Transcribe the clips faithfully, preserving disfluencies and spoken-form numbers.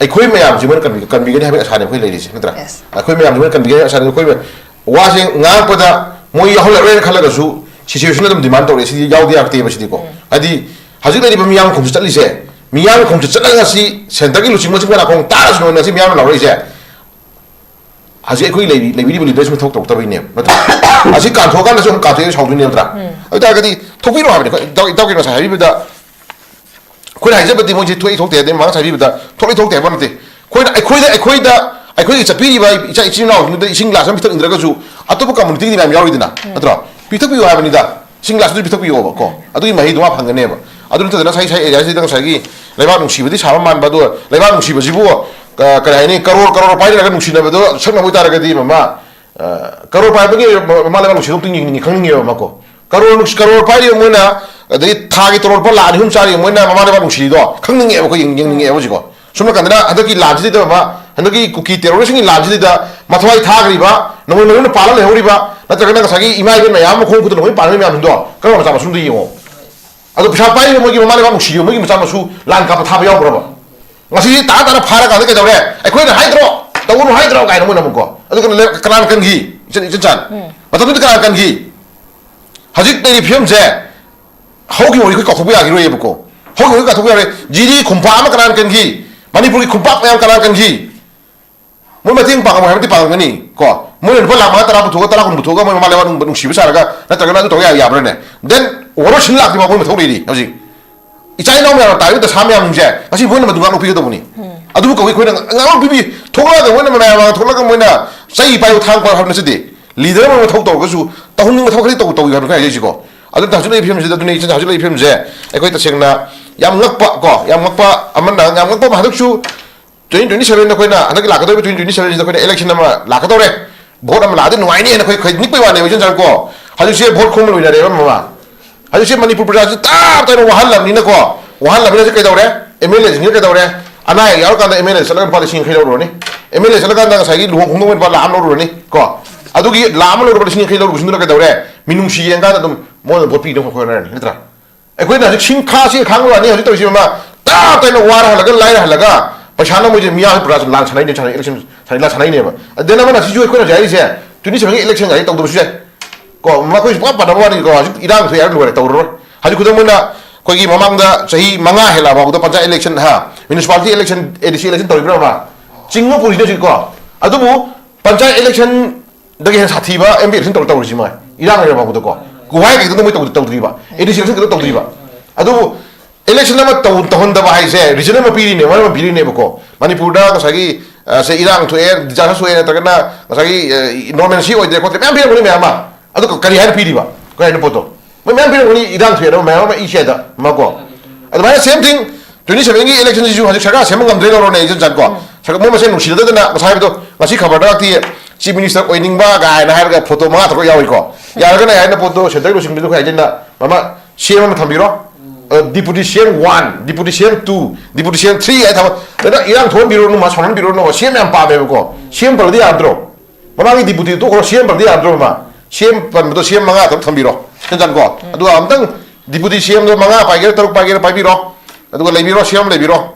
ꯑꯩꯈꯣꯏ ꯃꯌꯥꯝꯁꯤ ꯃꯣꯏꯅ ꯀꯟꯕꯤ- ꯀꯟꯕꯤꯒꯅꯤ ꯍꯥꯏꯕꯒꯤ ꯑꯁꯥꯅꯦ ꯑꯩꯈꯣꯏ ꯂꯩꯔꯤꯁꯦ, ꯅꯠꯇ꯭ꯔꯥ? Yes. ꯑꯩꯈꯣꯏ ꯃꯌꯥꯝꯁꯤ ꯃꯣꯏꯅ ꯀꯟꯕꯤꯒꯅꯤ ꯍꯥꯏꯕꯒꯤ ꯑꯁꯥꯅꯦ꯫ ꯑꯩꯈꯣꯏ ꯋꯥꯁꯦ ꯉꯥꯡꯉꯛꯄꯗ ꯃꯣꯏ ꯌꯥꯎꯍꯜꯂꯔꯣꯏꯅ ꯈꯜꯂꯒꯁꯨ situation ꯑꯗꯨꯝ demand ꯇꯧꯔꯛꯑꯦ꯫ ꯁꯤꯗꯤ ꯌꯥꯎꯗ ꯌꯥꯔꯛꯇꯦꯕ ꯁꯤꯗꯤꯀꯣ꯫ ꯍꯥꯏꯗꯤ ꯍꯧꯖꯤꯛ ꯂꯩꯔꯤꯕ ꯃꯤꯌꯥꯝ ꯈꯣꯡꯆꯠ ꯆꯠꯂꯤꯁꯦ, ꯃꯤꯌꯥꯝ ꯈꯣꯡꯆꯠ ꯆꯠꯂꯒ ꯁꯤ centreꯒꯤ ꯂꯨꯆꯤꯡꯕꯁꯤꯡ ꯀꯅꯥ ꯈꯣꯡ ꯇꯥꯔꯁꯨ ꯉꯁꯤ ꯃꯤꯌꯥꯝꯅ ꯂꯥꯎꯔꯛꯏꯁꯦ꯫ ꯍꯧꯖꯤꯛ ꯑꯩꯈꯣꯏ ꯂꯩꯔꯤ- ꯂꯩꯕꯤꯔꯤꯕ leaderꯁꯤꯡ ꯃꯊꯧ ꯇꯧꯔꯛꯇꯕꯩꯅꯦꯕ, ꯅꯠꯇ꯭ꯔꯥ? ꯑꯁꯤ ꯀꯥꯟꯊꯣꯛꯑꯀꯥꯟꯗꯁꯨ ꯑꯃꯨꯛ ꯀꯥꯟꯊꯣꯛꯑꯦ ꯁꯥꯎꯗꯣꯏꯅꯦ, ꯅꯠꯇ꯭ꯔꯥ? ꯑꯗꯨ ꯑꯣꯏꯇꯥꯔꯒꯗꯤ ꯊꯣꯛꯄꯤꯔꯣ ꯍꯥꯏꯕꯅꯤ꯫ ꯑꯩꯈꯣꯏ ꯏꯇꯥꯎ- ꯏꯇꯥꯎꯒꯤ ꯉꯁꯥꯏ ꯍꯥꯏꯕꯤꯕꯗ ꯑꯩꯈꯣꯏꯅ ꯍꯥꯏꯖꯕꯗꯤ ꯃꯣꯏꯁꯦ ꯊꯣꯛꯏ ꯊꯣꯛꯇꯦ, ꯑꯗꯩ ꯃꯃꯥꯡ ꯍꯥꯏꯕꯤꯕꯗ ꯊꯣꯛꯂꯤ ꯊꯣꯛꯇꯦ ꯍꯥꯏꯕ ꯅꯠꯇꯦ꯫ ꯑꯩꯈꯣꯏꯅ ꯑꯩꯈꯣꯏꯗ ꯑꯩꯈꯣꯏꯗ ꯑꯩꯈꯣꯏꯒꯤ ꯆꯠꯄꯤꯔꯤꯕ ꯏꯆꯥ ꯏꯆꯤꯟ ꯏꯅꯥꯎꯁꯤꯡꯗꯨꯗ ꯏꯁꯤꯡ ꯒ꯭ꯂꯥꯁ ꯑꯃ ꯄꯤꯊꯛꯅꯤꯡꯗ꯭ꯔꯒꯁꯨ ꯑꯇꯣꯞꯄ communityꯒꯤ ꯃꯌꯥꯝ ꯌꯥꯎꯔꯤꯗꯅ, ꯅꯠꯇ꯭ꯔꯣ? ꯄꯤꯊꯛꯄꯤꯌꯨ ꯍꯥꯏꯕꯅꯤꯗ, ꯏꯁꯤꯡ ꯒ꯭ꯂꯥꯁꯇꯨ ꯄꯤꯊꯛꯄꯤꯌꯣꯕ ꯀꯣ꯫ ꯑꯗꯨꯒꯤ ꯃꯍꯩꯗꯣ ꯃꯥ ꯐꯪꯒꯅꯦꯕ꯫ ꯑꯗꯨ ꯅꯠꯇꯗꯅ ꯉꯁꯥꯏ ꯉꯁꯥꯏ areaꯁꯤꯗ ꯉꯁꯥꯏꯒꯤ ꯂꯩꯕꯥꯛ ꯅꯨꯡꯁꯤꯕꯗꯤ ꯁꯥꯕ ꯃꯥꯟꯕ, ꯑꯗꯣ ꯂꯩꯕꯥꯛ ꯅꯨꯡꯁꯤꯕꯁꯤꯕꯨ ꯀ- ꯀꯔꯤ ꯍꯥꯏꯅꯤ, ꯀꯔꯣꯔ ꯀꯔꯣꯔ ꯄꯥꯏꯅꯔꯒ ꯅꯨꯡꯁꯤꯅꯕꯗꯣ ꯁꯛꯅꯕ ꯑꯣꯏꯇꯥꯔꯒꯗꯤ ꯃꯃꯥ, ꯑ, ꯀꯔꯣꯔ ꯄꯥꯏꯕꯒꯤ ꯃꯃꯥ ꯂꯩꯕꯥꯛ ꯅꯨꯡꯁꯤꯕ ꯑꯃꯨꯛꯇꯪ ꯌꯦꯡꯅꯤꯡꯉꯤ, ꯈꯪꯅꯤꯡꯉꯦꯕ ꯃꯥꯀꯣ꯫ ꯀꯔꯣꯔ ꯅꯨꯡꯁꯤ- ꯀꯔꯣꯔ ꯄꯥꯏꯔꯤꯕ ꯃꯣꯏꯅ, ꯑꯗꯒꯤ ꯊꯥꯒꯤ ꯇꯣꯂꯣꯞ ꯂꯨꯄꯥ ꯂꯥꯛ ꯑꯅꯤ ꯑꯍꯨꯝ ꯆꯥꯔꯤꯕ ꯃꯣꯏꯅ ꯃꯃꯥ ꯂꯩꯕꯥꯛ ꯅꯨꯡꯁꯤꯔꯤꯗꯣ ꯈꯪꯅꯤꯡꯉꯦꯕ, ꯑꯩꯈꯣꯏ ꯌꯦꯡ- ꯌꯦꯡꯅꯤꯡꯉꯦꯕ ꯍꯧꯖꯤꯛꯀꯣ꯫ ꯁꯣꯝ ꯅꯥꯀꯟꯗꯅ ꯍꯟꯗꯛꯀꯤ ꯂꯥꯟꯁꯤꯗꯩꯗ ꯃꯃꯥ, ꯍꯟꯗꯛꯀꯤ ꯀꯨꯀꯤ terroristꯁꯤꯡꯒꯤ ꯂꯥꯟꯁꯤꯗꯩꯗ ꯃꯊ꯭ꯋꯥꯏ ꯊꯥꯈ꯭ꯔꯤꯕ, ꯅꯣꯡꯃꯩ ꯃꯅꯨꯡꯗ ꯄꯥꯜꯂ ꯂꯩꯍꯧꯔꯤꯕ, ꯅꯠꯇ꯭ꯔꯒꯅ ꯉꯁꯥꯏꯒꯤ ꯏꯃꯥ ꯏꯕꯦꯟ ꯃꯌꯥꯝ ꯑꯃ ꯈꯣꯡ ꯈꯨꯠꯇ ꯅꯣꯡꯃꯩ ꯄꯥꯟꯕ ꯃꯌꯥꯝꯁꯤꯡꯗꯣ ꯀꯔꯝꯕ ꯃꯆꯥ ꯃꯁꯨꯅꯣ ꯌꯦꯡꯉꯣ꯫ ꯑꯗꯣ ꯄꯩꯁꯥ ꯄꯥꯏꯔꯤꯕ ꯃꯣꯏꯒꯤ ꯃꯃꯥ ꯂꯩꯕꯥꯛ ꯅꯨꯡꯁꯤꯔꯤꯕ ꯃꯣꯏꯒꯤ ꯃꯆꯥ ꯃꯁꯨ ꯂꯥꯟ ꯀꯥꯞꯄ ꯊꯥꯕ ꯌꯥꯎꯈ꯭ꯔꯕ? ꯉꯁꯤ ꯇꯥ ꯇꯥꯅ ꯐꯥꯔꯀꯥꯟꯗ ꯀꯩꯗꯧꯔꯦ? ꯑꯩꯈꯣꯏꯅ ꯍꯥꯏꯗ꯭ꯔꯣ, ꯇꯧꯒꯅꯨ ꯍꯥꯏꯗ꯭ꯔꯣ ꯀꯥꯏꯅ ꯃꯣꯏꯅ ꯑꯃꯨꯛꯀꯣ꯫ ꯑꯗꯨ ꯀꯩꯅꯣ ꯂꯩ- ꯀꯅꯥꯅ ꯀꯟꯈꯤ? ꯏꯆꯟ- ꯏꯆꯟ ꯆꯥꯟ, ꯃꯇꯝꯗꯨꯗ ꯀꯅꯥꯅ ꯀꯟꯈꯤ? ꯍꯧꯖꯤꯛ ꯂꯩꯔꯤꯕ ꯐꯤꯕꯝꯁꯦ ꯍꯧꯈꯤꯕ ꯋꯥꯔꯤ ꯑꯩꯈꯣꯏ ꯀꯥꯎꯊꯣꯛꯄ ꯌꯥꯈꯤꯔꯣꯏꯌꯦꯕꯀꯣ꯫ ꯍꯧꯈꯤꯕ ꯋꯥꯔꯤ ꯀꯥꯎꯊꯣꯛꯄ ꯌꯥꯔꯣꯏ꯫ ꯖꯤꯔꯤ ꯈꯨꯝꯄꯥꯛ ꯑꯃ ꯀꯅꯥꯅ ꯀꯟꯈꯤ? ꯃꯅꯤꯄꯨꯔꯒꯤ ꯈꯨꯝꯄꯥꯛ ꯃꯌꯥꯝ ꯀꯅꯥꯅ ꯀꯟꯈꯤ? ꯃꯣꯏ ꯃꯇꯦꯡ ꯄꯥꯡꯉꯝꯃꯣꯏ ꯍꯥꯏꯕꯗꯤ ꯄꯥꯡꯉꯝꯒꯅꯤ ꯀꯣ꯫ ꯃꯣꯏꯅ ꯂꯨꯄꯥ ꯂꯥꯛ ꯃꯉꯥ ꯇꯔꯥ ꯄꯨꯊꯣꯛꯑꯒ, ꯇꯔꯥ ꯀꯨꯟ ꯄꯨꯊꯣꯛꯑꯒ ꯃꯣꯏ ꯃꯃꯥ ꯂꯩꯕꯥꯛ ꯅꯨꯡ- ꯅꯨꯡꯁꯤꯕ ꯁꯥꯔꯒ, ꯅꯠꯇ꯭ꯔꯒꯅ ꯑꯗꯨ ꯇꯧꯕ ꯌꯥ- ꯌꯥꯕ꯭ꯔꯥꯅꯦ? Then overall ꯁꯤꯟ ꯂꯥꯛꯇ꯭ꯔꯤꯕ ꯃꯣꯏ ꯃꯊꯧ ꯂꯩꯔꯤ ꯍꯧꯖꯤꯛ꯫ ꯏꯆꯥ ꯏꯅꯥꯎ ꯃꯌꯥꯝꯅ ꯇꯥꯔꯤꯕ ꯗꯁꯥ ꯃꯌꯥꯝꯁꯦ ꯉꯁꯤ ꯃꯣꯏꯅ ꯃꯗꯨ ꯉꯥꯛꯅ ꯄꯤꯒꯗꯧꯕꯅꯤ꯫ ꯑꯗꯨꯕꯨ ꯀꯧꯏ ꯑꯩꯈꯣꯏꯅ ꯉꯥꯛꯅ ꯄꯤꯕꯤ ꯊꯣꯛꯂꯛꯑꯒ ꯃꯣꯏꯅ ꯃꯌꯥꯝ ꯃꯥꯡ ꯊꯣꯛꯂꯒ ꯃꯣꯏꯅ ꯆꯩ ꯄꯥꯏꯌꯨ ꯊꯥꯡ ꯄꯥꯏꯌꯨ ꯍꯥꯏꯕ ꯅꯠꯆꯗꯦ꯫ Leader ꯑꯃ ꯃꯊꯧ ꯇꯧꯔꯒꯁꯨ ꯇꯧꯍꯟꯅꯤꯡꯕ ꯊꯕꯛ ꯈꯔꯗꯤ ꯇꯧ- ꯇꯧꯏ ꯍꯥꯏꯕꯅꯤ ꯑꯩ ꯍꯥꯏꯁꯤꯀꯣ꯫ ꯑꯗꯨꯅ ꯍꯧꯖꯤꯛ ꯂꯩꯔꯤꯕ ꯐꯤꯕꯝꯁꯤꯗ, ꯑꯗꯨꯅꯤ ꯏꯆꯟ ꯍꯧꯖꯤꯛ ꯂꯩꯔꯤꯕ ꯐꯤꯕꯝꯁꯦ ꯑꯩꯈꯣꯏ ꯇꯁꯦꯡꯅ ꯌꯥꯝ ꯉꯛꯄ ꯀꯣ, ꯌꯥꯝ ꯉꯛꯄ ꯑꯃꯅ, ꯌꯥꯝ ꯉꯛꯄ ꯑꯃ ꯍꯟꯗꯛꯁꯨ twenty twenty seven ꯑꯩꯈꯣꯏꯅ ꯍꯟꯗꯛꯀꯤ ꯂꯥꯛꯀꯗꯧꯔꯤꯕ twenty twenty sevenꯁꯤꯗ ꯑꯩꯈꯣꯏꯅ election ꯑꯃ ꯂꯥꯛꯀꯗꯧꯔꯦ꯫ Vote ꯑꯃ ꯂꯥꯛꯑꯗꯤ ꯅꯨꯡꯉꯥꯏꯅꯤ ꯍꯥꯏꯅ ꯑꯩꯈꯣꯏ ꯑꯩꯈꯣꯏ ꯅꯤꯛꯄꯩ ꯋꯥꯅꯦꯕ, ꯏꯆꯟ ꯆꯟ ꯀꯣ꯫ ꯍꯧꯖꯤꯛꯁꯦ vote ꯈꯣꯝꯕ ꯂꯣꯏꯅꯔꯦꯕ ꯃꯃꯥ꯫ ꯍꯧꯖꯤꯛꯁꯦ ꯃꯅꯤꯄꯨꯔ ꯄ꯭ꯔꯖꯥꯁꯤ ꯇꯥꯞ ꯇꯥꯏꯅ ꯋꯥꯍꯜꯂꯕꯅꯤꯅꯀꯣ, ꯋꯥꯍꯜꯂꯕꯅꯤꯅ ꯁꯤ ꯀꯩꯗꯧꯔꯦ? MLAꯁꯤꯡꯁꯤꯅ ꯀꯩꯗꯧꯔꯦ? ꯑꯅꯥ ꯑꯌꯦꯛ ꯌꯥꯎꯔꯀꯥꯟꯗ MLA ꯆꯠꯂꯒ ꯂꯨꯄꯥ ꯂꯤꯁꯤꯡ ꯌꯥꯡꯈꯩ ꯂꯧꯔꯨꯔꯅꯤ꯫ MLA ꯆꯠꯂꯀꯥꯟꯗ ꯉꯁꯥꯏꯒꯤ ꯂꯨꯍꯣꯡ ꯈꯣꯡꯗꯣꯡꯕ ꯂꯨꯄꯥ ꯂꯥꯛ ꯑꯃ ꯂꯧꯔꯨꯔꯅꯤ ꯀꯣ꯫ ꯑꯗꯨꯒꯤ ꯂꯥꯛ ꯑꯃ ꯂꯧꯔꯨꯕ ꯂꯤꯁꯤꯡ ꯌꯥꯡꯈꯩ ꯂꯧꯔꯨꯕꯁꯤꯡꯗꯨꯅ ꯀꯩꯗꯧꯔꯦ? ꯃꯤꯅꯨꯡꯁꯤ ꯌꯦꯡꯀꯥꯟꯗ ꯑꯗꯨꯝ ꯃꯣꯏꯅ vote ꯄꯤꯅꯕ ꯍꯣꯠꯅꯔꯅꯤ, ꯅꯠꯇ꯭ꯔꯥ? ꯑꯩꯈꯣꯏꯅ ꯍꯧꯖꯤꯛ ꯁꯤꯡꯈꯥꯁꯤ ꯈꯥꯡꯕ ꯋꯥꯅꯤ ꯍꯧꯖꯤꯛ ꯇꯧꯔꯤꯁꯤ ꯃꯃꯥ꯫ ꯇꯥꯞ ꯇꯥꯏꯅ ꯋꯥꯔ ꯍꯜꯂꯒ, ꯂꯥꯏꯔ ꯍꯜꯂꯒ, ꯄꯩꯁꯥꯅ ꯃꯣꯏꯁꯦ ꯃꯤꯌꯥꯝ ꯄꯨꯔꯥ ꯂꯥꯟ ꯁꯥꯟꯅꯩꯅꯦ, ꯁꯥꯟꯅꯩ, election ꯁꯥꯟꯅꯩ, ꯂꯥꯟ ꯁꯥꯟꯅꯩꯅꯦꯕ꯫ ꯑꯗꯨꯅ ꯑꯃꯅ ꯁꯤꯁꯨ ꯑꯩꯈꯣꯏꯅ ꯍꯧꯖꯤꯛ ꯍꯥꯏꯔꯤꯁꯦ, twenty seven election ꯒꯥꯔꯤ ꯇꯧꯗꯕꯁꯨ ꯌꯥꯏ꯫ ꯀꯣ, ꯃꯈꯣꯏꯁꯨ ꯄꯨꯔꯥ ꯄꯥꯟꯅꯕ ꯋꯥꯅꯤꯀꯣ꯫ ꯍꯧꯖꯤꯛ ꯏꯔꯥꯡ ꯊꯣꯛꯑꯦ ꯍꯥꯏꯔ ꯂꯣꯏꯔꯦ, ꯇꯧꯔꯔꯣꯏ꯫ ꯍꯧꯖꯤꯛ ꯈꯨꯗꯝ ꯑꯣꯏꯅ ꯑꯩꯈꯣꯏꯒꯤ ꯃꯃꯥꯡꯗ ꯆꯍꯤ ꯃꯉꯥ ꯍꯦꯜꯂꯛꯑꯕ ꯐꯥꯎꯕꯗ ꯄꯟꯆꯥꯌꯠ election, ꯍꯥ, municipality election, A D C election ꯇꯧꯔꯤꯕ꯭ꯔꯥ ꯑꯃ? ꯆꯤꯡꯕ ꯄꯨꯔꯤꯅꯦ ꯍꯧꯖꯤꯛꯀꯣ꯫ ꯑꯗꯨꯕꯨ ꯄꯟꯆꯥꯌꯠ election ꯗꯒꯤ ꯍꯦꯟꯅ ꯁꯥꯊꯤꯕ M P election ꯇꯧꯔ ꯇꯧꯔꯤꯁꯤ ꯃꯣꯏ꯫ ꯏꯔꯥꯡ ꯂꯩꯔ ꯐꯥꯎꯕꯗꯀꯣ꯫ ꯀꯨꯍꯥꯏ ꯀꯩꯗꯧꯗ ꯃꯣꯏ ꯇꯧꯗ-, ꯇꯧꯗ꯭ꯔꯤꯕ꯫ A D C election ꯀꯩꯗꯧ ꯇꯧꯗ꯭ꯔꯤꯕ꯫ ꯑꯗꯨꯕꯨ election ꯑꯃ ꯇꯧ-, ꯇꯧꯍꯟꯗꯕ ꯍꯥꯏꯁꯦ reason ꯑꯃ ꯄꯤꯔꯤꯅꯦ, ꯃꯔꯝ ꯑꯃ ꯄꯤꯔꯤꯅꯦꯕꯀꯣ꯫ ꯃꯅꯤꯄꯨꯔꯗ ꯉꯁꯥꯏꯒꯤ, ꯑ, ꯁꯦ ꯏꯔꯥꯡ ꯊꯣꯛꯑꯦ, disaster ꯊꯣꯛꯑꯦ, ꯅꯠꯇ꯭ꯔꯒꯅ ꯉꯁꯥꯏꯒꯤ, ꯑ, normalcy ꯑꯣꯏꯗ꯭ꯔꯦ ꯈꯣꯠꯇ꯭ꯔꯦ ꯃꯌꯥꯝ ꯄꯤꯔꯝꯒꯅꯤ ꯃꯌꯥꯝ ꯑꯃ꯫ ꯑꯗꯨ ꯀ-, ꯀꯔꯤ ꯍꯥꯏꯅ ꯄꯤꯔꯤꯕ? ꯀꯔꯤ ꯍꯥꯏꯅ ꯄꯣꯠꯇꯣ? ꯃꯣꯏ ꯃꯌꯥꯝ ꯄꯤꯔꯝꯒꯅꯤ, ꯏꯔꯥꯡ ꯊꯣꯛꯑꯦ ꯃꯌꯥꯝ ꯑꯃ ꯏ ꯁꯦꯗ ꯑꯃ ꯀꯣ꯫ ꯑꯗꯨꯃꯥꯏꯅ same thing, twenty seven ꯒꯤ election ꯁꯤꯁꯨ ꯍꯧꯖꯤꯛ ꯁꯔꯀꯥꯔ ꯁꯦꯝꯕ ꯉꯝꯗ꯭ꯔꯦ ꯂꯧꯔꯣꯅꯦ, ꯏꯆꯟ ꯆꯟ ꯀꯣ꯫ ꯁꯔꯀꯥꯔ ꯃꯣꯏ ꯃꯁꯦꯟ ꯅꯨꯡꯁꯤꯅꯗꯗꯅ ꯉꯁꯥꯏ ꯍꯥꯏꯕꯗꯣ, ꯉꯁꯤ ꯈꯕꯔꯗ ꯉꯥꯛꯇꯤ chief minister ꯑꯣꯏꯅꯤꯡꯕ ꯀꯥꯏꯅ ꯍꯥꯏꯔꯒ photo ꯃꯉꯥ ꯇꯔꯨꯛ ꯌꯥꯎꯏꯀꯣ꯫ ꯌꯥꯔꯒꯅ ꯑꯩ ꯍꯥꯏꯅ ꯄꯣꯠꯇꯣ centre ꯂꯨꯆꯤꯡꯕꯗꯨ ꯑꯩꯈꯣꯏ ꯍꯥꯏꯖꯟꯅ ꯃꯃꯥ C M ꯑꯃ ꯊꯝꯕꯤꯔꯣ꯫ ꯑ, deputy C M one, deputy C M two, deputy C M three ꯍꯥꯏ ꯊꯝꯕ꯫ ꯑꯗꯨꯅ ꯏꯔꯥꯡ ꯊꯣꯛꯍꯟꯕꯤꯔꯨꯔꯅꯨ, ꯃꯥ ꯁꯥꯎꯍꯟꯕꯤꯔꯨꯔꯅꯨ, C M ꯌꯥꯝ ꯄꯥꯝꯃꯦꯕꯀꯣ꯫ C M ꯄꯜꯂꯗꯤ ꯌꯥꯗ꯭ꯔꯣ? ꯃꯃꯥꯡꯒꯤ deputy ꯇꯣꯛꯈ꯭ꯔꯣ, C M ꯄꯜꯂꯗꯤ ꯌꯥꯗ꯭ꯔꯣ ꯃꯥ? C M ꯄꯟꯕꯗꯣ C M ꯃꯉꯥ ꯇꯔꯨꯛ ꯊꯝꯕꯤꯔꯣ꯫ ꯏꯆꯟ ꯆꯟ ꯀꯣ꯫ ꯑꯗꯨꯒ ꯑꯝꯇꯪ deputy C M ꯗꯣ ꯃꯉꯥ ꯄꯥꯏꯒꯦꯔꯥ ꯇꯔꯨꯛ ꯄꯥꯏꯒꯦꯔꯥ ꯄꯥꯏꯕꯤꯔꯣ꯫ ꯑꯗꯨꯒ ꯂꯩꯕꯤꯔꯣ, C M ꯂꯩꯕꯤꯔꯣ꯫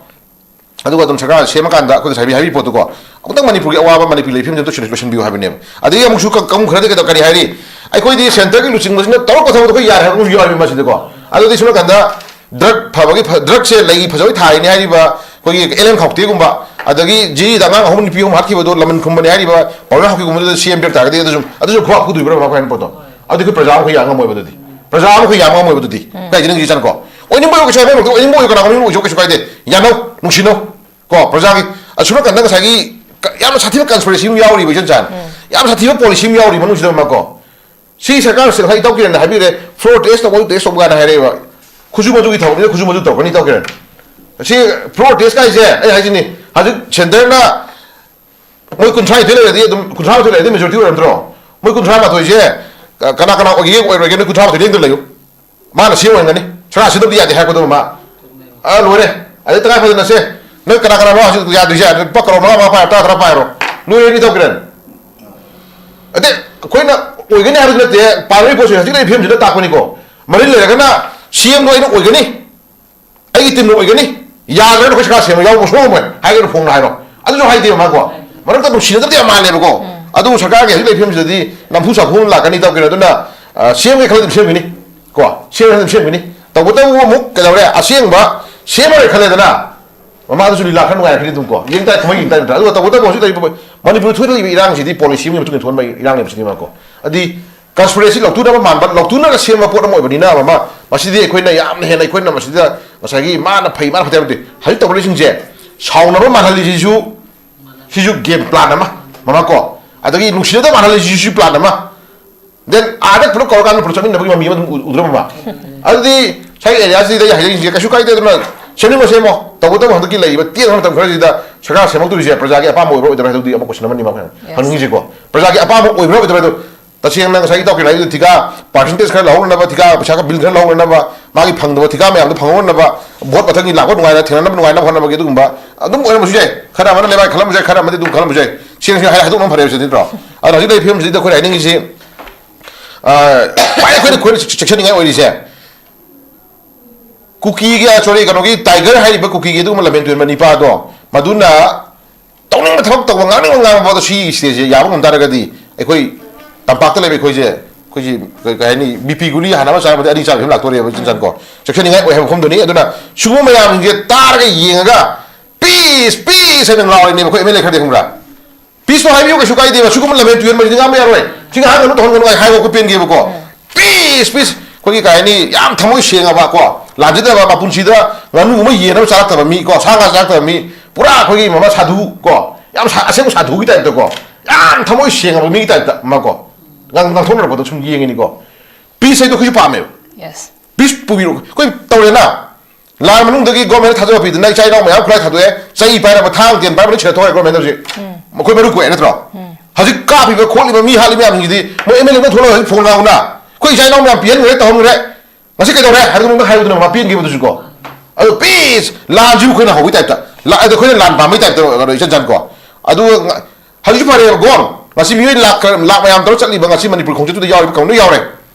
ꯑꯗꯨꯒ ꯑꯗꯨꯝ ꯁꯔꯀꯥꯔ ꯁꯦꯝꯃꯀꯥꯟꯗ ꯑꯩꯈꯣꯏ ꯉꯁꯥꯏ ꯍꯥꯏꯕꯤꯔꯤ ꯄꯣꯠꯇꯨꯀꯣ, ꯑꯃꯨꯛꯇꯪ ꯃꯅꯤꯄꯨꯔꯒꯤ ꯑꯋꯥꯕ, ꯃꯅꯤꯄꯨꯔꯒꯤ ꯂꯩꯐꯝꯁꯦ ꯑꯝꯇ ꯁꯣꯏ-, ꯂꯣꯏꯁꯤꯟꯕꯤꯌꯨ ꯍꯥꯏꯕꯅꯦꯕ꯫ ꯑꯗꯒꯤ ꯑꯃꯨꯛꯁꯨ ꯀ-, ꯀꯥꯡꯕꯨ ꯈꯔꯗꯤ ꯀꯩꯗꯧ-, ꯀꯔꯤ ꯍꯥꯏꯔꯤ, ꯑꯩꯈꯣꯏꯗꯤ centre ꯒꯤ ꯂꯨꯆꯤꯡꯕꯁꯤꯅ ꯇꯧꯔꯛꯄ ꯊꯕꯛꯇꯣ ꯑꯩꯈꯣꯏ ꯌꯥꯔꯦ ꯍꯥꯏꯕ ꯑꯃꯁꯨ ꯌꯥꯎꯔꯤꯕ ꯃꯁꯤꯗꯀꯣ꯫ ꯑꯗꯨꯗꯤ ꯁꯣꯝ ꯅꯥꯀꯟꯗ drug ꯐꯕꯒꯤ ꯐ-, drug ꯁꯦ ꯂꯩ ꯐꯖꯕꯩ ꯊꯥꯔꯤꯅꯤ ꯍꯥꯏꯔꯤꯕ ꯑꯩꯈꯣꯏꯒꯤ L M ꯈꯥꯎꯇꯦꯒꯨꯝꯕ, ꯑꯗꯒꯤ ꯖꯤꯔꯤꯗ ꯑꯉꯥꯡ ꯑꯍꯨꯝ ꯅꯨꯄꯤ ꯑꯍꯨꯝ ꯍꯥꯠꯈꯤꯕꯗꯣ ꯂꯃꯟ ꯈꯨꯝꯕꯅꯤ ꯍꯥꯏꯔꯤꯕ ꯄꯥꯎꯔꯩ ꯍꯥꯎꯀꯤꯒꯨꯝꯕꯗꯨꯗ C M ꯄꯤꯔꯛ ꯇꯥꯔꯒꯗꯤ ꯑꯗꯨꯁꯨ, ꯑꯗꯨꯁꯨ ꯈꯨꯕꯥꯛ ꯐꯨꯗꯣꯔꯤꯕ꯭ꯔꯥ ꯀꯃꯥꯏꯅ ꯄꯣꯠꯇꯣ? ꯑꯗꯨꯗꯤ ꯑꯩꯈꯣꯏ ꯄ꯭ꯔꯖꯥ ꯑꯃ ꯑꯩꯈꯣꯏ ꯌꯥꯝ ꯉꯝꯃꯣꯏꯕ ꯑꯗꯨꯗꯤ꯫ ꯄ꯭ꯔꯖꯥ ꯑꯃ ꯑꯩꯈꯣꯏ ꯌꯥꯝ ꯉꯝꯃꯣꯏꯕ ꯑꯗꯨꯗꯤ꯫ ꯀꯥꯏꯗꯤ ꯅꯪꯒꯤ ꯆꯟ ꯀꯣ꯫ ꯑꯣꯏꯅꯤꯡꯕ ꯑꯣꯏꯔꯒꯁꯨ ꯍꯥꯏꯕ ꯉꯝꯗꯦ, ꯑꯣꯏꯅꯤꯡꯕ ꯑꯣꯏꯔꯒ ꯀꯅꯥ ꯑꯣꯏꯅꯤꯡꯕ ꯑꯣꯏꯁꯨ ꯀꯩꯁꯨ ꯀꯥꯏꯗꯦ꯫ ꯌꯥꯅꯧ, ꯅꯨꯡꯁꯤꯅꯧ꯫ ꯀꯣ, ꯄ꯭ꯔꯖꯥꯒꯤ ꯑꯁꯨꯝ ꯅꯥꯀꯟꯗ ꯉꯁꯥꯏꯒꯤ ꯀ-, ꯌꯥꯝꯅ ꯁꯥꯊꯤꯕ conspiracy ꯑꯃ ꯌꯥꯎꯔꯤꯕ ꯏꯆꯟ ꯆꯥꯟ꯫ ꯌꯥꯝ ꯁꯥꯊꯤꯕ policy ꯑꯃ ꯌꯥꯎꯔꯤꯕ ꯃꯅꯨꯡꯁꯤꯗ ꯑꯃ ꯀꯣ꯫ ꯁꯤ ꯁꯔꯀꯥꯔꯁꯤꯅ ꯉꯁꯥꯏ ꯏꯇꯥꯎ ꯀꯤꯔꯟꯅ ꯍꯥꯏꯕꯤꯔꯦ, floor test ꯇꯧꯕ, test ꯇꯧꯕ ꯀꯥꯏꯅ ꯍꯥꯏꯔꯛꯑꯦꯕ꯫ ꯈꯨꯖꯨ ꯃꯖꯨꯒꯤ ꯊꯕꯛꯅꯤꯅ ꯈꯨꯖꯨ ꯃꯖꯨ ꯇꯧꯔꯛꯀꯅꯤ ꯏꯇꯥꯎ ꯀꯤꯔꯟ꯫ ꯁꯤ floor test ꯀꯥꯏꯁꯦ ꯑꯩ ꯍꯥꯏꯁꯤꯅꯤ, ꯍꯧꯖꯤꯛ centre ꯅ ꯃꯣꯏ ꯀꯨꯟꯊ꯭ꯔꯥ ꯅꯤꯊꯣꯏ ꯂꯩꯔꯗꯤ ꯑꯗꯨꯝ, ꯀꯨꯟꯊ꯭ꯥ ꯃꯥꯊꯣꯏ ꯂꯩꯔꯗꯤ majority ꯑꯣꯏꯔꯝꯗ꯭ꯔꯣ? ꯃꯣꯏ ꯀꯨꯟꯊ꯭ꯥ ꯃꯥꯊꯣꯏꯁꯦ ꯀ-, ꯀꯅꯥ ꯀꯅꯥ ꯑꯣꯏꯒꯦ ꯑꯣꯏꯔꯣꯏꯒꯦ ꯅꯣꯏ ꯀꯨꯟꯊ꯭ꯔꯥ ꯃꯥꯊꯣꯏ ꯂꯦꯡꯗꯅ ꯂꯩꯌꯨ꯫ ꯃꯥꯅ ꯁꯤ ꯑꯣꯏꯔꯝꯒꯅꯤ꯫ ꯁꯔꯀꯥꯔ ꯁꯤꯗꯕꯗꯤ ꯌꯥꯗꯦ ꯍꯥꯏꯔꯛꯄꯗꯣ ꯃꯥ꯫ ꯑ, ꯂꯣꯏꯔꯦ꯫ ꯑꯗꯩ ꯇꯉꯥꯏ ꯐꯗꯅ ꯁꯦ, ꯅꯣꯏ ꯀꯅꯥ ꯀꯅꯥꯅꯣ ꯍꯧꯖꯤꯛ ꯌꯥꯗꯣꯏꯁꯦ? ꯂꯨꯄꯥ ꯀꯔꯣꯔ ꯃꯉꯥ ꯃꯉꯥ ꯄꯥꯏꯔꯣ, ꯇꯔꯥ ꯇꯔꯥ ꯄꯥꯏꯔꯣ꯫ ꯂꯣꯏꯔꯦ ꯃꯤ ꯇꯧꯈ꯭ꯔꯦ꯫ ꯑꯗꯩ ꯑꯩꯈꯣꯏꯅ ꯑꯣꯏꯒꯅꯤ ꯍꯥꯏꯕꯗꯤ ꯅꯠꯇꯦ, ꯄꯥꯏꯔꯛꯏ ꯄꯣꯠꯁꯦ ꯍꯧꯖꯤꯛ ꯂꯩꯔꯤꯕ ꯐꯤꯕꯝꯁꯤꯗ ꯇꯥꯛꯄꯅꯤꯀꯣ꯫ ꯃꯔꯤ ꯂꯩꯔꯒꯅ C M ꯗꯣ ꯑꯩꯅ ꯑꯣꯏꯒꯅꯤ, ꯑꯩꯒꯤ team ꯅ ꯑꯣꯏꯒꯅꯤ꯫ ꯌꯥꯗ꯭ꯔꯒꯅ ꯑꯩꯈꯣꯏ ꯁꯔꯀꯥꯔ ꯁꯦꯝꯕ ꯌꯥꯎꯕ ꯁꯨꯡꯉꯝ ꯉꯝꯃꯣꯏ ꯍꯥꯏꯒꯅ ꯐꯣꯡꯅ ꯍꯥꯏꯔꯣ꯫ ꯑꯗꯨꯁꯨ ꯍꯥꯏꯗꯦꯕ ꯃꯥꯀꯣ꯫ ꯃꯔꯛꯇ ꯅꯨꯡꯁꯤꯅꯗꯕꯗꯤ ꯌꯥꯝ ꯃꯥꯜꯂꯦꯕꯀꯣ꯫ ꯑꯗꯨꯕꯨ ꯁꯔꯀꯥꯔꯒꯤ ꯍꯧꯖꯤꯛ ꯂꯩꯔꯤꯕ ꯐꯤꯕꯝꯁꯤꯗꯗꯤ ꯅꯝꯐꯨ ꯁꯥꯐꯨ ꯑꯃ ꯂꯥꯛꯀꯅꯤ ꯇꯧꯒꯦꯔꯥ꯫ ꯑꯗꯨꯅ, ꯑ, ꯁꯦꯝꯒꯦ ꯈꯜꯂꯗꯤ ꯑꯗꯨꯝ ꯁꯦꯝꯒꯅꯤ꯫ ꯀꯣ, ꯁꯦꯝꯒꯦ ꯈꯜꯂꯗꯤ ꯑꯗꯨꯝ ꯁꯦꯝꯒꯅꯤ꯫ ꯇꯧꯕꯇꯕꯨ ꯑꯃꯨꯛ ꯀꯩꯗꯧꯔꯦ? ꯑꯁꯦꯡꯕ ꯁꯦꯝꯃꯔꯣꯏ ꯈꯜꯂꯦꯗꯅ, ꯃꯃꯥꯗꯨꯁꯨ ꯂꯤꯂꯥ ꯈꯔ ꯅꯨꯡꯉꯥꯏꯔꯛꯀꯅꯤ ꯑꯗꯨꯝ ꯀꯣ꯫ ꯌꯦꯡ ꯇꯥꯏ, ꯊꯃꯣꯏ ꯌꯦꯡ ꯇꯥꯏ ꯅꯠꯇ꯭ꯔꯥ? ꯑꯗꯨꯒ ꯇꯧꯕꯇꯕꯨ ꯍꯧꯖꯤꯛ ꯂꯩꯔꯤꯕ ꯃꯅꯤꯄꯨꯔ ꯊꯣꯛꯂꯤꯕ ꯏꯔꯥꯡꯁꯤꯗꯤ ꯄꯣꯂꯤꯁꯤ ꯑꯃꯒꯤ ꯃꯇꯨꯡ ꯏꯟꯅ ꯊꯣꯛꯍꯟꯕ ꯏꯔꯥꯡꯅꯦꯕ ꯁꯤꯅꯦꯃꯥꯀꯣ꯫ ꯑꯗꯤ conspiracy ꯂꯧꯊꯣꯛꯅꯕ ꯃꯥꯟꯕ, ꯂꯧꯊꯣꯛꯅꯒ ꯁꯦꯝꯕ ꯄꯣꯠ ꯑꯃ ꯑꯣꯏꯕꯅꯤꯅ, ꯃꯃꯥ, ꯃꯁꯤꯗꯤ ꯑꯩꯈꯣꯏꯅ ꯌꯥꯝꯅ ꯍꯦꯟꯅ ꯑꯩꯈꯣꯏꯅ ꯃꯁꯤꯗ ꯉꯁꯥꯏꯒꯤ ꯃꯥꯅ ꯐꯩ, ꯃꯥꯅ ꯐꯠꯇꯦ ꯍꯥꯏꯕꯗꯤ, ꯍꯧꯖꯤꯛ ꯇꯧꯅꯔꯤꯁꯤꯡꯁꯦ, ꯁꯥꯎꯅꯕ ꯃꯥꯜꯍꯜꯂꯤꯁꯤꯁꯨ, ꯁꯤꯁꯨ game plan ꯑꯃ, ꯃꯃꯥ ꯀꯣ꯫ ꯑꯗꯒꯤ ꯅꯨꯡꯁꯤꯅꯗꯕ ꯃꯥꯜꯍꯜꯂꯤꯁꯤꯁꯨ plan ꯑꯃ꯫ Then ꯑꯥꯗ ꯄꯨꯂꯞ ꯀꯧꯔꯀꯥꯟꯗ ꯄꯨꯂꯞ ꯆꯠꯃꯤꯟꯅꯕꯒꯤ ꯃꯃꯤ ꯑꯃ ꯑꯗꯨꯝ ꯎ-, ꯎꯗ꯭ꯔꯣ ꯃꯃꯥ? ꯑꯗꯨꯗꯤ ꯁ꯭ꯋꯥꯏꯒꯤ areaꯁꯤꯗ ꯑꯩ ꯍꯥꯏꯖꯅꯤꯡꯉꯤꯁꯦ ꯀꯩꯁꯨ ꯀꯥꯏꯗꯦ꯫ ꯑꯗꯨꯅ ꯁꯦꯝꯅꯤꯡꯕ ꯁꯦꯝꯃꯣ, ꯇꯧꯕꯇꯕꯨ ꯍꯟꯗꯛꯀꯤ ꯂꯩꯔꯤꯕ ꯇꯦꯟꯕ ꯃꯇꯝ ꯈꯔꯁꯤꯗ ꯁꯔꯀꯥꯔ ꯁꯦꯝꯃꯛꯇꯣꯔꯤꯁꯦ ꯄ꯭ꯔꯖꯥꯒꯤ ꯑꯄꯥꯝꯕ ꯑꯣꯏꯕ꯭ꯔꯥ ꯑꯣꯏꯗꯕ꯭ꯔꯥ ꯍꯥꯏꯕꯗꯨꯗꯤ ꯑꯃ question ꯑꯃꯅꯤ ꯃꯥ Yes. ꯍꯪꯅꯤꯡꯉꯤꯁꯦꯀꯣ꯫ ꯄ꯭ꯔꯖꯥꯒꯤ ꯑꯄꯥꯝꯕ ꯑꯣꯏꯕ꯭ꯔꯥ ꯑꯣꯏꯗꯕ꯭ꯔꯥ ꯑꯗꯣ ꯇꯁꯦꯡꯅ ꯉꯁꯥꯏꯒꯤ ꯏꯇꯥꯎ ꯀꯩꯅꯣ ꯍꯥꯏꯕꯗꯣ ꯊꯤꯀꯥ percentage ꯈꯔ ꯂꯧꯍꯧꯅꯅꯕ, ꯊꯤꯀꯥ ꯄꯩꯁꯥ ꯈꯔ bill ꯈꯔ ꯂꯧꯍꯧꯅꯅꯕ, ꯃꯥꯒꯤ ꯐꯪꯗꯕ ꯊꯤꯀꯥ ꯃꯌꯥꯝꯗꯣ ꯐꯪꯍꯧꯅꯅꯕ, vote ꯃꯊꯪꯒꯤ ꯂꯥꯛꯄ ꯅꯨꯡꯉꯥꯏꯅ ꯊꯦꯡꯅꯅꯕ ꯅꯨꯡꯉꯥꯏꯅꯕ ꯍꯣꯠꯅꯕꯒꯤ ꯑꯗꯨꯒꯨꯝꯕ ꯑꯗꯨꯝ ꯑꯣꯏꯔꯝꯕꯁꯨ ꯌꯥꯏ꯫ ꯈꯔ ꯑꯃꯅ ꯂꯩꯕꯥꯛ ꯈꯜꯂꯝꯕꯁꯨ ꯌꯥꯏ, ꯈꯔ ꯑꯃꯗꯤ ꯑꯗꯨꯝ ꯈꯜꯂꯝꯕꯁꯨ ꯌꯥꯏ꯫ ꯁꯦꯡꯅ ꯁꯦꯡꯅ ꯍꯥꯏ-, ꯍꯥꯏꯗꯣꯛꯅꯕ ꯐꯔꯦ ꯁꯤ ꯅꯠꯇ꯭ꯔꯣ? ꯑꯗꯣ ꯍꯧꯖꯤꯛ ꯂꯩꯔꯤꯕ ꯐꯤꯕꯝꯁꯤꯗ ꯑꯩꯈꯣꯏꯅ ꯍꯥꯏꯅꯤꯡꯉꯤꯁꯤ, ꯑ, ꯈ꯭ꯋꯥꯏ ꯑꯩꯈꯣꯏꯅ, ꯑꯩꯈꯣꯏꯅ ꯆꯦꯛꯁꯤꯟꯅꯤꯡꯉꯥꯏ ꯑꯣꯏꯔꯤꯁꯦ, ꯀꯨꯀꯤꯒꯤ, ꯑ, sorry, ꯀꯩꯅꯣꯒꯤ tiger ꯍꯥꯏꯔꯤꯕ ꯀꯨꯀꯤꯒꯤ ꯑꯗꯨꯒꯨꯝꯕ ꯂꯝꯕꯦꯟ ꯇꯨꯔꯦꯟꯕ ꯅꯤꯄꯥꯗꯣ, ꯃꯗꯨꯅ ꯇꯧꯅꯤꯡꯕ ꯊꯕꯛ ꯇꯧꯕ, ꯉꯥꯡꯅꯤꯡꯕ ꯉꯥꯡꯕ ꯐꯥꯎꯗ ꯁꯤ stateꯁꯦ ꯌꯥꯕ ꯉꯝ ꯇꯥꯔꯒꯗꯤ ꯑꯩꯈꯣꯏ ꯇꯝꯄꯥꯛꯇ ꯂꯩꯕ ꯑꯩꯈꯣꯏꯁꯦ, ꯑꯩꯈꯣꯏꯁꯤ ꯀꯩ, ꯀꯩ ꯍꯥꯏꯅꯤ, BP ꯒꯨꯂꯤ ꯍꯥꯟꯅ ꯑꯃ ꯆꯥꯔꯝꯕꯗꯤ ꯑꯅꯤ ꯆꯥꯕ ꯐꯤꯕꯝ ꯂꯥꯛꯇꯣꯔꯦꯕ ꯏꯆꯤꯟ ꯆꯟꯀꯣ꯫ ꯆꯦꯛꯁꯤꯟꯅꯤꯡꯉꯥꯏ ꯑꯣꯏ ꯍꯥꯏꯕ ꯃꯐꯝꯗꯨꯅꯤ꯫ ꯑꯗꯨꯅ ꯁꯤꯒꯨꯝꯕ ꯃꯌꯥꯝꯁꯤꯡꯁꯦ ꯇꯥꯔꯒ ꯌꯦꯡꯉꯒ peace, peace ꯍꯥꯏꯅ ꯂꯥꯎꯔꯤꯅꯦꯕ ꯑꯩꯈꯣꯏ MLA ꯈꯔꯗꯤ, ꯈꯪꯕ꯭ꯔꯥ? Peaceꯇꯣ ꯍꯥꯏꯕꯤꯌꯨ, ꯀꯩꯁꯨ ꯀꯥꯏꯗꯦꯕ꯫ ꯁꯤꯒꯨꯝꯕ ꯂꯝꯕꯦꯟ ꯇꯨꯔꯦꯟ ꯃꯔꯤꯗꯤ ꯉꯥꯡꯕ ꯌꯥꯔꯣꯏ꯫ ꯁꯤ ꯉꯥꯡꯒꯅꯨ, ꯇꯧꯍꯟꯒꯅꯨ ꯍꯥꯏ-, ꯍꯥꯏꯕ ꯑꯩꯈꯣꯏ ꯄꯦꯟꯒꯦꯕꯀꯣ꯫ Peace, peace꯫ ꯑꯩꯈꯣꯏꯒꯤ ꯀꯩ ꯍꯥꯏꯅꯤ, ꯌꯥꯝ ꯊꯃꯣꯏ ꯁꯦꯡꯉꯕ ꯀꯣ, ꯂꯥꯟꯖꯗꯕ, ꯃꯄꯨꯟꯁꯤꯗ ꯉꯥꯅꯨ ꯑꯃ ꯌꯦꯟ ꯑꯃ ꯆꯥꯔꯛꯇꯕ ꯃꯤ ꯀꯣ, ꯁꯥ ꯉꯥ ꯆꯥꯔꯛꯇꯕ ꯃꯤ, ꯄꯨꯔꯥ ꯑꯩꯈꯣꯏꯒꯤ ꯃꯃꯥ ꯁꯥꯙꯨ ꯀꯣ, ꯌꯥꯝ ꯁꯥ-, ꯑꯁꯦꯡꯕ ꯁꯥꯙꯨꯒꯤ typeꯇ ꯀꯣ, ꯌꯥꯝ ꯊꯃꯣꯏ ꯁꯦꯡꯉꯕ ꯃꯤꯒꯤ typeꯇ ꯑꯃ ꯀꯣ, ꯉꯥꯡ-, ꯉꯥꯡꯊꯣꯛꯅꯔꯛꯄꯗꯣ ꯁꯨꯝ ꯌꯦꯡꯉꯤꯅꯤꯀꯣ꯫ Peace ꯍꯥꯏꯗꯣ ꯑꯩꯈꯣꯏꯁꯨ ꯄꯥꯝꯃꯦꯕ꯫ Yes꯫ Peace ꯄꯨꯕꯤꯔꯣ꯫ ꯑꯩꯈꯣꯏ ꯇꯧꯔꯦꯅ, ꯂꯥꯟ ꯃꯅꯨꯡꯗꯒꯤ government ꯊꯥꯗꯣꯔꯛꯄꯤꯗꯅ ꯏꯆꯥ ꯏꯅꯥꯎ ꯃꯌꯥꯝ ꯈꯨꯠꯂꯥꯏ ꯊꯥꯗꯣꯛꯑꯦ, ꯆꯩ ꯄꯥꯏꯔꯕ, ꯊꯥꯡ ꯇꯦꯟ ꯄꯥꯏꯔꯕ ꯂꯣꯏ ꯁꯤꯟꯅ ꯊꯣꯛꯑꯦ government ꯍꯧꯖꯤꯛ꯫ ꯃꯈꯣꯏ ꯃꯔꯨ ꯀꯣꯛꯑꯦ ꯅꯠꯇ꯭ꯔꯣ? ꯍꯧꯖꯤꯛ ꯀꯥꯞꯄꯤꯕ ꯈꯣꯠꯂꯤꯕ ꯃꯤ ꯍꯥꯠꯂꯤꯕ ꯃꯌꯥꯝꯁꯤꯡꯁꯤꯗꯤ ꯃꯣꯏ MLA ꯊꯣꯛꯂꯒ ꯍꯧꯖꯤꯛ ꯐꯣꯟ ꯉꯥꯡꯉꯨꯅ, "ꯑꯩꯈꯣꯏ ꯏꯆꯥ ꯏꯅꯥꯎ ꯃꯌꯥꯝ ꯄꯤꯍꯟꯈ꯭ꯔꯦ, ꯇꯧꯍꯟꯈ꯭ꯔꯦ, ꯉꯁꯤ ꯀꯩꯗꯧꯔꯦ?" ꯍꯥꯏꯕꯗꯨ ꯃꯉꯣꯟꯗ ꯍꯥꯏꯕꯗꯨꯅ ꯃꯥ ꯄꯦꯟꯈꯤꯕꯗꯨꯁꯨ ꯀꯣ꯫ ꯑꯗꯣ peace, ꯂꯥꯟꯁꯤꯕꯨ ꯑꯩꯈꯣꯏꯅ ꯍꯧꯕꯒꯤ typeꯇ, ꯂꯥ-, ꯑꯗꯣ ꯑꯩꯈꯣꯏꯅ ꯂꯥꯟ ꯄꯥꯝꯕꯒꯤ typeꯇ ꯀꯩꯅꯣ ꯏꯆꯟ ꯆꯟ ꯀꯣ꯫ ꯑꯗꯨꯒ ꯉ-, ꯍꯧꯖꯤꯛꯁꯨ ꯐꯔꯦꯕ ꯒꯣꯟ, ꯉꯁꯤ ꯃꯤꯑꯣꯏ ꯂꯥꯛ ꯈꯔ, ꯂꯥꯛ ꯃꯌꯥꯝ ꯇꯧꯔ ꯆꯠꯂꯤꯕ ꯉꯁꯤ ꯃꯅꯤꯄꯨꯔ ꯈꯣꯡꯆꯠꯇꯨꯗ ꯌꯥꯎꯔꯤꯕ ꯀꯥꯡꯂꯨꯞ ꯂꯣꯏ ꯌꯥꯎꯔꯦ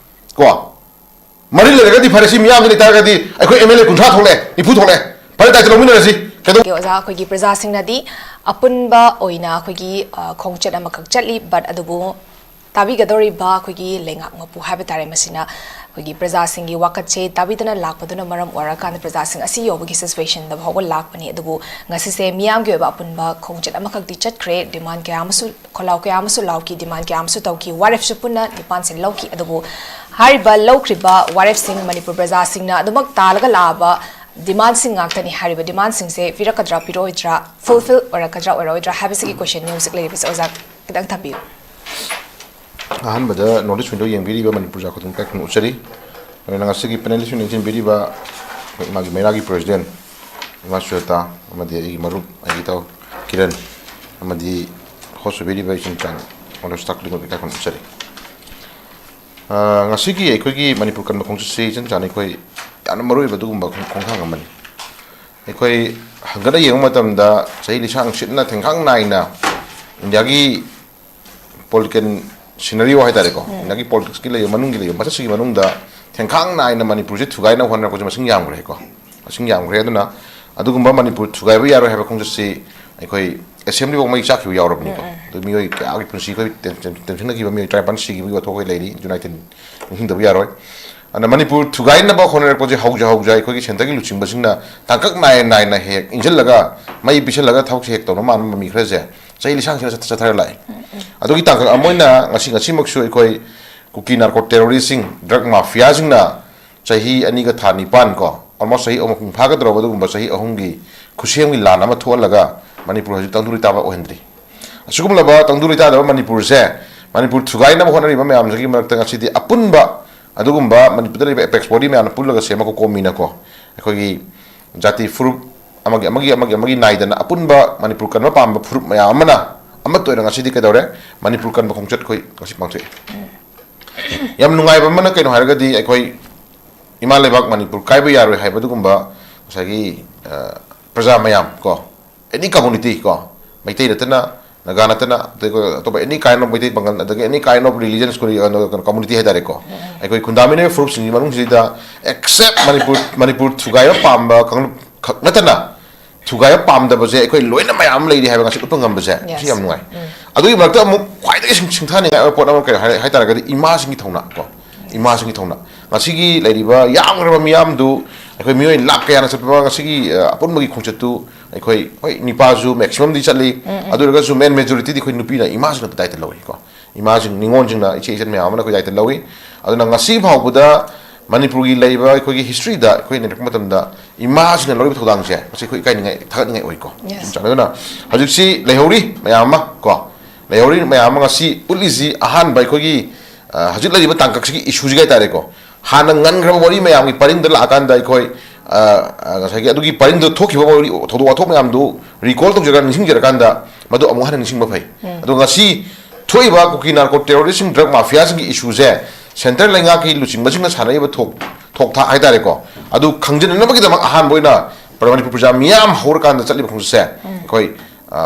ꯀꯣ꯫ ꯃꯔꯤ ꯂꯩꯔꯒꯗꯤ ꯐꯔꯦ, ꯁꯤ ꯃꯤꯌꯥꯝꯁꯤ ꯂꯩꯇꯥꯔꯒꯗꯤ ꯑꯩꯈꯣꯏ MLA ꯀꯨꯟꯊ꯭ꯔꯥ ꯊꯣꯛꯂꯛꯑꯦ, ꯅꯤꯐꯨ ꯊꯣꯛꯂꯛꯑꯦ, ꯐꯔꯦ, ꯇꯥꯏꯇ ꯂꯧꯃꯤꯟꯅꯔꯁꯤ꯫ ꯀꯩꯗꯧ- ꯑꯣꯀꯦ, ꯑꯣꯖꯥ, ꯑꯩꯈꯣꯏꯒꯤ ꯄ꯭ꯔꯖꯥꯁꯤꯡꯅꯗꯤ ꯑꯄꯨꯟꯕ ꯑꯣꯏꯅ ꯑꯩꯈꯣꯏꯒꯤ, ꯑ, ꯈꯣꯡꯆꯠ ꯑꯃꯈꯛ ꯆꯠꯂꯤ, but ꯑꯗꯨꯕꯨ ꯇꯥꯕꯤꯒꯗꯧꯔꯤꯕ ꯑꯩꯈꯣꯏꯒꯤ ꯂꯩꯉꯥꯛ ꯃꯄꯨ ꯍꯥꯏꯕ ꯇꯥꯔꯦ, ꯃꯁꯤꯅ ꯑꯩꯈꯣꯏꯒꯤ ꯄ꯭ꯔꯖꯥꯁꯤꯡꯒꯤ ꯋꯥꯀꯠꯁꯦ ꯇꯥꯕꯤꯗꯅ ꯂꯥꯛꯄꯗꯨꯅ ꯃꯔꯝ ꯑꯣꯏꯔꯀꯥꯟꯗ ꯄ꯭ꯔꯖꯥꯁꯤꯡ ꯑꯁꯤ ꯌꯧꯕꯒꯤ situation ꯗ ꯐꯥꯎꯕ ꯂꯥꯛꯄꯅꯤ꯫ ꯑꯗꯨꯕꯨ ꯉꯁꯤꯁꯦ ꯃꯤꯌꯥꯝꯒꯤ ꯑꯣꯏꯕ ꯑꯄꯨꯟꯕ ꯈꯣꯡꯆꯠ ꯑꯃꯈꯛꯇꯤ ꯆꯠꯈ꯭ꯔꯦ꯫ Demand ꯀꯌꯥ ꯑꯃꯁꯨ, ꯈꯣꯜꯂꯥꯎ ꯀꯌꯥ ꯑꯃꯁꯨ ꯂꯥꯎꯈꯤ, demand ꯀꯌꯥ ꯑꯃꯁꯨ ꯇꯧꯈꯤ, ꯋꯥꯔꯦꯞꯁꯨ ꯄꯨꯟꯅ ꯅꯤꯄꯥꯟꯁꯦ ꯂꯧꯈꯤ꯫ ꯑꯗꯨꯕꯨ ꯍꯥꯏꯔꯤꯕ ꯂꯧꯈ꯭ꯔꯤꯕ ꯋꯥꯔꯦꯞꯁꯤꯡ ꯃꯅꯤꯄꯨꯔ ꯄ꯭ꯔꯖꯥꯁꯤꯡꯅ ꯑꯗꯨꯃꯛ ꯇꯥꯜꯂꯒ ꯂꯥꯛꯑꯕ demand ꯁꯤꯡ ꯉꯥꯛꯇꯅꯤ꯫ ꯍꯥꯏꯔꯤꯕ demand ꯁꯤꯡꯁꯦ ꯄꯤꯔꯛꯀꯗ꯭ꯔꯥ, ꯄꯤꯔꯛꯑꯣꯏꯗ꯭ꯔꯥ, fulfill ꯑꯣꯏꯔꯛꯀꯗ꯭ꯔꯥ, ꯑꯣꯏꯔꯛꯑꯣꯏꯗ꯭ꯔꯥ ꯍꯥꯏꯕꯁꯤꯒꯤ question ꯅꯤ ꯍꯧꯖꯤꯛ ꯂꯩꯔꯤꯕꯁꯦ꯫ ꯑꯣꯖꯥ, ꯈꯤꯇꯪ ꯊꯝꯕꯤꯌꯨ꯫ ꯑꯍꯥꯟꯕꯗ North East Window ꯌꯦꯡꯕꯤꯔꯤꯕ ꯃꯅꯤꯄꯨꯔ ꯄ꯭ꯔꯖꯥ ꯈꯨꯗꯤꯡꯃꯛ ꯏꯀꯥꯏ ꯈꯨꯝꯅꯅ ꯎꯠꯆꯔꯤ꯫ ꯑꯗꯨꯅ ꯉꯁꯤꯒꯤ panel ꯁꯤꯡ ꯌꯦꯡꯁꯤꯟꯕꯤꯔꯤꯕ ꯏꯃꯥꯒꯤ ꯃꯩꯔꯥꯒꯤ president ꯏꯃꯥ ꯁꯨꯖꯥꯇꯥ ꯑꯃꯗꯤ ꯑꯩꯒꯤ ꯃꯔꯨꯞ, ꯑꯩꯒꯤ ꯏꯇꯥꯎ ꯀꯤꯔꯟ, ꯑꯃꯗꯤ host ꯑꯣꯏꯕꯤꯔꯤꯕ ꯏꯆꯤꯟ ꯆꯥꯟ honourable staff ꯈꯨꯗꯤꯡꯃꯛ ꯏꯀꯥꯏ ꯈꯨꯝꯅꯅ ꯎꯠꯆꯔꯤ꯫ ꯑ, ꯉꯁꯤꯒꯤ ꯑꯩꯈꯣꯏꯒꯤ ꯃꯅꯤꯄꯨꯔ ꯀꯟꯕ ꯈꯣꯡꯆꯠꯁꯤ ꯏꯆꯟ ꯆꯥꯟꯅ ꯑꯩꯈꯣꯏ ꯌꯥꯝꯅ ꯃꯔꯨ ꯑꯣꯏꯕ ꯑꯗꯨꯒꯨꯝꯕ ꯈꯣꯡ-, ꯈꯣꯡꯊꯥꯡ ꯑꯃꯅꯤ꯫ ꯑꯩꯈꯣꯏ ꯍꯪꯒꯠꯅ ꯌꯦꯡꯕ ꯃꯇꯝꯗ ꯆꯍꯤ ꯂꯤꯁꯥꯡ ꯁꯤꯠꯅ ꯊꯦꯡꯈꯥꯡ ꯅꯥꯏꯅ ꯏꯟꯗꯤꯌꯥꯒꯤ political scenario ꯍꯥꯏ ꯇꯥꯔꯦꯀꯣ, ꯏꯟꯗꯤꯌꯥꯒꯤ politics ꯀꯤ ꯂꯩꯕ, ꯃꯅꯨꯡꯒꯤ ꯂꯩꯕ ꯃꯆꯠꯁꯤꯒꯤ ꯃꯅꯨꯡꯗ ꯊꯦꯡꯈꯥꯡ ꯅꯥꯏꯅ ꯃꯅꯤꯄꯨꯔꯁꯦ ꯊꯨꯒꯥꯏꯅꯕ ꯍꯣꯠꯅꯔꯛꯄꯁꯦ ꯃꯁꯤꯡ ꯌꯥꯝꯈ꯭ꯔꯦꯀꯣ, ꯃꯁꯤꯡ ꯌꯥꯝꯈ꯭ꯔꯦ꯫ ꯑꯗꯨꯅ ꯑꯗꯨꯒꯨꯝꯕ ꯃꯅꯤꯄꯨꯔ ꯊꯨꯒꯥꯏꯕ ꯌꯥꯔꯣꯏ ꯍꯥꯏꯕ ꯈꯣꯡꯆꯠꯁꯤ ꯑꯩꯈꯣꯏ assembly ꯐꯥꯎ ꯃꯩ ꯆꯥꯛꯈꯤꯕ ꯌꯥꯎꯔꯕꯅꯤꯀꯣ꯫ ꯑꯗꯨ ꯃꯤꯑꯣꯏ ꯀꯌꯥꯒꯤ ꯄꯨꯟꯁꯤ ꯑꯩꯈꯣꯏ ꯇꯦꯟ-, ꯇꯦꯟ-, ꯇꯦꯟꯁꯤꯟꯅꯈꯤꯕ ꯃꯤꯑꯣꯏ ꯇꯔꯥꯅꯤꯄꯥꯟ ꯁꯤꯈꯤꯕꯒꯤ ꯋꯥꯊꯣꯛ ꯑꯩꯈꯣꯏ ꯂꯩꯔꯤ, ꯖꯨꯟ ꯑꯩꯠꯇꯤꯟ ꯅꯤꯡꯁꯤꯡꯗꯕ ꯌꯥꯔꯣꯏ꯫ ꯑꯗꯨꯅ ꯃꯅꯤꯄꯨꯔ ꯊꯨꯒꯥꯏꯅꯕ ꯍꯣꯠꯅꯔꯛꯄꯁꯦ ꯍꯧꯖ ꯍꯧꯖ ꯑꯩꯈꯣꯏꯒꯤ centre ꯒꯤ ꯂꯨꯆꯤꯡꯕꯁꯤꯡꯅ ꯇꯥꯡꯀꯛ ꯅꯥꯏ ꯅꯥꯏꯅ ꯍꯦꯛ ꯏꯟꯁꯤꯜꯂꯒ ꯃꯩ ꯄꯤꯁꯤꯜꯂꯒ ꯊꯕꯛꯁꯦ ꯍꯦꯛ ꯇꯧꯅꯕ ꯃꯥꯟꯕ ꯃꯃꯤ ꯈꯔꯁꯦ ꯆꯍꯤ ꯂꯤꯁꯥꯡ ꯁꯤꯠꯅ ꯆꯠꯊ-, ꯆꯠꯊꯔ ꯂꯥꯛꯑꯦ꯫ ꯑꯗꯨꯒꯤ ꯇꯥꯡꯀꯛ ꯑꯃ ꯑꯣꯏꯅ ꯉꯁꯤ, ꯉꯁꯤꯃꯛꯁꯨ ꯑꯩꯈꯣꯏ ꯀꯨꯀꯤ narco terrorist ꯁꯤꯡ, drug mafia ꯁꯤꯡꯅ ꯆꯍꯤ ꯑꯅꯤꯒ ꯊꯥ ꯅꯤꯄꯥꯟ ꯀꯣ, almost ꯆꯍꯤ ꯑꯍꯨꯝ ꯃꯄꯨꯡ ꯐꯥꯒꯗꯧꯔꯕ ꯑꯗꯨꯒꯨꯝꯕ ꯆꯍꯤ ꯑꯍꯨꯝꯒꯤ ꯈꯨꯠꯁꯦꯝꯒꯤ ꯂꯥꯟ ꯑꯃ ꯊꯣꯛꯍꯜꯂꯒ ꯃꯅꯤꯄꯨꯔ ꯍꯧꯖꯤꯛ ꯇꯪꯗꯨ ꯂꯩꯇꯥꯕ ꯑꯣꯏꯍꯟꯗ꯭ꯔꯤ꯫ ꯑꯁꯤꯒꯨꯝꯂꯕ ꯇꯪꯗꯨ ꯂꯩꯇꯥꯗꯕ ꯃꯅꯤꯄꯨꯔꯁꯦ, ꯃꯅꯤꯄꯨꯔ ꯊꯨꯒꯥꯏꯅꯕ ꯍꯣꯠꯅꯔꯤꯕ ꯃꯌꯥꯝꯁꯤꯒꯤ ꯃꯔꯛꯇ ꯉꯁꯤꯗꯤ ꯑꯄꯨꯟꯕ ꯑꯗꯨꯒꯨꯝꯕ ꯃꯅꯤꯄꯨꯔꯗ ꯂꯩꯔꯤꯕ apex body ꯃꯌꯥꯝꯅ ꯄꯨꯜꯂꯒ ꯁꯦꯝꯕ ꯀꯣꯀꯣꯃꯤꯅꯀꯣ, ꯑꯩꯈꯣꯏꯒꯤ ꯖꯥꯇꯤ ꯐꯨꯔꯨꯞ ꯑꯃꯒꯤ, ꯑꯃꯒꯤ, ꯑꯃꯒꯤ, ꯑꯃꯒꯤ ꯅꯥꯏꯗꯅ ꯑꯄꯨꯟꯕ ꯃꯅꯤꯄꯨꯔ ꯀꯟꯕ ꯄꯥꯝꯕ ꯐꯨꯔꯨꯞ ꯃꯌꯥꯝ ꯑꯃꯅ ꯑꯃꯠꯇ ꯑꯣꯏꯅ ꯉꯁꯤꯗꯤ ꯀꯩꯗꯧꯔꯦ? ꯃꯅꯤꯄꯨꯔ ꯀꯟꯕ ꯈꯣꯡꯆꯠ ꯑꯩꯈꯣꯏ ꯉꯁꯤ ꯄꯥꯡꯊꯣꯛꯑꯦ꯫ ꯌꯥꯝ ꯅꯨꯡꯉꯥꯏꯕ ꯑꯃꯅ ꯀꯩꯅꯣ ꯍꯥꯏꯔꯒꯗꯤ, ꯑꯩꯈꯣꯏ ꯏꯃꯥ ꯂꯩꯕꯥꯛ ꯃꯅꯤꯄꯨꯔ ꯀꯥꯏꯕ ꯌꯥꯔꯣꯏ ꯍꯥꯏꯕ ꯑꯗꯨꯒꯨꯝꯕ ꯉꯁꯥꯏꯒꯤ, ꯑ, ꯄ꯭ꯔꯖꯥ ꯃꯌꯥꯝ ꯀꯣ, any community ꯀꯣ, ꯃꯩꯇꯩ ꯅꯠꯇꯅ, ꯅꯥꯒꯥ ꯅꯠꯇꯅ, ꯑꯇꯩ ꯑꯩꯈꯣꯏ ꯑꯇꯣꯞꯄ any kind of ꯃꯩꯇꯩ ꯄꯥꯉꯜ, ꯑꯗꯒꯤ any kind of religions ꯀꯣ, ꯀꯩꯅꯣ, community ꯍꯥꯏ ꯇꯥꯔꯦꯀꯣ, ꯑꯩꯈꯣꯏ ꯈꯨꯟꯗꯥꯃꯤꯟꯅꯔꯤꯕ ꯐꯨꯔꯨꯞꯁꯤꯡꯒꯤ ꯃꯅꯨꯡꯁꯤꯗ except ꯃꯅꯤꯄꯨꯔ, ꯃꯅꯤꯄꯨꯔ ꯊꯨꯒꯥꯏꯕ ꯄꯥꯝꯕ ꯀꯥꯡꯂꯨꯞ ꯈꯛ ꯅꯠꯇꯅ ꯊꯨꯒꯥꯏꯕ ꯄꯥꯝꯗꯕꯁꯦ ꯑꯩꯈꯣꯏ ꯂꯣꯏꯅ ꯃꯌꯥꯝ ꯑꯃ ꯂꯩꯔꯤ ꯍꯥꯏꯕ ꯉꯁꯤ ꯎꯠꯄ ꯉꯝꯕꯁꯦ ꯁꯤ ꯌꯥꯝ ꯅꯨꯡꯉꯥꯏ꯫ ꯑꯗꯨꯒꯤ ꯃꯔꯛꯇ ꯑꯃꯨꯛ ꯈ꯭ꯋꯥꯏꯗꯒꯤ ꯁꯤꯡ- ꯁꯤꯡꯊꯥꯅꯤꯡꯉꯥꯏ ꯑꯣꯏꯕ ꯄꯣꯠ ꯑꯃ ꯀꯩ ꯍꯥꯏ ꯍꯥꯏ ꯇꯥꯔꯒꯗꯤ ꯏꯃꯥꯁꯤꯡꯒꯤ ꯊꯧꯅꯥ ꯀꯣ, ꯏꯃꯥꯁꯤꯡꯒꯤ ꯊꯧꯅꯥ꯫ ꯉꯁꯤꯒꯤ ꯂꯩꯔꯤꯕ ꯌꯥꯝꯈ꯭ꯔꯕ ꯃꯤꯌꯥꯝꯗꯨ ꯑꯩꯈꯣꯏ ꯃꯤꯑꯣꯏ ꯂꯥꯛ ꯀꯌꯥꯅ ꯆꯠꯄ ꯉꯁꯤꯒꯤ ꯑ, ꯑꯄꯨꯟꯕꯒꯤ ꯈꯣꯡꯆꯠꯇꯨ ꯑꯩꯈꯣꯏ ꯍꯣꯏ ꯅꯤꯄꯥꯁꯨ ꯃꯦꯛꯁꯤꯃꯝꯗꯤ ꯆꯠꯂꯤ꯫ ꯑꯗꯨ ꯑꯣꯏꯔꯒꯁꯨ ꯃꯦꯟ ꯃꯦꯖꯣꯔꯤꯇꯤꯗꯤ ꯑꯩꯈꯣꯏ ꯅꯨꯄꯤꯅ ꯏꯃꯥꯁꯤꯡꯅ ꯗꯥꯏꯇ ꯂꯧꯏꯀꯣ꯫ ꯏꯃꯥꯁꯤꯡ ꯅꯤꯉꯣꯜꯁꯤꯡꯅ ꯏꯆꯦ ꯏꯆꯟ ꯃꯌꯥꯝ ꯑꯃꯅ ꯑꯩꯈꯣꯏ ꯗꯥꯏꯇ ꯂꯧꯏ꯫ ꯑꯗꯨꯅ ꯉꯁꯤ ꯐꯥꯎꯕꯗ ꯃꯅꯤꯄꯨꯔꯒꯤ ꯂꯩꯔꯤꯕ ꯑꯩꯈꯣꯏꯒꯤ ꯍꯤꯁꯇ꯭ꯔꯤꯗ ꯑꯩꯈꯣꯏ ꯅꯩꯅꯔꯛꯄ ꯃꯇꯝꯗ ꯏꯃꯥꯁꯤꯡꯅ ꯂꯧꯔꯤꯕ ꯊꯧꯗꯥꯡꯁꯦ ꯃꯁꯤ ꯑꯩꯈꯣꯏ ꯏꯀꯥꯏꯅꯤꯡꯉꯥꯏ ꯊꯥꯒꯠꯅꯤꯡꯉꯥꯏ ꯑꯣꯏꯀꯣ꯫ ꯆꯨꯝ ꯆꯥꯅ ꯑꯗꯨꯅ ꯍꯧꯖꯤꯛꯁꯤ ꯂꯩꯍꯧꯔꯤ ꯃꯌꯥꯝ ꯑꯃ ꯀꯣ, ꯂꯩꯍꯧꯔꯤ ꯃꯌꯥꯝ ꯑꯃ ꯉꯁꯤ ꯎꯠꯂꯤꯁꯤ ꯑꯍꯥꯟꯕ ꯑꯩꯈꯣꯏꯒꯤ ꯑ, ꯍꯧꯖꯤꯛ ꯂꯩꯔꯤꯕ ꯇꯥꯡꯀꯛꯁꯤꯒꯤ ꯏꯁꯨꯁꯤꯒꯤ ꯍꯥꯏꯇꯥꯔꯦꯀꯣ, ꯍꯥꯟꯅ ꯉꯟꯈ꯭ꯔꯕ ꯋꯥꯔꯤ ꯃꯌꯥꯝꯒꯤ ꯄꯔꯤꯡꯗ ꯂꯥꯛꯑꯀꯥꯟꯗ ꯑꯩꯈꯣꯏ ꯑ, ꯑ, ꯉꯁꯥꯏꯒꯤ ꯑꯗꯨꯒꯤ ꯄꯔꯤꯡꯗ ꯊꯣꯛꯈꯤꯕ ꯋꯥꯔꯤ, ꯊꯧꯗꯣꯛ ꯋꯥꯊꯣꯛ ꯃꯌꯥꯝꯗꯨ ꯔꯤꯀꯣꯜ ꯇꯧꯖꯔꯒ ꯅꯤꯡꯁꯤꯡꯖꯔꯀꯥꯟꯗ ꯃꯗꯨ ꯑꯃꯨꯛ ꯍꯟꯅ ꯅꯤꯡꯁꯤꯡꯕ ꯐꯩ꯫ ꯑꯗꯣ ꯉꯁꯤ ꯊꯣꯛꯏꯕ ꯀꯨꯀꯤ ꯅꯥꯔꯀꯣ ꯇꯦꯔꯣꯔꯤꯁꯁꯤꯡ, ꯗ꯭ꯔꯒ ꯃꯥꯐꯤꯌꯥꯁꯤꯡꯒꯤ ꯏꯁꯨꯁꯦ ꯁꯦꯟꯇ꯭ꯔꯦꯜ ꯂꯩꯉꯥꯛꯀꯤ ꯂꯨꯆꯤꯡꯕꯁꯤꯡꯅ ꯁꯥꯟꯅꯔꯤꯕ ꯊꯣꯛ ꯊꯣꯛ ꯊꯥꯛ ꯍꯥꯏꯇꯥꯔꯦꯀꯣ, ꯑꯗꯨ ꯈꯪꯖꯤꯟꯅꯅꯕꯒꯤꯗꯃꯛ ꯑꯍꯥꯟꯕ ꯑꯣꯏꯅ ꯃꯅꯤꯄꯨꯔ ꯄ꯭ꯔꯖꯥ ꯃꯤꯌꯥꯝ ꯍꯧꯔꯀꯥꯟꯗ ꯆꯠꯂꯤꯕ ꯈꯣꯡꯆꯠꯁꯦ ꯑꯩꯈꯣꯏ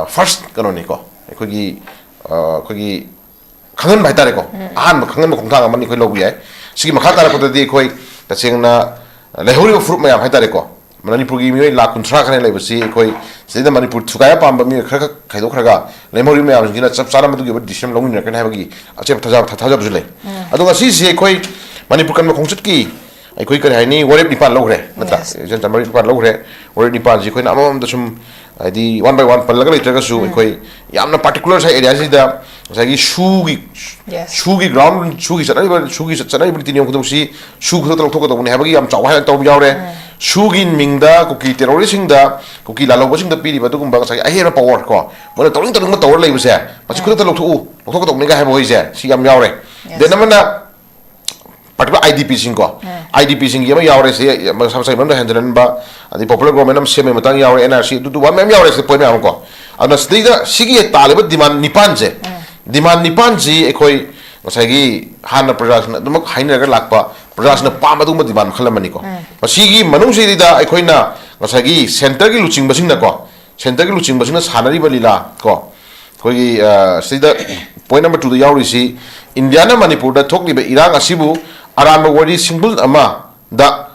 ꯐꯥꯔꯁ ꯀꯩꯅꯣꯅꯤꯀꯣ, ꯑꯩꯈꯣꯏꯒꯤ ꯑ, ꯑꯩꯈꯣꯏꯒꯤ ꯈꯪꯍꯟꯕ ꯍꯥꯏꯇꯥꯔꯦꯀꯣ꯫ ꯑꯍꯥꯟꯕ ꯈꯪꯍꯟꯕ ꯈꯣꯡꯊꯥꯡ ꯑꯃꯅꯤ ꯑꯩꯈꯣꯏ ꯂꯧꯕ ꯌꯥꯏ꯫ ꯁꯤꯒꯤ ꯃꯈꯥ ꯇꯥꯔꯛꯄꯗꯗꯤ ꯑꯩꯈꯣꯏ ꯇꯁꯦꯡꯅ ꯂꯩꯍꯧꯔꯤꯕ ꯐꯨꯔꯨꯞ ꯃꯌꯥꯝ ꯍꯥꯏꯇꯥꯔꯦꯀꯣ, ꯃꯅꯤꯄꯨꯔꯒꯤ ꯃꯤꯑꯣꯏ ꯂꯥꯈ ꯀꯨꯟꯊ꯭ꯔꯥ ꯈꯔ ꯂꯩꯕꯁꯤ ꯑꯩꯈꯣꯏ ꯁꯤꯗꯩꯗ ꯃꯅꯤꯄꯨꯔ ꯊꯨꯒꯥꯏꯕ ꯄꯥꯝꯕ ꯃꯤꯑꯣꯏ ꯈꯔ ꯈꯛ ꯈꯥꯏꯗꯣꯛꯈ꯭ꯔꯒ ꯂꯦꯝꯍꯧꯔꯤꯕ ꯃꯌꯥꯝꯁꯤꯡꯁꯤꯅ ꯆꯞ ꯆꯥꯅ ꯃꯗꯨꯒꯤ ꯑꯣꯏꯕ ꯗꯤꯁꯤꯖꯟ ꯂꯧꯃꯤꯟꯅꯔꯛꯀꯅꯤ ꯍꯥꯏꯕꯒꯤ ꯑꯆꯦꯠꯄ ꯊꯥꯖꯕ ꯊꯥꯖꯕꯁꯨ ꯂꯩ꯫ ꯑꯗꯣ ꯉꯁꯤꯁꯦ ꯑꯩꯈꯣꯏ ꯃꯅꯤꯄꯨꯔ ꯀꯟꯕ ꯈꯣꯡꯆꯠꯀꯤ ꯑꯩꯈꯣꯏ ꯀꯔꯤ ꯍꯥꯏꯅꯤ, ꯋꯥꯔꯦꯞ ꯅꯤꯄꯥꯟ ꯂꯧꯈ꯭ꯔꯦ ꯅꯠꯇ꯭ꯔꯥ? ꯏꯆꯟ ꯆꯥꯃꯔꯤ ꯅꯤꯄꯥꯟ ꯂꯧꯈ꯭ꯔꯦ꯫ ꯋꯥꯔꯦꯞ ꯅꯤꯄꯥꯟꯁꯤ ꯑꯩꯈꯣꯏꯅ ꯑꯃꯃꯝꯗ ꯁꯨꯝ ꯍꯥꯏꯗꯤ ꯋꯥꯟ ꯕꯥꯏ ꯋꯥꯟ ꯄꯜꯂꯒ ꯂꯩꯇ꯭ꯔꯒꯁꯨ ꯑꯩꯈꯣꯏ ꯌꯥꯝꯅ ꯄꯥꯔꯇꯤꯀꯨꯂꯔ ꯁꯥꯏ ꯑꯦꯔꯤꯌꯥꯁꯤꯗ ꯉꯁꯥꯏꯒꯤ ꯁꯨꯒꯤ ꯁꯨꯒꯤ ꯒ꯭ꯔꯥꯎꯟ ꯁꯨꯒꯤ ꯆꯠꯅꯔꯤꯕ ꯁꯨꯒꯤ ꯆꯠꯅꯔꯤꯕ ꯅꯤꯇꯤ ꯅꯤꯌꯣꯝ ꯈꯨꯗꯤꯡꯃꯛꯁꯤ ꯁꯨ ꯈꯨꯗꯛꯇ ꯂꯧꯊꯣꯛꯀꯗꯧꯕꯅꯤ ꯍꯥꯏꯕꯒꯤ ꯌꯥꯝ ꯆꯥꯎꯕ ꯍꯥꯏꯔ ꯇꯧꯕ ꯌꯥꯎꯔꯦ꯫ ꯁꯨꯒꯤ ꯃꯤꯡꯗ ꯀꯨꯀꯤ ꯇꯦꯔꯣꯔꯤꯁꯁꯤꯡꯗ ꯀꯨꯀꯤ ꯂꯥꯜꯍꯧꯕꯁꯤꯡꯗ ꯄꯤꯔꯤꯕ ꯑꯗꯨꯒꯨꯝꯕ ꯉꯁꯥꯏꯒꯤ ꯑꯍꯦꯟꯕ ꯄꯋꯥꯔ ꯀꯣ, ꯃꯣꯏꯅ ꯇꯧꯅꯤꯡ ꯇꯧꯅꯤꯡꯕ ꯇꯧꯔ ꯂꯩꯕꯁꯦ ꯃꯁꯤ ꯈꯨꯗꯛꯇ ꯂꯧꯊꯣꯛꯎ, ꯂꯧꯊꯣꯛꯀꯗꯧꯕꯅꯤ ꯀꯥꯏ ꯍꯥꯏꯕ ꯋꯥꯍꯩꯁꯦ ꯁꯤ ꯌꯥꯝ ꯌꯥꯎꯔꯦ꯫ ꯗꯦꯟ ꯑꯃꯅ particular I D ꯄꯤꯁꯤꯡꯀꯣ, I D ꯄꯤꯁꯤꯡꯒꯤ ꯑꯃ ꯌꯥꯎꯔꯦ ꯁꯤ, ꯃꯁꯥ ꯃꯁꯥꯒꯤ ꯃꯔꯝꯗ ꯍꯟꯖꯤꯟꯍꯟꯕ, ꯑꯗꯩ ꯄꯣꯄꯨꯂꯔ ꯒꯣꯔꯃꯦꯟ ꯑꯃ ꯁꯦꯝꯕꯒꯤ ꯃꯇꯥꯡ ꯌꯥꯎꯔꯦ, ꯑꯦꯟ ꯑꯥꯔ ꯁꯤ ꯑꯗꯨꯗꯨ ꯋꯥ ꯃꯌꯥꯝ ꯌꯥꯎꯔꯦ ꯁꯤꯗ ꯄꯣꯏꯟ ꯃꯌꯥꯝ ꯑꯃ ꯀꯣ꯫ ꯑꯗꯨꯅ ꯁꯤꯗꯩꯗ ꯁꯤꯒꯤ ꯇꯥꯜꯂꯤꯕ ꯗꯤꯃꯥꯟ ꯅꯤꯄꯥꯟꯁꯦ, ꯗꯤꯃꯥꯟ ꯅꯤꯄꯥꯟꯁꯤ ꯑꯩꯈꯣꯏ ꯉꯁꯥꯏꯒꯤ ꯍꯥꯟꯅ ꯄ꯭ꯔꯖꯥꯁꯤꯡꯅ ꯑꯗꯨꯃꯛ ꯍꯥꯏꯅꯔꯒ ꯂꯥꯛꯄ, ꯄ꯭ꯔꯖꯥꯁꯤꯡꯅ ꯄꯥꯝꯕ ꯑꯗꯨꯒꯨꯝꯕ ꯗꯤꯃꯥꯟ ꯃꯈꯜ ꯑꯃꯅꯤꯀꯣ꯫ ꯃꯁꯤꯒꯤ ꯃꯅꯨꯡꯁꯤꯗꯩꯗ ꯑꯩꯈꯣꯏꯅ ꯉꯁꯥꯏꯒꯤ ꯁꯦꯟꯇꯔꯒꯤ ꯂꯨꯆꯤꯡꯕꯁꯤꯡꯅꯀꯣ, ꯁꯦꯟꯇꯔꯒꯤ ꯂꯨꯆꯤꯡꯕꯁꯤꯡꯅ ꯁꯥꯟꯅꯔꯤꯕ ꯂꯤꯂꯥ ꯀꯣ, ꯑꯩꯈꯣꯏꯒꯤ ꯑ, ꯁꯤꯗ ꯄꯣꯏꯟ ꯅꯝꯕꯔ ꯇꯨꯗ ꯌꯥꯎꯔꯤꯁꯤ, ꯏꯟꯗꯤꯌꯥꯅ ꯃꯅꯤꯄꯨꯔꯗ ꯊꯣꯛꯂꯤꯕ ꯏꯔꯥꯡ ꯑꯁꯤꯕꯨ ꯑꯔꯥꯟꯕ ꯋꯥꯔꯤ ꯁꯤꯡꯕꯨꯜ ꯑꯃꯗ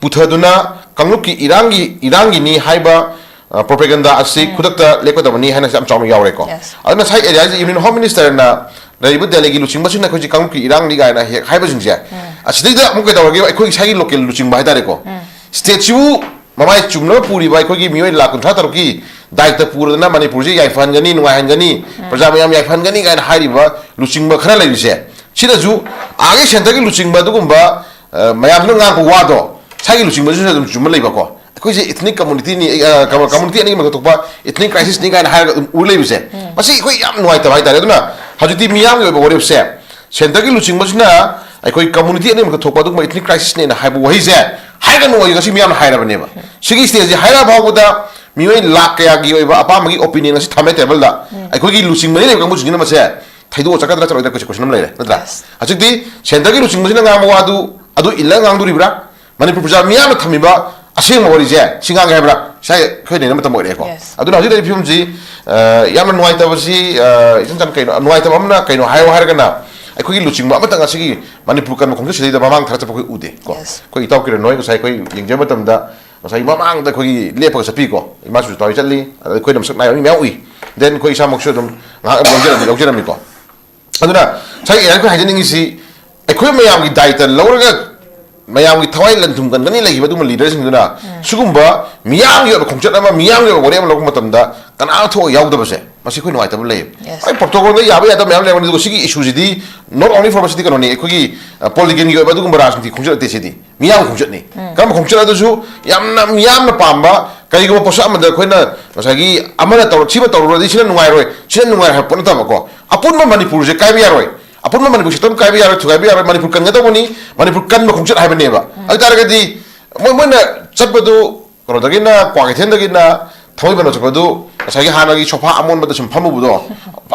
ꯄꯨꯊꯗꯨꯅ ꯀꯥꯡꯂꯨꯞꯀꯤ ꯏꯔꯥꯡꯒꯤ ꯏꯔꯥꯡꯒꯤꯅꯤ ꯍꯥꯏꯕ ꯄ꯭ꯔꯣꯄꯦꯒꯟꯗꯥ ꯑꯁꯤ ꯈꯨꯗꯛꯇ ꯂꯦꯞꯀꯗꯕꯅꯤ ꯍꯥꯏꯅ ꯌꯥꯝ ꯆꯥꯎꯅ ꯌꯥꯎꯔꯦꯀꯣ꯫ Yes. ꯑꯗꯨꯅ ꯉꯁꯥꯏ ꯑꯦꯔꯤꯌꯥꯁꯤ ꯌꯨꯅꯤꯌꯟ ꯍꯣꯝ ꯃꯤꯅꯤꯁꯇꯔꯅ ꯂꯩꯔꯤꯕ ꯗꯦꯜꯂꯤꯒꯤ ꯂꯨꯆꯤꯡꯕꯁꯤꯡꯅ ꯑꯩꯈꯣꯏꯁꯤ ꯀꯥꯡꯂꯨꯞꯀꯤ ꯏꯔꯥꯡꯅꯤ ꯀꯥꯏꯅ ꯍꯦꯛ ꯍꯥꯏꯕꯁꯤꯡꯁꯦ, ꯑꯁꯤꯗꯩꯗ ꯑꯃꯨꯛ ꯀꯩꯗꯧꯔꯒꯦ? ꯑꯩꯈꯣꯏ ꯏꯁꯥꯒꯤ ꯂꯣꯀꯦꯜ ꯂꯨꯆꯤꯡꯕ ꯍꯥꯏꯇꯥꯔꯦꯀꯣ, ꯁ꯭ꯇꯦꯠꯁꯤꯕꯨ ꯃꯃꯥꯏ ꯆꯨꯝꯅꯕ ꯄꯨꯔꯤꯕ ꯑꯩꯈꯣꯏꯒꯤ ꯃꯤꯑꯣꯏ ꯂꯥꯛ ꯀꯨꯟꯊ꯭ꯔꯥ ꯇꯔꯨꯛꯀꯤ ꯗꯥꯏꯇ ꯄꯨꯔꯗꯅ ꯃꯅꯤꯄꯨꯔꯁꯤ ꯌꯥꯏꯐꯍꯟꯒꯅꯤ, ꯅꯨꯡꯉꯥꯏꯍꯟꯒꯅꯤ, ꯄ꯭ꯔꯖꯥ ꯃꯌꯥꯝ ꯌꯥꯏꯐꯍꯟꯒꯅꯤ ꯀꯥꯏꯅ ꯍꯥꯏꯔꯤꯕ ꯂꯨꯆꯤꯡꯕ ꯈꯔ ꯂꯩꯔꯤꯁꯦ, ꯁꯤꯅꯁꯨ ꯑꯥꯒꯤ ꯁꯦꯟꯇꯔꯒꯤ ꯂꯨꯆꯤꯡꯕ ꯑꯗꯨꯒꯨꯝꯕ, ꯑ, ꯃꯌꯥꯝꯗꯨꯅ ꯉꯥꯡꯕ ꯋꯥꯗꯣ ꯏꯁꯥꯒꯤ ꯂꯨꯆꯤꯡꯕꯁꯤꯁꯨ ꯑꯗꯨꯝ ꯆꯨꯝꯕ ꯂꯩꯕꯀꯣ꯫ ꯑꯩꯈꯣꯏꯁꯦ ꯏꯊꯅꯤꯛ ꯀꯝꯃꯨꯅꯤꯇꯤꯅꯤ, ꯑ, ꯀꯝ-, ꯀꯝꯃꯨꯅꯤꯇꯤ ꯑꯅꯤꯒꯤ ꯃꯔꯛꯇ ꯊꯣꯛꯄ ꯏꯊꯅꯤꯛ ꯀ꯭ꯔꯥꯏꯁꯤꯁꯅꯤ ꯀꯥꯏꯅ ꯍꯥꯏꯔꯒ ꯑꯗꯨꯝ ꯎ ꯂꯩꯕꯁꯦ, ꯃꯁꯤ ꯑꯩꯈꯣꯏ ꯌꯥꯝ ꯅꯨꯡꯉꯥꯏꯇꯕ ꯍꯥꯏꯇꯥꯔꯦ꯫ ꯑꯗꯨꯅ ꯍꯧꯖꯤꯛꯇꯤ ꯃꯤꯌꯥꯝꯒꯤ ꯑꯣꯏꯕ ꯋꯥꯔꯦꯞꯁꯦ, ꯁꯦꯟꯇꯔꯒꯤ ꯂꯨꯆꯤꯡꯕꯁꯤꯅ ꯑꯩꯈꯣꯏ ꯀꯝꯃꯨꯅꯤꯇꯤ ꯑꯅꯤꯒꯤ ꯃꯔꯛꯇ ꯊꯣꯛꯄ ꯑꯗꯨꯒꯨꯝꯕ ꯏꯊꯅꯤꯛ ꯀ꯭ꯔꯥꯏꯁꯤꯁꯅꯦꯅ ꯍꯥꯏꯕ ꯋꯥꯍꯩꯁꯦ ꯍꯥꯏꯒꯅꯨ ꯑꯣꯏ ꯉꯁꯤ ꯃꯤꯌꯥꯝꯅ ꯍꯥꯏꯔꯕꯅꯦꯕ꯫ ꯁꯤꯒꯤ ꯁ꯭ꯇꯦꯖꯁꯤ ꯍꯥꯏꯔꯛꯑ ꯐꯥꯎꯕꯗ ꯃꯤꯑꯣꯏ ꯂꯥꯛ ꯀꯌꯥꯒꯤ ꯑꯣꯏꯕ ꯑꯄꯥꯝꯕꯒꯤ ꯑꯣꯄꯤꯅꯤꯌꯟ ꯑꯁꯤ ꯊꯝꯃꯦ ꯇꯦꯕꯜꯗ, ꯑꯩꯈꯣꯏꯒꯤ ꯂꯨꯆꯤꯡꯕ ꯂꯩꯔꯤꯕ ꯀꯥꯡꯕꯨꯁꯤꯡꯁꯤꯅ ꯃꯁꯦ ꯊꯩꯗꯣꯛꯑ ꯆꯠꯀꯗ꯭ꯔꯥ ꯆꯠꯂꯣꯏꯗ꯭ꯔꯥ question ꯑꯃ ꯂꯩꯔꯦ, ꯅꯠꯇ꯭ꯔꯥ? Yes. ꯍꯧꯖꯤꯛꯇꯤ ꯁꯦꯟꯇꯔꯒꯤ ꯂꯨꯆꯤꯡꯕꯁꯤꯅ ꯉꯥꯡꯕ ꯋꯥꯗꯨ ꯑꯗꯨ ꯏꯜꯂꯒ ꯉꯥꯡꯗꯣꯔꯤꯕ꯭ꯔꯥ? ꯃꯅꯤꯄꯨꯔ ꯄ꯭ꯔꯖꯥ ꯃꯤꯌꯥꯝꯅ ꯊꯝꯃꯤꯕ ꯑꯁꯦꯡꯕ ꯋꯥꯔꯤꯁꯦ ꯁꯤ ꯉꯥꯡꯒꯦ ꯍꯥꯏꯕ꯭ꯔꯥ? ꯁꯤ ꯑꯩꯈꯣꯏ ꯅꯩꯅꯕ ꯃꯇꯝ ꯑꯣꯏꯔꯦꯀꯣ꯫ Yes. ꯑꯗꯨꯅ ꯍꯧꯖꯤꯛ ꯂꯩꯔꯤꯕ ꯐꯤꯕꯝꯁꯤ, ꯑ, ꯌꯥꯝꯅ ꯅꯨꯡꯉꯥꯏꯇꯕꯁꯤ, ꯑ, ꯏꯆꯝ ꯆꯝꯅ ꯀꯩꯅꯣ, ꯅꯨꯡꯉꯥꯏꯇꯕ ꯑꯃꯅ ꯀꯩꯅꯣ ꯍꯥꯏꯌꯣ ꯍꯥꯏꯔꯒꯅ, ꯑꯩꯈꯣꯏꯒꯤ ꯂꯨꯆꯤꯡꯕ ꯑꯃꯇꯪ ꯉꯁꯤꯒꯤ ꯃꯅꯤꯄꯨꯔ ꯀꯟꯕ ꯈꯣꯡꯆꯠꯁꯤꯗꯩꯗ ꯃꯃꯥꯡ ꯊꯥꯔ ꯆꯠꯄ ꯑꯩꯈꯣꯏ ꯎꯗꯦ ꯀꯣ꯫ Yes. ꯑꯩꯈꯣꯏ ꯏꯇꯥꯎ ꯀꯤꯔꯟ ꯍꯣꯏ ꯉꯁꯥꯏ ꯑꯩꯈꯣꯏ ꯌꯦꯡꯖꯕ ꯃꯇꯝꯗ ꯉꯁꯥꯏꯒꯤ ꯃꯃꯥꯡꯗ ꯑꯩꯈꯣꯏꯒꯤ ꯂꯦꯞꯄꯒ ꯆꯠꯄꯤꯀꯣ, ꯏꯃꯥ ꯁꯨꯖꯤꯇꯥ ꯍꯣꯏ ꯆꯠꯂꯤ, ꯑꯗ ꯑꯩꯈꯣꯏꯅ ꯃꯁꯛ ꯅꯥꯏꯕ ꯃꯤ ꯃꯌꯥꯝ ꯎꯏ꯫ Then ꯑꯩꯈꯣꯏ ꯏꯁꯥꯃꯛꯁꯨ ꯑꯗꯨꯝ ꯉꯥꯏꯍꯥꯛ ꯑꯗꯨꯝ ꯌꯥꯎꯖꯔꯝꯃꯤ, ꯌꯥꯎꯖꯔꯝꯃꯤꯀꯣ꯫ ꯑꯗꯨꯅ ꯉꯁꯥꯏꯒꯤ ꯑꯩꯈꯣꯏ ꯍꯥꯏꯖꯅꯤꯡꯉꯤꯁꯤ, ꯑꯩꯈꯣꯏ ꯃꯌꯥꯝꯒꯤ ꯗꯥꯏꯇ ꯂꯧꯔꯒ ꯃꯌꯥꯝꯒꯤ ꯊꯋꯥꯏ ꯂꯟ ꯊꯨꯝ ꯀꯟꯒꯅꯤ ꯂꯩꯈꯤꯕ ꯑꯗꯨꯒꯨꯝꯕ ꯂꯤꯗꯔꯁꯤꯡꯗꯨꯅ ꯁꯤꯒꯨꯝꯕ ꯃꯤꯌꯥꯝꯒꯤ ꯑꯣꯏꯕ ꯈꯣꯡꯆꯠ ꯑꯃ, ꯃꯤꯌꯥꯝꯒꯤ ꯑꯣꯏꯕ ꯋꯥꯔꯦꯞ ꯑꯃ ꯂꯧꯔꯛꯄ ꯃꯇꯝꯗ ꯀꯅꯥ ꯊꯣꯛꯑꯒ ꯌꯥꯎꯗꯕꯁꯦ, ꯃꯁꯤ ꯑꯩꯈꯣꯏ ꯅꯨꯡꯉꯥꯏꯇꯕ ꯂꯩꯌꯦꯕ꯫ Yes. ꯑꯩ ꯄ꯭ꯔꯣꯇꯣꯀꯣꯜꯗ ꯌꯥꯕ ꯌꯥꯗꯕ ꯃꯌꯥꯝ ꯂꯩꯔꯝꯒꯅꯤ, ꯑꯗꯨꯒ ꯁꯤꯒꯤ ꯏꯁꯨꯁꯤꯗꯤ not only for ꯃꯁꯤꯗꯤ ꯀꯩꯅꯣꯅꯤ, ꯑꯩꯈꯣꯏꯒꯤ, ꯑ, ꯄꯣꯂꯤꯇꯤꯀꯦꯜꯒꯤ ꯑꯣꯏꯕ ꯑꯗꯨꯒꯨꯝꯕ ꯔꯥꯖꯅꯤꯇꯤ ꯈꯣꯡꯆꯠ ꯅꯠꯇꯦ ꯁꯤꯗꯤ꯫ ꯃꯤꯌꯥꯝꯒꯤ ꯈꯣꯡꯆꯠꯅꯤ꯫ ꯀꯔꯝꯕ ꯈꯣꯡꯆꯠ ꯑꯗꯨꯁꯨ ꯌꯥꯝꯅ ꯃꯤꯌꯥꯝꯅ ꯄꯥꯝꯕ, ꯀꯔꯤꯒꯨꯝꯕ ꯄꯣꯠꯁꯛ ꯑꯃꯗ ꯑꯩꯈꯣꯏꯅ ꯉꯁꯥꯏꯒꯤ ꯑꯃꯅ ꯇꯧꯔ-, ꯁꯤꯃ ꯇꯧꯔꯨꯔꯗꯤ ꯁꯤꯅ ꯅꯨꯡꯉꯥꯏꯔꯣꯏ, ꯁꯤꯅ ꯅꯨꯡꯉꯥꯏꯔꯣꯏ ꯍꯥꯏꯕ ꯄꯣꯠ ꯅꯠꯇꯕꯀꯣ꯫ ꯑꯄꯨꯟꯕ ꯃꯅꯤꯄꯨꯔꯁꯦ ꯀꯥꯏꯕ ꯌꯥꯔꯣꯏ, ꯑꯄꯨꯟꯕ ꯃꯅꯤꯄꯨꯔ ꯁꯛꯇꯝ ꯀꯥꯏꯕ ꯌꯥꯔꯣꯏ, ꯊꯨꯒꯥꯏꯕ ꯌꯥꯔꯣꯏ, ꯃꯅꯤꯄꯨꯔ ꯀꯟꯒꯗꯧꯕꯅꯤ, ꯃꯅꯤꯄꯨꯔ ꯀꯟꯕ ꯈꯣꯡꯆꯠ ꯍꯥꯏꯕꯅꯦꯕ꯫ ꯑꯗꯨ ꯇꯥꯔꯒꯗꯤ ꯃꯣꯏ, ꯃꯣꯏꯅ ꯆꯠꯄꯗꯨ ꯀꯩꯅꯣꯗꯒꯤꯅ, ꯀ꯭ꯋꯥꯀꯩꯊꯦꯜꯗꯒꯤꯅ ꯊꯥꯡꯃꯩꯕꯟꯗ ꯆꯠꯄꯗꯨ ꯉꯁꯥꯏꯒꯤ ꯍꯥꯟꯅꯒꯤ ꯁꯣꯐꯥ ꯑꯃꯣꯟꯕꯗ ꯁꯨꯝ ꯐꯝꯃꯨꯕꯗꯣ,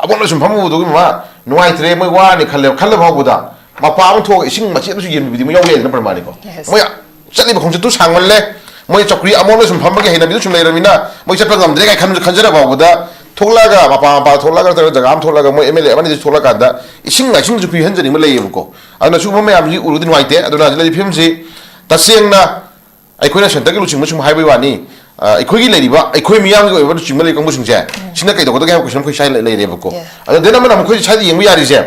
ꯑꯃꯣꯟꯕꯗ ꯁꯨꯝ ꯐꯝꯃꯨꯕꯗꯨꯒꯤ ꯃꯃꯥ ꯅꯨꯡꯉꯥꯏꯇ꯭ꯔꯦ, ꯃꯣꯏ ꯋꯥꯔꯅꯤ ꯈꯜꯂꯦ, ꯈꯜꯂ ꯐꯥꯎꯕꯗ ꯃꯄꯥ ꯑꯃ ꯊꯣꯛꯑꯒ ꯏꯁꯤꯡ ꯃꯆꯦꯠ ꯑꯃꯁꯨ ꯌꯦꯟꯕꯤꯕꯗꯤ ꯑꯃ ꯌꯥꯎꯕ ꯌꯥꯏꯗꯅ ꯄ꯭ꯔꯃꯥꯅꯤꯀꯣ꯫ Yes. ꯃꯣꯏ ꯆꯠꯂꯤꯕ ꯈꯣꯡꯆꯠꯇꯨ ꯁꯥꯡꯃꯜꯂꯦ, ꯃꯣꯏ ꯆꯧꯀ꯭ꯔꯤ ꯑꯃꯣꯟꯕ ꯁꯨꯝ ꯐꯝꯕꯒꯤ ꯍꯩꯅꯕꯤꯗꯨ ꯁꯨꯝ ꯂꯩꯔꯃꯤꯅ ꯃꯣꯏ ꯆꯠꯄ ꯉꯝꯗ꯭ꯔꯦ ꯀꯥꯏ ꯈꯟ-, ꯈꯟꯖꯔ ꯐꯥꯎꯕꯗ ꯊꯣꯛꯂꯛꯑꯒ, ꯃꯄꯥ ꯃꯄꯥ ꯊꯣꯛꯂꯛꯑꯒ ꯅꯠꯇ꯭ꯔꯒ ꯖꯒꯥ ꯑꯃ ꯊꯣꯛꯂꯛꯑꯒ ꯃꯣꯏ ꯑꯦꯝ ꯑꯦꯜ ꯑꯦ ꯑꯃꯅꯤꯗꯨ ꯊꯣꯛꯂꯛꯑꯀꯥꯟꯗ ꯏꯁꯤꯡ ꯃꯥꯏꯁꯤꯡꯁꯨ ꯄꯤꯍꯟꯖꯅꯤꯡꯕ ꯂꯩꯌꯦꯕꯀꯣ꯫ ꯑꯗꯨꯅ ꯁꯤꯒꯨꯝꯕ ꯃꯌꯥꯝꯁꯤ ꯎꯔꯒꯗꯤ ꯅꯨꯡꯉꯥꯏꯇꯦ꯫ ꯑꯗꯨꯅ ꯍꯧꯖꯤꯛ ꯂꯩꯔꯤꯕ ꯐꯤꯕꯝꯁꯤ ꯇꯁꯦꯡꯅ ꯑꯩꯈꯣꯏꯅ centreꯒꯤ ꯂꯨꯆꯤꯡꯕꯁꯤꯡ ꯍꯥꯏꯕꯒꯤ ꯋꯥꯅꯤ꯫ ꯑ, ꯑꯩꯈꯣꯏꯒꯤ ꯂꯩꯔꯤꯕ, ꯑꯩꯈꯣꯏ ꯃꯤꯌꯥꯝꯒꯤ ꯑꯣꯏꯕ ꯂꯨꯆꯤꯡꯕ ꯂꯩꯔꯤ ꯀꯥꯡꯕꯨꯁꯤꯡꯁꯦ, ꯁꯤꯅ ꯀꯩꯗꯧꯒꯗꯒꯦ ꯍꯥꯏꯕ question ꯑꯃ ꯑꯩꯈꯣꯏ ꯁ꯭ꯋꯥꯏꯗ ꯂꯩ-, ꯂꯩꯔꯦꯕꯀꯣ꯫ Yeah. ꯑꯗꯣ then ꯑꯃꯅ ꯑꯃꯨꯛ ꯑꯩꯈꯣꯏ ꯁ꯭ꯋꯥꯏꯗ ꯌꯦꯡꯕ ꯌꯥꯔꯤꯁꯦ,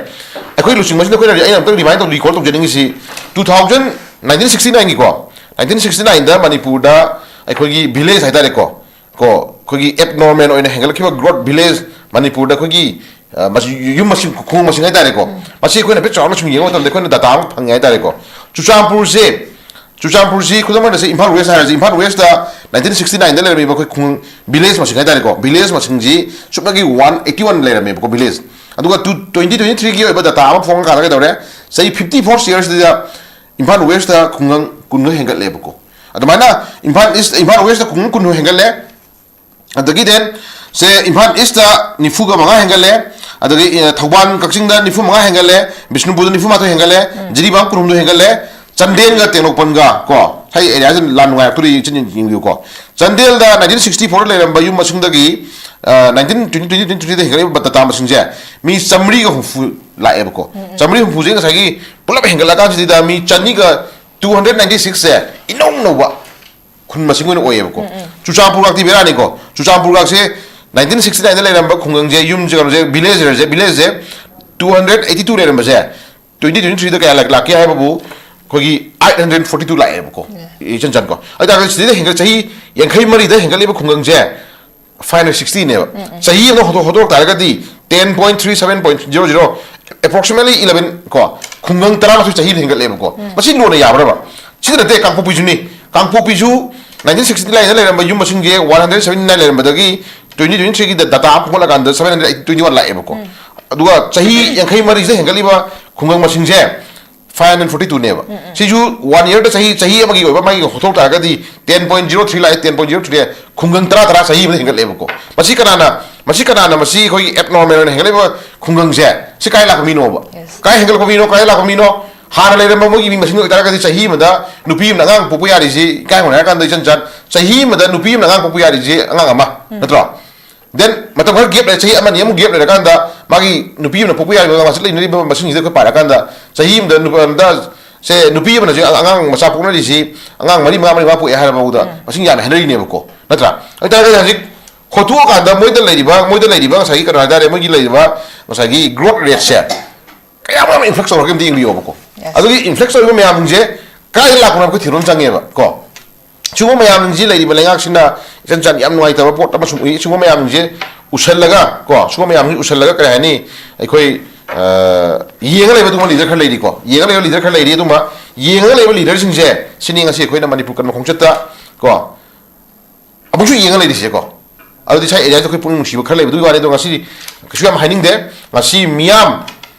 ꯑꯩꯈꯣꯏ ꯂꯨꯆꯤꯡꯕꯁꯤꯅ ꯑꯩꯈꯣꯏꯅ, ꯑꯩꯅ ꯑꯝꯇꯪ remind ꯇꯧ-, recall ꯇꯧꯖꯅꯤꯡꯉꯤꯁꯤ, two thousand, nineteen sixty nineꯒꯤꯀꯣ, nineteen sixty nineꯗ ꯃꯅꯤꯄꯨꯔꯗ ꯑꯩꯈꯣꯏꯒꯤ village ꯍꯥꯏꯇꯥꯔꯦꯀꯣ, ꯀꯣ, ꯑꯩꯈꯣꯏꯒꯤ abnormal ꯑꯣꯏꯅ ꯍꯦꯟꯒꯠꯂꯛꯈꯤꯕ growth village, ꯃꯅꯤꯄꯨꯔꯗ ꯑꯩꯈꯣꯏꯒꯤ, ꯑ, ꯃꯁꯤ ꯌꯨꯝ ꯃꯁꯤꯡ, ꯈꯨꯡꯒꯪ ꯃꯁꯤꯡ ꯍꯥꯏꯇꯥꯔꯦꯀꯣ, ꯃꯁꯤ ꯑꯩꯈꯣꯏꯅ ꯍꯥꯏꯐꯦꯠ ꯆꯥꯎꯔꯥꯛꯅ ꯁꯨꯝ ꯌꯦꯡꯕ ꯃꯇꯝꯗ ꯑꯩꯈꯣꯏꯅ data ꯑꯃ ꯐꯪꯉꯦ ꯍꯥꯏꯇꯥꯔꯦꯀꯣ꯫ ꯆꯨꯔꯆꯥꯟꯄꯨꯔꯁꯦ, ꯆꯨꯔꯆꯥꯟꯄꯨꯔꯁꯤ ꯈꯨꯗꯝ ꯑꯣꯏꯅ ꯁꯤ Imphal West ꯍꯥꯏꯔꯁꯤ, Imphal Westꯇ nineteen sixty nineꯗ ꯂꯩꯔꯝꯃꯤꯕ ꯑꯩꯈꯣꯏ ꯈꯨꯡꯒꯪ village ꯃꯁꯤꯡ ꯍꯥꯏꯇꯥꯔꯦꯀꯣ, village ꯃꯁꯤꯡꯁꯤ ꯁꯨꯞꯅꯒꯤ one eighty one ꯂꯩꯔꯝꯃꯦꯕꯀꯣ village꯫ ꯑꯗꯨꯒ two, twenty twenty threeꯒꯤ ꯑꯣꯏꯕ data ꯑꯃ ꯐꯣꯡꯉꯀꯥꯟꯗ ꯀꯩꯗꯧꯔꯦ? ꯆꯍꯤ fifty four yearsꯁꯤꯗ ꯏꯝꯐꯥꯜ Westꯇ ꯈꯨꯡꯒꯪ ꯀꯨꯟꯒ ꯍꯦꯟꯒꯠꯂꯦꯕꯀꯣ꯫ ꯑꯗꯨꯃꯥꯏꯅ ꯏꯝꯐꯥꯜ East, ꯏꯝꯐꯥꯜ Westꯇ ꯈꯨꯡꯒꯪ ꯀꯨꯟ ꯍꯦꯟꯒꯠꯂꯦ꯫ ꯑꯗꯒꯤ then ꯁꯦ ꯏꯝꯐꯥꯜ Eastꯇ ꯅꯤꯐꯨꯒ ꯃꯉꯥ ꯍꯦꯟꯒꯠꯂꯦ꯫ ꯑꯗꯒꯤ, ꯑ, ꯊꯧꯕꯥꯜ ꯀꯛꯆꯤꯡꯗ ꯅꯤꯐꯨ ꯃꯉꯥ ꯍꯦꯟꯒꯠꯂꯦ꯫ ꯕꯤꯁꯅꯨꯄꯨꯔꯗ ꯅꯤꯐꯨ ꯃꯥꯊꯣꯏ ꯍꯦꯟꯒꯠꯂꯦ꯫ ꯖꯤꯔꯤꯕꯥꯝ ꯀꯨꯟꯍꯨꯝꯗꯣꯏ ꯍꯦꯟꯒꯠꯂꯦ꯫ ꯆꯥꯟꯗꯦꯜꯒ ꯇꯦꯡꯅꯧꯄꯜꯒ ꯀꯣ, ꯁꯤ areaꯁꯤ ꯂꯥꯟ ꯅꯨꯡꯉꯥꯏꯔꯛꯇꯣꯔꯤ, ꯌꯦꯡꯁꯤꯟ-, ꯌꯦꯡꯕꯤꯌꯨꯀꯣ꯫ ꯆꯥꯟꯗꯦꯜꯗ nineteen sixty fourꯗ ꯂꯩꯔꯝꯕ ꯌꯨꯝ ꯃꯁꯤꯡꯗꯒꯤ, ꯑ, nineteen twenty, twenty twenty threeꯗ ꯍꯦꯟꯒꯠꯂꯛꯏꯕ data ꯃꯁꯤꯡꯁꯦ ꯃꯤ ꯆꯥꯃꯔꯤꯒ ꯍꯨꯝꯐꯨ ꯂꯥꯛꯑꯦꯕꯀꯣ꯫ ꯆꯥꯃꯔꯤ ꯍꯨꯝꯐꯨꯁꯦ ꯉꯁꯥꯏꯒꯤ ꯄꯨꯂꯞ ꯍꯦꯟꯒꯠꯂꯀꯥꯟꯁꯤꯗ ꯃꯤ ꯆꯅꯤꯒ two hundred ninety sixꯁꯦ ꯏꯅꯧ ꯅꯧꯕ ꯈꯨꯟ ꯃꯁꯤꯡ ꯑꯣꯏꯅ ꯑꯣꯏꯌꯦꯕꯀꯣ꯫ ꯆꯨꯔꯆꯥꯟꯄꯨꯔꯒꯥꯛꯇꯤ ꯕꯦꯔꯥꯅꯤꯀꯣ꯫ ꯆꯨꯔꯆꯥꯟꯄꯨꯔꯒꯥꯛꯁꯦ nineteen sixty nineꯗ ꯂꯩꯔꯝꯕ ꯈꯨꯡꯒꯪꯁꯦ, ꯌꯨꯝꯁꯦ, ꯀꯩꯅꯣꯁꯦ, villageꯁꯦ, villageꯁꯦ two hundred eighty two ꯂꯩꯔꯝꯕꯁꯦ, twenty twenty threeꯗ ꯀꯌꯥ ꯂꯥꯛ-, ꯂꯥꯛꯀꯦ ꯍꯥꯏꯕꯕꯨ ꯑꯩꯈꯣꯏꯒꯤ eight hundred forty two ꯂꯥꯛꯑꯦꯕꯀꯣ꯫ ꯏꯆꯟ ꯆꯟꯀꯣ꯫ ꯑꯗꯨ ꯇꯥꯔꯒꯗꯤ ꯁꯤꯗꯩꯗ ꯍꯦꯟꯒꯠ-, ꯆꯍꯤ ꯌꯥꯡꯈꯩ ꯃꯔꯤꯗ ꯍꯦꯟꯒꯠꯂꯤꯕ ꯈꯨꯡꯒꯪꯁꯦ five hundred sixtyꯅꯦꯕ꯫ ꯆꯍꯤ ꯑꯃꯗ ꯍꯣꯠꯇꯣꯛ-, ꯍꯣꯠꯇꯣꯛ ꯇꯥꯔꯒꯗꯤ ten point three seven point zero zero, approximately eleven ꯀꯣ, ꯈꯨꯡꯒꯪ ꯇꯔꯥꯃꯥꯊꯣꯏ ꯆꯍꯤ ꯑꯃꯗ ꯍꯦꯟꯒꯠꯂꯦꯕꯀꯣ꯫ ꯃꯁꯤ ꯂꯣꯟꯅ ꯌꯥꯕ꯭ꯔꯕ? ꯁꯤꯗ ꯅꯠꯇꯦ, ꯀꯥꯡꯄꯣꯛꯄꯤꯁꯨꯅꯤ꯫ ꯀꯥꯡꯄꯣꯛꯄꯤꯁꯨ nineteen sixty nineꯗ ꯂꯩꯔꯝꯕ ꯌꯨꯝ ꯃꯁꯤꯡꯁꯦ one hundred seventy nine ꯂꯩꯔꯝꯕꯗꯒꯤ twenty twenty threeꯒꯤꯗ data ꯑꯃ ꯈꯣꯝꯒꯠꯂꯀꯥꯟꯗ seven hundred twenty one ꯂꯥꯛꯑꯦꯕꯀꯣ꯫ ꯑꯗꯨꯒ ꯆꯍꯤ ꯌꯥꯡꯈꯩ ꯃꯔꯤꯁꯤꯗ ꯍꯦꯟꯒꯠꯂꯤꯕ ꯈꯨꯡꯒꯪ ꯃꯁꯤꯡꯁꯦ five hundred forty twoꯅꯦꯕ꯫ ꯁꯤꯁꯨ one yearꯗ ꯆꯍꯤ, ꯆꯍꯤ ꯑꯃꯒꯤ ꯑꯣꯏꯕ ꯃꯥꯒꯤ ꯍꯣꯠꯊꯣꯛ ꯇꯥꯔꯒꯗꯤ ten point zero three ꯂꯥꯛꯑꯦ, ten point zero three ꯈꯨꯡꯒꯪ ꯇꯔꯥ ꯇꯔꯥ ꯆꯍꯤ ꯑꯃꯗ ꯍꯦꯟꯒꯠꯂꯦꯕꯀꯣ꯫ ꯃꯁꯤ ꯀꯅꯥꯅ, ꯃꯁꯤ ꯀꯅꯥꯅ ꯃꯁꯤ ꯑꯩꯈꯣꯏꯒꯤ abnormal ꯑꯣꯏꯅ ꯍꯦꯟꯒꯠꯂꯤꯕ ꯈꯨꯡꯒꯪꯁꯦ ꯁꯤ ꯀꯥꯏ ꯂꯥꯛꯄ ꯃꯤꯅꯣꯕ? Yes. ꯀꯥꯏ ꯍꯦꯟꯒꯠꯂꯛꯄ ꯃꯤꯅꯣ? ꯀꯥꯏ ꯂꯥꯛꯄ ꯃꯤꯅꯣ? ꯍꯥꯟꯅ ꯂꯩꯔꯝꯕ ꯃꯣꯏꯒꯤ ꯃꯤ ꯃꯁꯤꯡ ꯑꯣꯏꯇꯥꯔꯒꯗꯤ ꯆꯍꯤ ꯑꯃꯗ ꯅꯨꯄꯤ ꯑꯃꯅ ꯑꯉꯥꯡ ꯄꯣꯛꯄ ꯌꯥꯔꯤꯁꯤ, ꯏꯀꯥꯏ ꯍꯣꯏ ꯍꯥꯏꯔ ꯀꯥꯟꯗ ꯏꯆꯟ ꯆꯟ, ꯆꯍꯤ ꯑꯃꯗ ꯅꯨꯄꯤ ꯑꯃꯅ ꯑꯉꯥꯡ ꯄꯣꯛꯄ ꯌꯥꯔꯤꯁꯤ ꯑꯉꯥꯡ ꯑꯃ, ꯅꯠꯇ꯭ꯔꯣ? Then ꯃꯇꯝ ꯈꯔ gap ꯂꯩꯔꯦ, ꯆꯍꯤ ꯑꯃꯅꯤ ꯑꯃꯨꯛ gap ꯂꯩꯔꯀꯥꯟꯗ ꯃꯥꯒꯤ ꯅꯨꯄꯤ ꯑꯃꯅ ꯄꯣꯛꯄ ꯌꯥꯔꯤꯕ ꯃꯁꯤꯡ ꯂꯩꯅꯔꯤꯕ ꯃꯁꯤꯡꯁꯤꯗ ꯑꯩꯈꯣꯏ ꯄꯥꯔꯀꯥꯟꯗ ꯆꯍꯤ ꯑꯃꯗ ꯅꯨꯄꯥ ꯑꯃꯗ ꯁꯦ, ꯅꯨꯄꯤ ꯑꯃꯅꯁꯨ ꯑꯉꯥꯡ ꯃꯆꯥ ꯄꯣꯛꯅꯔꯤꯁꯤ, ꯑꯉꯥꯡ ꯃꯔꯤ, ꯃꯉꯥ, ꯃꯔꯤ, ꯃꯉꯥ ꯄꯣꯛꯑꯦ ꯍꯥꯏꯔꯕ ꯐꯥꯎꯗ ꯃꯁꯤꯡ ꯌꯥꯝꯃꯦ ꯍꯥꯏꯅꯔꯤꯅꯦꯕꯀꯣ, ꯅꯠꯇ꯭ꯔꯥ? ꯑꯗꯨ ꯑꯣꯏꯇꯥꯔꯒꯗꯤ ꯍꯧꯖꯤꯛ ꯍꯣꯠꯇꯣꯛꯑꯀꯥꯟꯗ ꯃꯣꯏꯗ ꯂꯩꯔꯤꯕ, ꯃꯣꯏꯗ ꯂꯩꯔꯤꯕ ꯉꯁꯥꯏꯒꯤ ꯀꯩꯅꯣ ꯍꯥꯏꯇꯥꯔꯦ, ꯃꯣꯏꯒꯤ ꯂꯩꯔꯤꯕ ꯉꯁꯥꯏꯒꯤ growth rate ꯁꯦ ꯀꯌꯥꯝ ꯌꯥꯝꯅ influx ꯇꯧꯔꯒꯦ ꯑꯝꯇ ꯌꯦꯡꯕꯤꯌꯣꯕꯀꯣ꯫ Yes. ꯑꯗꯨꯒꯤ influx ꯇꯧꯔꯤꯕ ꯃꯌꯥꯝꯁꯦ ꯀꯥꯏꯗ ꯂꯥꯛꯄꯅꯣ ꯍꯥꯏꯕ ꯑꯩꯈꯣꯏ ꯊꯤꯕ ꯑꯃ ꯆꯪꯉꯦꯕ ꯀꯣ꯫ ꯁꯤꯒꯨꯝꯕ ꯃꯌꯥꯝꯁꯤ ꯂꯩꯔꯤꯕ ꯂꯩꯉꯥꯛꯁꯤꯅ ꯏꯆꯟ ꯆꯥꯟ ꯌꯥꯝ ꯅꯨꯡꯉꯥꯏꯇꯕ ꯄꯣꯠ ꯑꯃꯁꯨ ꯎꯏ꯫ ꯁꯤꯒꯨꯝꯕ ꯃꯌꯥꯝꯁꯦ ꯎꯁꯜꯂꯒ ꯀꯣ, ꯁꯤꯒꯨꯝꯕ ꯃꯌꯥꯝꯁꯤ ꯎꯁꯜꯂꯒ ꯀꯔꯤ ꯍꯥꯏꯅꯤ, ꯑꯩꯈꯣꯏ, ꯑ, ꯌꯦꯡꯉ ꯂꯩꯕ ꯑꯗꯨꯒꯨꯝꯕ leader ꯈꯔ ꯂꯩꯔꯤꯀꯣ꯫ ꯌꯦꯡꯉ ꯂꯩꯕ leader ꯈꯔ ꯂꯩꯔꯤ꯫ ꯑꯗꯨꯃ ꯌꯦꯡꯉꯒ ꯂꯩꯕ leaderꯁꯤꯡꯁꯦ ꯁꯤꯅꯤ ꯉꯁꯤ ꯑꯩꯈꯣꯏꯅ ꯃꯅꯤꯄꯨꯔ ꯀꯟꯕ ꯈꯣꯡꯆꯠꯇ ꯀꯣ, ꯑꯃꯨꯛꯁꯨ ꯌꯦꯡꯉ ꯂꯩꯔꯤꯁꯦꯀꯣ꯫ ꯑꯗꯨꯗꯤ ꯁ꯭ꯋꯥꯏ areaꯗ ꯑꯩꯈꯣꯏ ꯄꯨꯛꯅꯤꯡ ꯅꯨꯡꯁꯤꯕ ꯈꯔ ꯂꯩꯕ ꯑꯗꯨꯒꯤ ꯋꯥꯅꯤ꯫ ꯑꯗꯣ ꯉꯁꯤꯗꯤ ꯀꯩꯁꯨ ꯌꯥꯝ ꯍꯥꯏꯅꯤꯡꯗꯦ꯫ ꯉꯁꯤ ꯃꯤꯌꯥꯝ,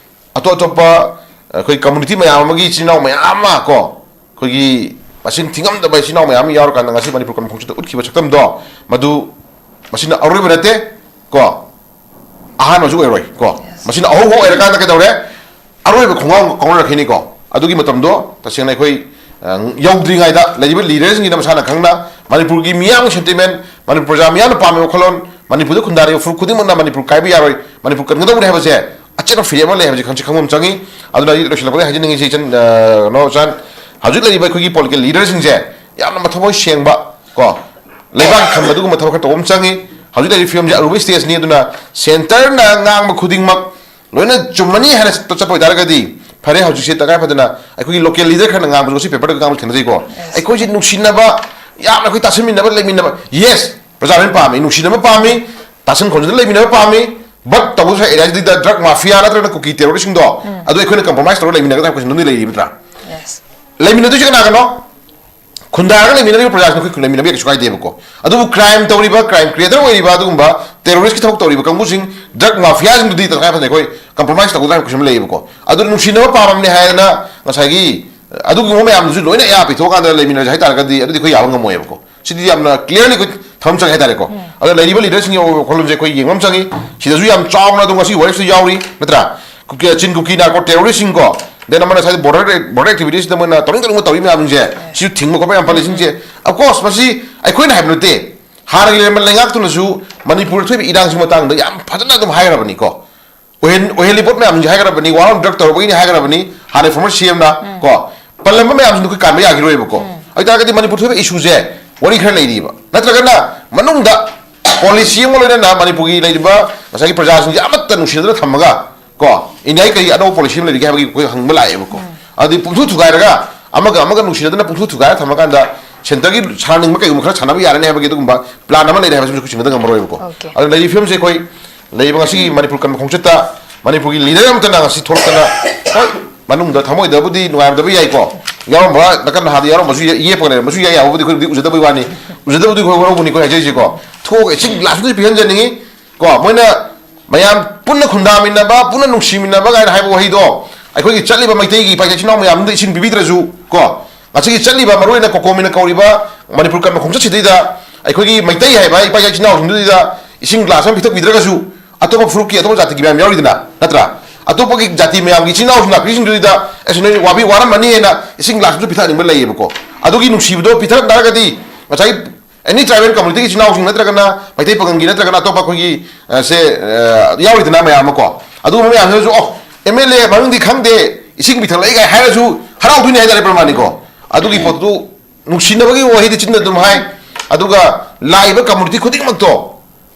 ꯑꯇꯣꯞ ꯑꯇꯣꯞꯄ ꯑꯩꯈꯣꯏ community ꯃꯌꯥꯝ ꯑꯃꯒꯤ ꯏꯆꯤꯟ ꯏꯅꯥꯎ ꯃꯌꯥꯝ ꯑꯃ ꯀꯣ, ꯑꯩꯈꯣꯏꯒꯤ ꯃꯁꯤꯡ ꯊꯤꯉꯝꯗꯕ ꯏꯆꯤꯟ ꯏꯅꯥꯎ ꯃꯌꯥꯝ ꯑꯃ ꯌꯥꯎꯔꯀꯥꯟꯗ ꯉꯁꯤ ꯃꯅꯤꯄꯨꯔ ꯀꯟꯕ ꯈꯣꯡꯆꯠꯇ ꯎꯠꯈꯤꯕ ꯁꯛꯇꯝꯗꯣ, ꯃꯗꯨ, ꯃꯁꯤꯅ ꯑꯔꯣꯏꯕ ꯅꯠꯇꯦ ꯀꯣ, ꯑꯍꯥꯟꯕꯁꯨ ꯑꯣꯏꯔꯣꯏ ꯀꯣ꯫ Yes. ꯃꯁꯤꯅ ꯑꯍꯧꯕ ꯑꯣꯏꯔꯀꯥꯟꯗ ꯀꯩꯗꯧꯔꯦ? ꯑꯔꯣꯏꯕ ꯈꯣꯡꯒꯥꯎ ꯀꯥꯎꯅꯔꯛꯈꯤꯅꯤꯀꯣ꯫ ꯑꯗꯨꯒꯤ ꯃꯇꯝꯗꯣ ꯇꯁꯦꯡꯅ ꯑꯩꯈꯣꯏ, ꯑ, ꯌꯧꯗ꯭ꯔꯤꯉꯩꯗ ꯂꯩꯔꯤꯕ leaderꯁꯤꯡꯁꯤꯅ ꯃꯁꯥꯅ ꯈꯪꯅ ꯃꯅꯤꯄꯨꯔꯒꯤ ꯃꯤꯌꯥꯝꯒꯤ sentiment, ꯃꯅꯤꯄꯨꯔ ꯄ꯭ꯔꯖꯥ ꯃꯤꯌꯥꯝꯅ ꯄꯥꯝꯃꯤꯕ ꯋꯥꯈꯜꯂꯣꯟ, ꯃꯅꯤꯄꯨꯔꯗ ꯈꯨꯟꯗꯥꯔꯤꯕ ꯐꯨꯔꯨꯞ ꯈꯨꯗꯤꯡꯃꯛꯅ ꯃꯅꯤꯄꯨꯔ ꯀꯥꯏꯕ ꯌꯥꯔꯣꯏ, ꯃꯅꯤꯄꯨꯔ ꯀꯟꯒꯗꯧꯕꯅꯤ ꯍꯥꯏꯕꯁꯦ ꯑꯆꯦꯠꯄ ꯐꯤꯔꯦꯞ ꯑꯃ ꯂꯩ ꯍꯥꯏꯕꯁꯤ ꯈꯪꯁꯤ ꯈꯪꯕ ꯑꯃ ꯆꯪꯉꯤ꯫ ꯑꯗꯨꯅ ꯑꯩ ꯂꯣꯏꯁꯤꯜꯂꯛꯄꯗ ꯍꯥꯏꯖꯅꯤꯡꯉꯤꯁꯤ ꯏꯆꯟ, ꯑ, ꯀꯩꯅꯣ, ꯏꯆꯟ, ꯍꯧꯖꯤꯛ ꯂꯩꯔꯤꯕ ꯑꯩꯈꯣꯏꯒꯤ political leaderꯁꯤꯡꯁꯦ ꯌꯥꯝꯅ ꯃꯊꯃꯣꯏ ꯁꯦꯡꯕ ꯀꯣ, ꯂꯩꯕꯥꯛꯀꯤ ꯈꯟꯕ ꯑꯗꯨꯒꯨꯝꯕ ꯊꯕꯛ ꯈꯔ ꯇꯧꯕ ꯑꯃ ꯆꯪꯉꯤ꯫ ꯍꯧꯖꯤꯛ ꯂꯩꯔꯤꯕ ꯐꯤꯕꯝꯁꯦ ꯑꯔꯨꯕ stageꯅꯤ꯫ ꯑꯗꯨꯅ centreꯅ ꯉꯥꯡꯕ ꯈꯨꯗꯤꯡꯃꯛ ꯂꯣꯏꯅ ꯆꯨꯝꯃꯅꯤ ꯍꯥꯏꯅ ꯆꯠꯄ ꯑꯣꯏꯇꯥꯔꯒꯗꯤ ꯐꯔꯦ꯫ ꯍꯧꯖꯤꯛꯁꯦ ꯇꯉꯥꯏ ꯐꯗꯅ ꯑꯩꯈꯣꯏꯒꯤ local leader ꯈꯔꯅ ꯉꯥꯡꯕꯁꯨ ꯉꯁꯤ paperꯗ ꯉꯥꯡꯕꯁꯨ ꯊꯦꯡꯅꯖꯩꯀꯣ꯫ ꯑꯩꯈꯣꯏꯁꯦ ꯅꯨꯡꯁꯤꯅꯕ, ꯌꯥꯝꯅ ꯑꯩꯈꯣꯏ ꯇꯥꯁꯤꯟꯃꯤꯟꯅꯕ, ꯂꯩꯃꯤꯟꯅꯕ, yes, ꯄ꯭ꯔꯖꯥ ꯂꯣꯏꯅ ꯄꯥꯝꯃꯤ, ꯅꯨꯡꯁꯤꯅꯕ ꯄꯥꯝꯃꯤ, ꯇꯥꯁꯤꯟ ꯈꯣꯝꯖꯤꯟ ꯂꯩꯃꯤꯟꯅꯕ ꯄꯥꯝꯃꯤ꯫ But ꯇꯧꯕꯁꯨ areaꯁꯤꯗ drug mafia ꯅꯠꯇ꯭ꯔꯒꯅ ꯀꯨꯀꯤ terroristꯁꯤꯡꯗꯣ, ꯑꯗꯨ ꯑꯩꯈꯣꯏꯅ compromise ꯇꯧꯔꯒ ꯂꯩꯃꯤꯟꯅꯒꯗ꯭ꯔꯥ ꯍꯥꯏꯕ question ꯑꯗꯨꯝꯗꯤ ꯂꯩꯔꯤꯕ ꯅꯠꯇ꯭ꯔꯥ? Yes. ꯂꯩꯃꯤꯟꯅꯗꯣꯏꯁꯦ ꯀꯅꯥ ꯀꯅꯥꯅꯣ? ꯈꯨꯟꯗꯥꯔꯒ ꯂꯩꯃꯤꯟꯅꯔꯤꯕ ꯄ꯭ꯔꯖꯥꯁꯤꯡ ꯑꯩꯈꯣꯏ ꯂꯩꯃꯤꯟꯅꯕ ꯌꯥꯏ, ꯀꯩꯁꯨ ꯀꯥꯏꯗꯦꯕꯀꯣ꯫ ꯑꯗꯨꯕꯨ crime ꯇꯧꯔꯤꯕ, crime creator ꯑꯣꯏꯔꯤꯕ, ꯑꯗꯨꯒꯨꯝꯕ terroristꯀꯤ ꯊꯕꯛ ꯇꯧꯔꯤꯕ ꯀꯥꯡꯕꯨꯁꯤꯡ, drug mafiaꯁꯤꯡꯗꯨꯗꯤ ꯇꯉꯥꯏ ꯐꯗꯅ ꯑꯩꯈꯣꯏ compromise ꯇꯧꯒꯗ꯭ꯔꯥ ꯍꯥꯏꯕ question ꯑꯃ ꯂꯩꯌꯦꯕꯀꯣ꯫ ꯑꯗꯨ ꯅꯨꯡꯁꯤꯅꯕ ꯄꯥꯝꯃꯝꯅꯦ ꯍꯥꯏꯗꯅ ꯉꯁꯥꯏꯒꯤ ꯑꯗꯨꯒꯨꯝꯕ ꯃꯌꯥꯝꯗꯨꯁꯨ ꯂꯣꯏꯅ ꯑꯌꯥ ꯄꯤꯊꯣꯛꯑꯀꯥꯟꯗ ꯂꯩꯃꯤꯟꯅꯔꯁꯦ ꯍꯥꯏ ꯇꯥꯔꯒꯗꯤ ꯑꯗꯨꯗꯤ ꯑꯩꯈꯣꯏ ꯌꯥꯕ ꯉꯝꯃꯣꯏꯕꯀꯣ꯫ ꯁꯤꯗꯤ ꯌꯥꯝꯅ clearly ꯑꯩꯈꯣꯏ ꯊꯝꯐꯝ ꯆꯪꯉꯦ ꯍꯥꯏ ꯇꯥꯔꯦꯀꯣ꯫ ꯑꯗꯣ ꯂꯩꯔꯤꯕ leaderꯁꯤꯡꯒꯤ ꯋꯥꯈꯜꯂꯣꯟꯁꯦ ꯑꯩꯈꯣꯏ ꯌꯦꯡꯕ ꯑꯃ ꯆꯪꯉꯤ꯫ ꯁꯤꯗꯁꯨ ꯌꯥꯝ ꯆꯥꯎꯅ ꯑꯗꯨꯝ ꯉꯁꯤ ꯋꯥꯔꯤꯁꯤꯗ ꯌꯥꯎꯔꯤ, ꯅꯠꯇ꯭ꯔꯥ? ꯀꯨꯀꯤ, ꯆꯤꯟ ꯀꯨꯀꯤ narco terroristꯁꯤꯡꯀꯣ, then ꯑꯃꯅ ꯉꯁꯥꯏ border, border activityꯁꯤꯗ ꯃꯣꯏꯅ ꯇꯧꯅꯤꯡ ꯇꯧꯅꯤꯡꯕ ꯇꯧꯔꯤ ꯃꯌꯥꯝꯁꯤꯡꯁꯦ, ꯁꯤꯁꯨ ꯊꯤꯡꯕ ꯈꯣꯠꯄ ꯌꯥꯝ ꯐꯜꯂꯤꯁꯤꯡꯁꯦ꯫ Of course, ꯃꯁꯤ ꯑꯩꯈꯣꯏꯅ ꯍꯥꯏꯕ ꯅꯠꯇꯦ, ꯍꯥꯟꯅꯒꯤ ꯂꯩꯔꯝꯕ ꯂꯩꯉꯥꯛꯇꯨꯅꯁꯨ ꯃꯅꯤꯄꯨꯔꯗ ꯊꯣꯛꯏꯕ ꯏꯔꯥꯡꯁꯤ ꯃꯇꯥꯡꯗ ꯌꯥꯝ ꯐꯖꯅ ꯑꯗꯨꯝ ꯍꯥꯏꯈ꯭ꯔꯕꯅꯤꯀꯣ꯫ ꯑꯣꯏꯍꯟ-, ꯑꯣꯏꯍꯜꯂꯤ ꯄꯣꯠ ꯃꯌꯥꯝꯁꯤꯡꯁꯦ ꯍꯥꯏꯈ꯭ꯔꯕꯅꯤ, war on drug ꯇꯧꯔꯕꯒꯤꯅꯤ ꯍꯥꯏꯈ꯭ꯔꯕꯅꯤ꯫ ꯍꯥꯟꯅ ꯐꯣꯔꯃꯔ ꯁꯤ ꯑꯦꯝꯅ ꯀꯣ ꯄꯜꯂꯝꯕ ꯃꯌꯥꯝꯁꯤꯡꯗꯣ ꯑꯩꯈꯣꯏ ꯀꯥꯟꯕ ꯌꯥꯈꯤꯔꯣꯏꯕꯀꯣ꯫ ꯑꯗꯨ ꯇꯥꯔꯒꯗꯤ ꯃꯅꯤꯄꯨꯔ ꯊꯣꯛꯏꯕ ꯏꯁꯨꯁꯦ ꯋꯥꯔꯤ ꯈꯔ ꯂꯩꯔꯤꯕ, ꯅꯠꯇ꯭ꯔꯒꯅ ꯃꯅꯨꯡꯗ ꯄꯣꯂꯤꯁꯤ ꯑꯃ ꯂꯣꯏꯅꯅ ꯃꯅꯤꯄꯨꯔꯒꯤ ꯂꯩꯔꯤꯕ ꯉꯁꯥꯏꯒꯤ ꯄ꯭ꯔꯖꯥꯁꯤꯡꯁꯦ ꯑꯃꯠꯇ ꯅꯨꯡꯁꯤꯅꯗꯅ ꯊꯝꯃꯒ ꯀꯣ ꯏꯟꯗꯤꯌꯥꯒꯤ ꯀꯔꯤ ꯑꯅꯧꯕ ꯄꯣꯂꯤꯁꯤ ꯑꯃ ꯂꯩꯔꯤꯒꯦ ꯍꯥꯏꯕꯒꯤ ꯑꯩꯈꯣꯏ ꯍꯪꯕ ꯂꯥꯛꯑꯦꯕꯀꯣ꯫ ꯑꯗꯨꯗꯤ ꯄꯨꯡꯊꯨ ꯊꯨꯒꯥꯏꯔꯒ ꯑꯃꯒ ꯑꯃꯒ ꯅꯨꯡꯁꯤꯅꯗꯅ ꯄꯨꯡꯊꯨ ꯊꯨꯒꯥꯏꯔ ꯊꯝꯃꯀꯥꯟꯗ ꯁꯦꯟꯇꯔꯒꯤ ꯁꯥꯟꯅꯅꯤꯡꯕ ꯀꯩꯒꯨꯝꯕ ꯈꯔ ꯁꯥꯟꯅꯕ ꯌꯥꯔꯅꯤ ꯍꯥꯏꯕꯒꯤ ꯑꯗꯨꯒꯨꯝꯕ ꯄ꯭ꯂꯥꯟ ꯑꯃ ꯂꯩꯔꯦ ꯍꯥꯏꯕꯁꯤꯃꯁꯨ ꯑꯩꯈꯣꯏ ꯆꯤꯡꯅꯗ ꯉꯝꯃꯔꯣꯏꯕꯀꯣ꯫ ꯑꯗꯨ ꯂꯩꯔꯤꯕ ꯐꯤꯕꯝꯁꯦ ꯑꯩꯈꯣꯏ ꯂꯩꯔꯤꯕ ꯉꯁꯤꯒꯤ ꯃꯅꯤꯄꯨꯔ ꯀꯟꯕ ꯈꯣꯡꯆꯠꯇ ꯃꯅꯤꯄꯨꯔꯒꯤ ꯂꯤꯗꯔ ꯑꯃꯠꯇꯅ ꯉꯁꯤ ꯊꯣꯛꯂꯛꯇꯅ, ꯍꯣꯏ, ꯃꯅꯨꯡꯗ ꯊꯃꯣꯏꯗꯕꯨꯗꯤ ꯅꯨꯡꯉꯥꯏꯔꯝꯗꯕ ꯌꯥꯏꯀꯣ, ꯌꯥꯎꯔꯝꯕ ꯅꯥꯀꯟ ꯅꯍꯥꯗ ꯌꯥꯎꯔꯝꯕꯁꯨ ꯌꯦ-, ꯌꯦꯞꯄꯒ ꯂꯩꯔꯝꯕꯁꯨ ꯌꯥꯏ, ꯌꯥꯕꯕꯨꯗꯤ ꯑꯩꯈꯣꯏꯕꯨꯗꯤ ꯎꯖꯗꯕꯩ ꯋꯥꯅꯤ, ꯎꯖꯗꯕꯗꯨ ꯑꯩꯈꯣꯏ ꯋꯥꯔꯧꯕꯅꯤ ꯑꯩꯈꯣꯏ ꯍꯥꯏꯖꯔꯤꯁꯦꯀꯣ꯫ ꯊꯣꯛꯑꯒ ꯏꯁꯤꯡ ꯒ꯭ꯂꯥꯁ ꯑꯃꯁꯨ ꯄꯤꯍꯟꯖꯅꯤꯡꯉꯤ ꯀꯣ꯫ ꯃꯣꯏꯅ ꯃꯌꯥꯝ ꯄꯨꯟꯅ ꯈꯨꯟꯗꯥꯃꯤꯟꯅꯕ, ꯄꯨꯟꯅ ꯅꯨꯡꯁꯤꯃꯤꯟꯅꯕ ꯀꯥꯏꯅ ꯍꯥꯏꯕ ꯋꯥꯍꯩꯗꯣ ꯑꯩꯈꯣꯏꯒꯤ ꯆꯠꯂꯤꯕ ꯃꯩꯇꯩꯒꯤ ꯏꯄꯥ ꯏꯆꯤꯟ ꯏꯅꯥꯎ ꯃꯌꯥꯝꯗ ꯏꯁꯤꯡ ꯄꯤꯕꯤꯗ꯭ꯔꯁꯨ ꯀꯣ, ꯉꯁꯤꯒꯤ ꯆꯠꯂꯤꯕ ꯃꯔꯨꯑꯣꯏꯅ ꯀꯣꯀꯣꯃꯤꯅ ꯀꯧꯔꯤꯕ ꯃꯅꯤꯄꯨꯔ ꯀꯟꯕ ꯈꯣꯡꯆꯠꯁꯤꯗꯩꯗ ꯑꯩꯈꯣꯏꯒꯤ ꯃꯩꯇꯩ ꯍꯥꯏꯕ ꯏꯄꯥ ꯏꯆꯤꯟ ꯏꯅꯥꯎꯁꯤꯡꯗꯨꯗ ꯏꯁꯤꯡ ꯒ꯭ꯂꯥꯁ ꯑꯃ ꯄꯤꯊꯛꯄꯤꯗ꯭ꯔꯒꯁꯨ ꯑꯇꯣꯞꯄ ꯐꯨꯔꯨꯞꯀꯤ ꯑꯇꯣꯞꯄ ꯖꯥꯇꯤꯒꯤ ꯃꯌꯥꯝ ꯌꯥꯎꯔꯤꯗꯅ, ꯅꯠꯇ꯭ꯔꯥ? ꯑꯇꯣꯞꯄꯒꯤ ꯖꯥꯇꯤ ꯃꯌꯥꯝꯒꯤ ꯏꯆꯤꯟ ꯏꯅꯥꯎꯁꯤꯡ ꯂꯥꯛꯄꯤꯁꯤꯡꯗꯨꯗ ꯑꯁ ꯅꯣꯏ ꯋꯥꯕꯤ ꯋꯥꯔꯝꯃꯅꯤ ꯍꯥꯏꯅ ꯏꯁꯤꯡ ꯒ꯭ꯂꯥꯁ ꯑꯃꯁꯨ ꯄꯤꯊꯛꯍꯟꯅꯤꯡꯕ ꯂꯩꯌꯦꯕꯀꯣ꯫ ꯑꯗꯨꯒꯤ ꯅꯨꯡꯁꯤꯕꯗꯣ ꯄꯤꯊꯛ ꯇꯥꯔꯒꯗꯤ ꯉꯁꯥꯏ ꯑꯦꯅꯤ ꯇ꯭ꯔꯥꯏꯕꯦꯜ ꯀꯝꯃꯨꯅꯤꯇꯤꯒꯤ ꯏꯆꯤꯟ ꯏꯅꯥꯎꯁꯤꯡ ꯅꯠꯇ꯭ꯔꯒꯅ ꯃꯩꯇꯩ ꯄꯥꯉꯜꯒꯤ ꯅꯠꯇ꯭ꯔꯒꯅ ꯑꯇꯣꯞꯄ ꯑꯩꯈꯣꯏꯒꯤ, ꯑ, ꯁꯦ, ꯑ, ꯌꯥꯎꯔꯤꯗꯅ ꯃꯌꯥꯝ ꯑꯃ ꯀꯣ, ꯑꯗꯨꯒꯨꯝꯕ ꯃꯌꯥꯝꯗꯨꯅꯁꯨ ꯑꯣ ꯑꯦꯝ ꯑꯦꯜ ꯑꯦ ꯃꯃꯤꯡꯗꯤ ꯈꯪꯗꯦ ꯏꯁꯤꯡ ꯄꯤꯊꯛꯂꯛꯏ ꯀꯥꯏ ꯍꯥꯏꯔꯁꯨ ꯍꯔꯥꯎꯗꯣꯏꯅꯦ ꯍꯥꯏꯇꯥꯔꯦ ꯄ꯭ꯔꯃꯥꯅꯤꯀꯣ꯫ ꯑꯗꯨꯒꯤ ꯄꯣꯠꯇꯨ ꯅꯨꯡꯁꯤꯅꯕꯒꯤ ꯋꯥꯍꯩꯗꯤ ꯆꯤꯟꯗ ꯑꯗꯨꯝ ꯍꯥꯏ, ꯑꯗꯨꯒ ꯂꯥꯛꯏꯕ ꯀꯝꯃꯨꯅꯤꯇꯤ ꯈꯨꯗꯤꯡꯃꯛꯇꯣ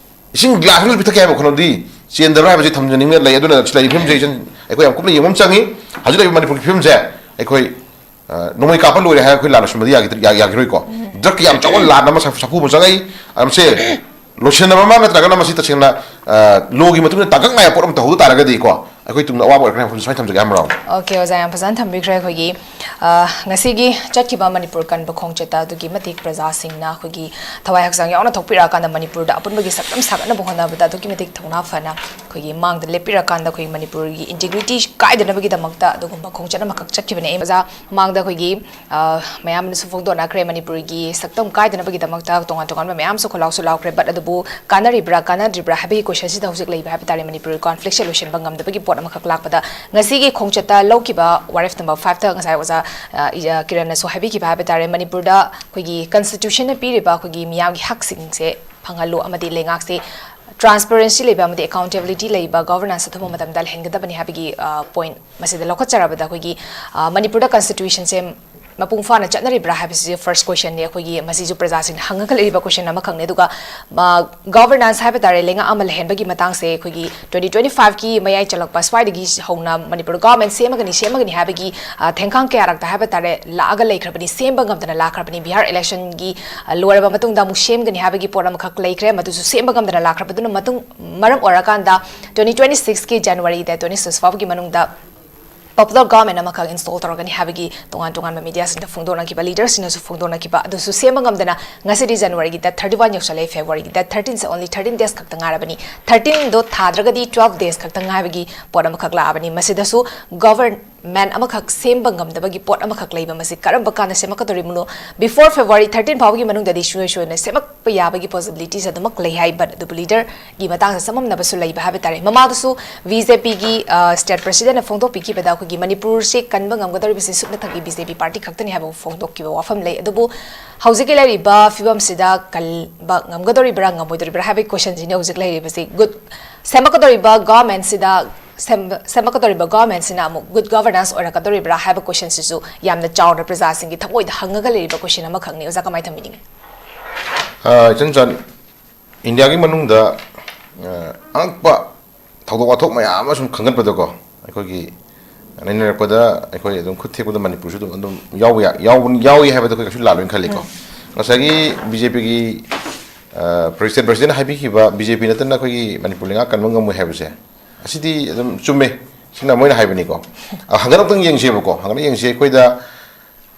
ꯏꯁꯤꯡ ꯒ꯭ꯂꯥꯁ ꯑꯃꯁꯨ ꯄꯤꯊꯛꯀꯦ ꯍꯥꯏꯕ ꯋꯥꯈꯜꯂꯣꯟꯗꯤ ꯆꯦꯟꯗꯕ꯭ꯔꯥ ꯍꯥꯏꯕꯁꯤ ꯊꯝꯖꯅꯤꯡꯕ ꯂꯩ꯫ ꯑꯗꯨꯅ ꯁꯤ ꯂꯩꯔꯤꯕ ꯐꯤꯕꯝꯁꯦ ꯏꯆꯟ ꯑꯩꯈꯣꯏ ꯌꯥꯝ ꯀꯨꯞꯅ ꯌꯦꯡꯕ ꯑꯃ ꯆꯪꯉꯤ꯫ ꯍꯧꯖꯤꯛ ꯂꯩꯔꯤꯕ ꯃꯅꯤꯄꯨꯔꯒꯤ ꯐꯤꯕꯝꯁꯦ ꯑꯩꯈꯣꯏ, ꯑ, ꯅꯣꯡꯃꯩ ꯀꯥꯞꯄ ꯂꯣꯏꯔꯦ ꯍꯥꯏꯔꯒ ꯑꯩꯈꯣꯏ ꯂꯥꯟ ꯂꯣꯏꯁꯤꯟꯕꯗꯤ ꯌꯥꯈꯤꯗ꯭ꯔ-, ꯌꯥ-, ꯌꯥꯈꯤꯔꯣꯏꯀꯣ꯫ ꯗ꯭ꯔꯛꯀꯤ ꯌꯥꯝ ꯆꯥꯎꯕ ꯂꯥꯟ ꯑꯃ ꯁꯥꯐꯨ ꯑꯃ ꯆꯪꯉꯛꯏ꯫ ꯃꯁꯦ ꯂꯣꯏꯁꯤꯟꯅꯕ ꯑꯃ ꯅꯠꯇ꯭ꯔꯒꯅ ꯃꯁꯤ ꯇꯁꯦꯡꯅ, ꯑ, ꯂꯣꯒꯤ ꯃꯇꯨꯡ ꯏꯟꯅ ꯇꯥꯡꯀꯛ ꯅꯥꯏꯕ ꯄꯣꯠ ꯑꯃ ꯇꯧꯍꯧꯕ ꯇꯥꯔꯒꯗꯤꯀꯣ, ꯑꯩꯈꯣꯏ ꯇꯨꯡꯗ ꯑꯋꯥꯕ ꯑꯣꯏꯔꯛꯀꯅꯤ ꯍꯥꯏꯕ ꯁꯨꯃꯥꯏꯅ ꯊꯝꯖꯒꯦ ꯍꯥꯏꯕ ꯔꯥꯎꯟ꯫ ꯑꯣꯀꯦ, ꯑꯣꯖꯥ, ꯌꯥꯝ ꯐꯖꯅ ꯊꯝꯕꯤꯈ꯭ꯔꯦ꯫ ꯑꯩꯈꯣꯏꯒꯤ, ꯑ, ꯉꯁꯤꯒꯤ ꯆꯠꯈꯤꯕ ꯃꯅꯤꯄꯨꯔ ꯀꯟꯕ ꯈꯣꯡꯆꯠꯇ ꯑꯗꯨꯛꯀꯤ ꯃꯇꯤꯛ ꯄ꯭ꯔꯖꯥꯁꯤꯡꯅ ꯑꯩꯈꯣꯏꯒꯤ ꯊꯋꯥꯏ ꯍꯛꯆꯥꯡ ꯌꯥꯎꯅ ꯊꯣꯛꯄꯤꯔꯛꯑꯀꯥꯟꯗ ꯃꯅꯤꯄꯨꯔꯗ ꯑꯄꯨꯟꯕꯒꯤ ꯁꯛꯇꯝ ꯁꯥꯒꯠꯅꯕ ꯍꯣꯠꯅꯕꯗ ꯑꯗꯨꯛꯀꯤ ꯃꯇꯤꯛ ꯊꯧꯅꯥ ꯐꯅ ꯑꯩꯈꯣꯏꯒꯤ ꯃꯥꯡꯗ ꯂꯦꯞꯄꯤꯔꯀꯥꯟꯗ ꯑꯩꯈꯣꯏꯒꯤ ꯃꯅꯤꯄꯨꯔꯒꯤ ꯏꯟꯇꯤꯒ꯭ꯔꯤꯇꯤ ꯀꯥꯏꯗꯅꯕꯒꯤꯗꯃꯛꯇ ꯑꯗꯨꯒꯨꯝꯕ ꯈꯣꯡꯆꯠ ꯑꯃꯈꯛ ꯆꯠꯈꯤꯕꯅꯦ꯫ ꯑꯣꯖꯥ, ꯃꯃꯥꯡꯗ ꯑꯩꯈꯣꯏꯒꯤ, ꯑ, ꯃꯌꯥꯝꯅꯁꯨ ꯐꯣꯡꯗꯣꯛꯅꯈ꯭ꯔꯦ, ꯃꯅꯤꯄꯨꯔꯒꯤ ꯁꯛꯇꯝ ꯀꯥꯏꯗꯅꯕꯒꯤꯗꯃꯛꯇ ꯇꯣꯉꯥꯟ ꯇꯣꯉꯥꯟꯕ ꯃꯌꯥꯝꯁꯨ ꯈꯣꯜꯂꯥꯎꯁꯨ ꯂꯥꯎꯈ꯭ꯔꯦ꯫ But ꯑꯗꯨꯕꯨ ꯀꯥꯟꯅꯔꯤꯕ꯭ꯔꯥ ꯀꯥꯟꯅꯗ꯭ꯔꯤꯕ꯭ꯔꯥ ꯍꯥꯏꯕꯒꯤ ꯀꯣꯏꯁꯟꯁꯤꯗ ꯍꯧꯖꯤꯛ ꯂꯩꯕ ꯍꯥꯏꯕ ꯇꯥꯔꯦ꯫ ꯃꯅꯤꯄꯨꯔꯒꯤ ꯀꯣꯟꯐ꯭ꯂꯤꯛꯁꯦ ꯂꯣꯏꯁꯤꯟꯕ ꯉꯝꯗꯕꯒꯤ ꯄꯣꯠ ꯑꯃꯈꯛ ꯂꯥꯛꯄꯗ ꯉꯁꯤꯒꯤ ꯈꯣꯡꯆꯠꯇ ꯂꯧꯈꯤꯕ ꯋꯥꯔꯦꯞ ꯅꯝꯕꯔ ꯐꯥꯏꯚꯇ ꯉꯁꯥꯏ ꯑꯣꯖꯥ, ꯑ, ꯏ-, ꯑ, ꯀꯤꯔꯟꯅꯁꯨ ꯍꯥꯏꯕꯤꯈꯤꯕ ꯍꯥꯏꯕ ꯇꯥꯔꯦ, ꯃꯅꯤꯄꯨꯔꯗ ꯑꯩꯈꯣꯏꯒꯤ ꯀꯟꯁꯇꯤꯇ꯭ꯌꯨꯁꯟꯅ ꯄꯤꯔꯤꯕ ꯑꯩꯈꯣꯏꯒꯤ ꯃꯤꯌꯥꯝꯒꯤ ꯍꯛꯁꯤꯡꯁꯦ ꯐꯪꯍꯜꯂꯨ ꯑꯃꯗꯤ ꯂꯩꯉꯥꯛꯁꯦ transparency ꯂꯩꯕ ꯑꯃꯗꯤ accountability ꯂꯩꯕ governance ꯑꯊꯨꯕ ꯃꯇꯝꯗ ꯂꯩꯍꯟꯒꯗꯕꯅꯤ ꯍꯥꯏꯕꯒꯤ point ꯃꯁꯤꯗ ꯂꯧꯈꯠꯆꯔꯕꯗ ꯑꯩꯈꯣꯏꯒꯤ ꯃꯅꯤꯄꯨꯔꯗ constitution ꯁꯦ ꯃꯄꯨꯡ ꯐꯥꯅ ꯆꯠꯅꯔꯤꯕ꯭ꯔꯥ ꯍꯥꯏꯕꯁꯤꯁꯨ first question ꯅꯤ꯫ ꯑꯩꯈꯣꯏꯒꯤ ꯃꯁꯤꯁꯨ ꯄ꯭ꯔꯖꯥꯁꯤꯡꯅ ꯍꯪꯉꯒ ꯂꯩꯔꯤꯕ question ꯑꯃꯈꯛꯅꯤ꯫ ꯑꯗꯨꯒ governance ꯍꯥꯏꯕ ꯇꯥꯔꯦ, ꯂꯩꯉꯥꯛ ꯑꯃ ꯂꯩꯍꯟꯕꯒꯤ ꯃꯇꯥꯡꯁꯦ ꯑꯩꯈꯣꯏꯒꯤ twenty twenty five ꯀꯤ ꯃꯌꯥꯏ ꯆꯜꯂꯛꯄ ꯁ꯭ꯋꯥꯏꯗꯒꯤ ꯍꯧꯅ ꯃꯅꯤꯄꯨꯔ government ꯁꯦꯝꯃꯒꯅꯤ ꯁꯦꯝꯃꯒꯅꯤ ꯍꯥꯏꯕꯒꯤ ꯊꯦꯡꯈꯥꯡ ꯀꯌꯥꯔꯛꯇ ꯍꯥꯏꯕ ꯇꯥꯔꯦ ꯂꯥꯛꯑꯒ ꯂꯩꯈ꯭ꯔꯕꯅꯤ, ꯁꯦꯝꯕ ꯉꯝꯗꯅ ꯂꯥꯛꯈ꯭ꯔꯕꯅꯤ꯫ ꯕꯤꯍꯥꯔ election ꯒꯤ ꯂꯣꯏꯔꯕ ꯃꯇꯨꯡꯗ ꯑꯃꯨꯛ ꯁꯦꯝꯒꯅꯤ ꯍꯥꯏꯕꯒꯤ ꯄꯣꯠ ꯑꯃꯈꯛ ꯂꯩꯈ꯭ꯔꯦ꯫ ꯃꯗꯨꯁꯨ ꯁꯦꯝꯕ ꯉꯝꯗꯅ ꯂꯥꯛꯈ꯭ꯔꯕꯗꯨꯅ ꯃꯇꯨꯡ ꯃꯔꯝ ꯑꯣꯏꯔꯀꯥꯟꯗ twenty twenty six ꯀꯤ January ꯗꯦꯠ twenty six ꯐꯥꯎꯕꯒꯤ ꯃꯅꯨꯡꯗ popular government ꯑꯃꯈꯛ install ꯇꯧꯔꯒꯅꯤ ꯍꯥꯏꯕꯒꯤ ꯇꯣꯉꯥꯟ ꯇꯣꯉꯥꯟꯕ media ꯁꯤꯡꯗ ꯐꯣꯡꯗꯣꯛꯅꯈꯤꯕ, leader ꯁꯤꯡꯅꯁꯨ ꯐꯣꯡꯗꯣꯛꯅꯈꯤꯕ, ꯑꯗꯨꯁꯨ ꯁꯦꯝꯕ ꯉꯝꯗꯅ ꯉꯁꯤꯗꯤ January ꯒꯤ date thirty one ꯌꯧꯁꯜꯂꯛꯑꯦ꯫ February ꯒꯤ date thirteen ꯁꯦ only thirteen days ꯈꯛꯇ ꯉꯥꯏꯔꯕꯅꯤ꯫ Thirteen ꯗꯣ ꯊꯥꯗ꯭ꯔꯒꯗꯤ twelve days ꯈꯛꯇ ꯉꯥꯏꯕꯒꯤ ꯄꯣꯠ ꯑꯃꯈꯛ ꯂꯥꯛꯑꯕꯅꯤ꯫ ꯃꯁꯤꯗꯁꯨ government ꯑꯃꯈꯛ ꯁꯦꯝꯕ ꯉꯝꯗꯕꯒꯤ ꯄꯣꯠ ꯑꯃꯈꯛ ꯂꯩꯕ, ꯃꯁꯤ ꯀꯔꯝꯕ ꯀꯥꯟꯗ ꯁꯦꯝꯃꯛꯀꯗꯧꯔꯤꯕꯅꯣ? Before February thirteen ꯐꯥꯎꯒꯤ ꯃꯅꯨꯡꯗꯗꯤ ꯁꯨꯡꯁꯣꯏ ꯁꯣꯏꯗꯅ ꯁꯦꯝꯃꯛꯄ ꯌꯥꯕꯒꯤ possibilities ꯑꯗꯨꯃꯛ ꯂꯩ ꯍꯥꯏꯕ ꯑꯗꯨꯕꯨ leader ꯒꯤ ꯃꯇꯥꯡꯗ ꯆꯃꯝꯅꯕꯁꯨ ꯂꯩꯕ ꯍꯥꯏꯕ ꯇꯥꯔꯦ꯫ ꯃꯃꯥꯡꯗꯁꯨ BJP ꯒꯤ state president ꯅ ꯐꯣꯡꯗꯣꯛꯄꯤꯈꯤꯕꯗ ꯑꯩꯈꯣꯏꯒꯤ ꯃꯅꯤꯄꯨꯔꯁꯦ ꯀꯟꯕ ꯉꯝꯒꯗꯧꯔꯤꯕꯁꯦ ꯁꯨꯞꯅꯇꯒꯤ BJP party ꯈꯛꯇꯅꯤ ꯍꯥꯏꯕ ꯐꯣꯡꯗꯣꯛꯈꯤꯕ ꯋꯥꯐꯝ ꯂꯩ꯫ ꯑꯗꯨꯕꯨ ꯍꯧꯖꯤꯛꯀꯤ ꯂꯩꯔꯤꯕ ꯐꯤꯕꯝꯁꯤꯗ ꯀꯟꯕ ꯉꯝꯒꯗꯧꯔꯤꯕ꯭ꯔꯥ ꯉꯝꯃꯣꯏꯗꯧꯔꯤꯕ꯭ꯔꯥ ꯍꯥꯏꯕꯒꯤ question ꯁꯤꯅꯤ ꯍꯧꯖꯤꯛ ꯂꯩꯔꯤꯕꯁꯤ꯫ Good, ꯁꯦꯝꯃꯛꯀꯗꯧꯔꯤꯕ government ꯁꯤꯗ ꯁꯦꯝ-, ꯁꯦꯝꯃꯛꯀꯗꯧꯔꯤꯕ government ꯁꯤꯅ ꯑꯃꯨꯛ good governance ꯑꯣꯏꯔꯛꯀꯗꯧꯔꯤꯕ꯭ꯔꯥ ꯍꯥꯏꯕ question ꯁꯤꯁꯨ ꯌꯥꯝꯅ ꯆꯥꯎꯅ ꯄ꯭ꯔꯖꯥꯁꯤꯡꯒꯤ ꯊꯃꯣꯏꯗ ꯍꯪꯉꯒ ꯂꯩꯔꯤꯕ question ꯑꯃꯈꯛꯅꯤ꯫ ꯑꯣꯖꯥ, ꯀꯃꯥꯏꯅ ꯊꯝꯕꯤꯅꯤꯡꯉꯤ? ꯑ, ꯏꯆꯟ ꯆꯟ, ꯏꯟꯗꯤꯌꯥꯒꯤ ꯃꯅꯨꯡꯗ, ꯑ, ꯑꯉꯛꯄ ꯊꯧꯗꯣꯛ ꯋꯥꯊꯣꯛ ꯃꯌꯥꯝ ꯑꯃ ꯁꯨꯝ ꯈꯟꯒꯠꯄꯗꯀꯣ, ꯑꯩꯈꯣꯏꯒꯤ ꯅꯩꯅꯔꯛꯄꯗ ꯑꯩꯈꯣꯏ ꯑꯗꯨꯝ ꯈꯨꯠ ꯊꯦꯛꯄꯗ ꯃꯅꯤꯄꯨꯔꯁꯨ ꯑꯗꯨꯝ, ꯑꯗꯨꯝ ꯌꯥꯎꯕ ꯌꯥ-, ꯌꯥꯎꯕ-, ꯌꯥꯎꯏ ꯍꯥꯏꯕꯗ ꯑꯩꯈꯣꯏ ꯀꯩꯁꯨ ꯂꯥꯜꯂꯣꯏꯅ ꯈꯜꯂꯤꯀꯣ꯫ ꯎꯝ꯫ ꯉꯁꯥꯏꯒꯤ BJP ꯒꯤ, ꯑ, state president ꯅ ꯍꯥꯏꯕꯤꯈꯤꯕ, BJP ꯅꯠꯇꯅ ꯑꯩꯈꯣꯏꯒꯤ ꯃꯅꯤꯄꯨꯔ ꯂꯩꯉꯥꯛ ꯀꯟꯕ ꯉꯝꯃꯣꯏ ꯍꯥꯏꯕꯁꯦ, ꯑꯁꯤꯗꯤ ꯑꯗꯨꯝ ꯆꯨꯝꯃꯦ꯫ ꯁꯤꯅ ꯃꯣꯏꯅ ꯍꯥꯏꯕꯅꯤꯀꯣ꯫ ꯑ, ꯍꯟꯒꯠ ꯑꯃꯨꯛꯇꯪ ꯌꯦꯡꯁꯦꯕꯀꯣ꯫ ꯍꯟꯒꯠ ꯌꯦꯡꯁꯦ꯫ ꯑꯩꯈꯣꯏꯗ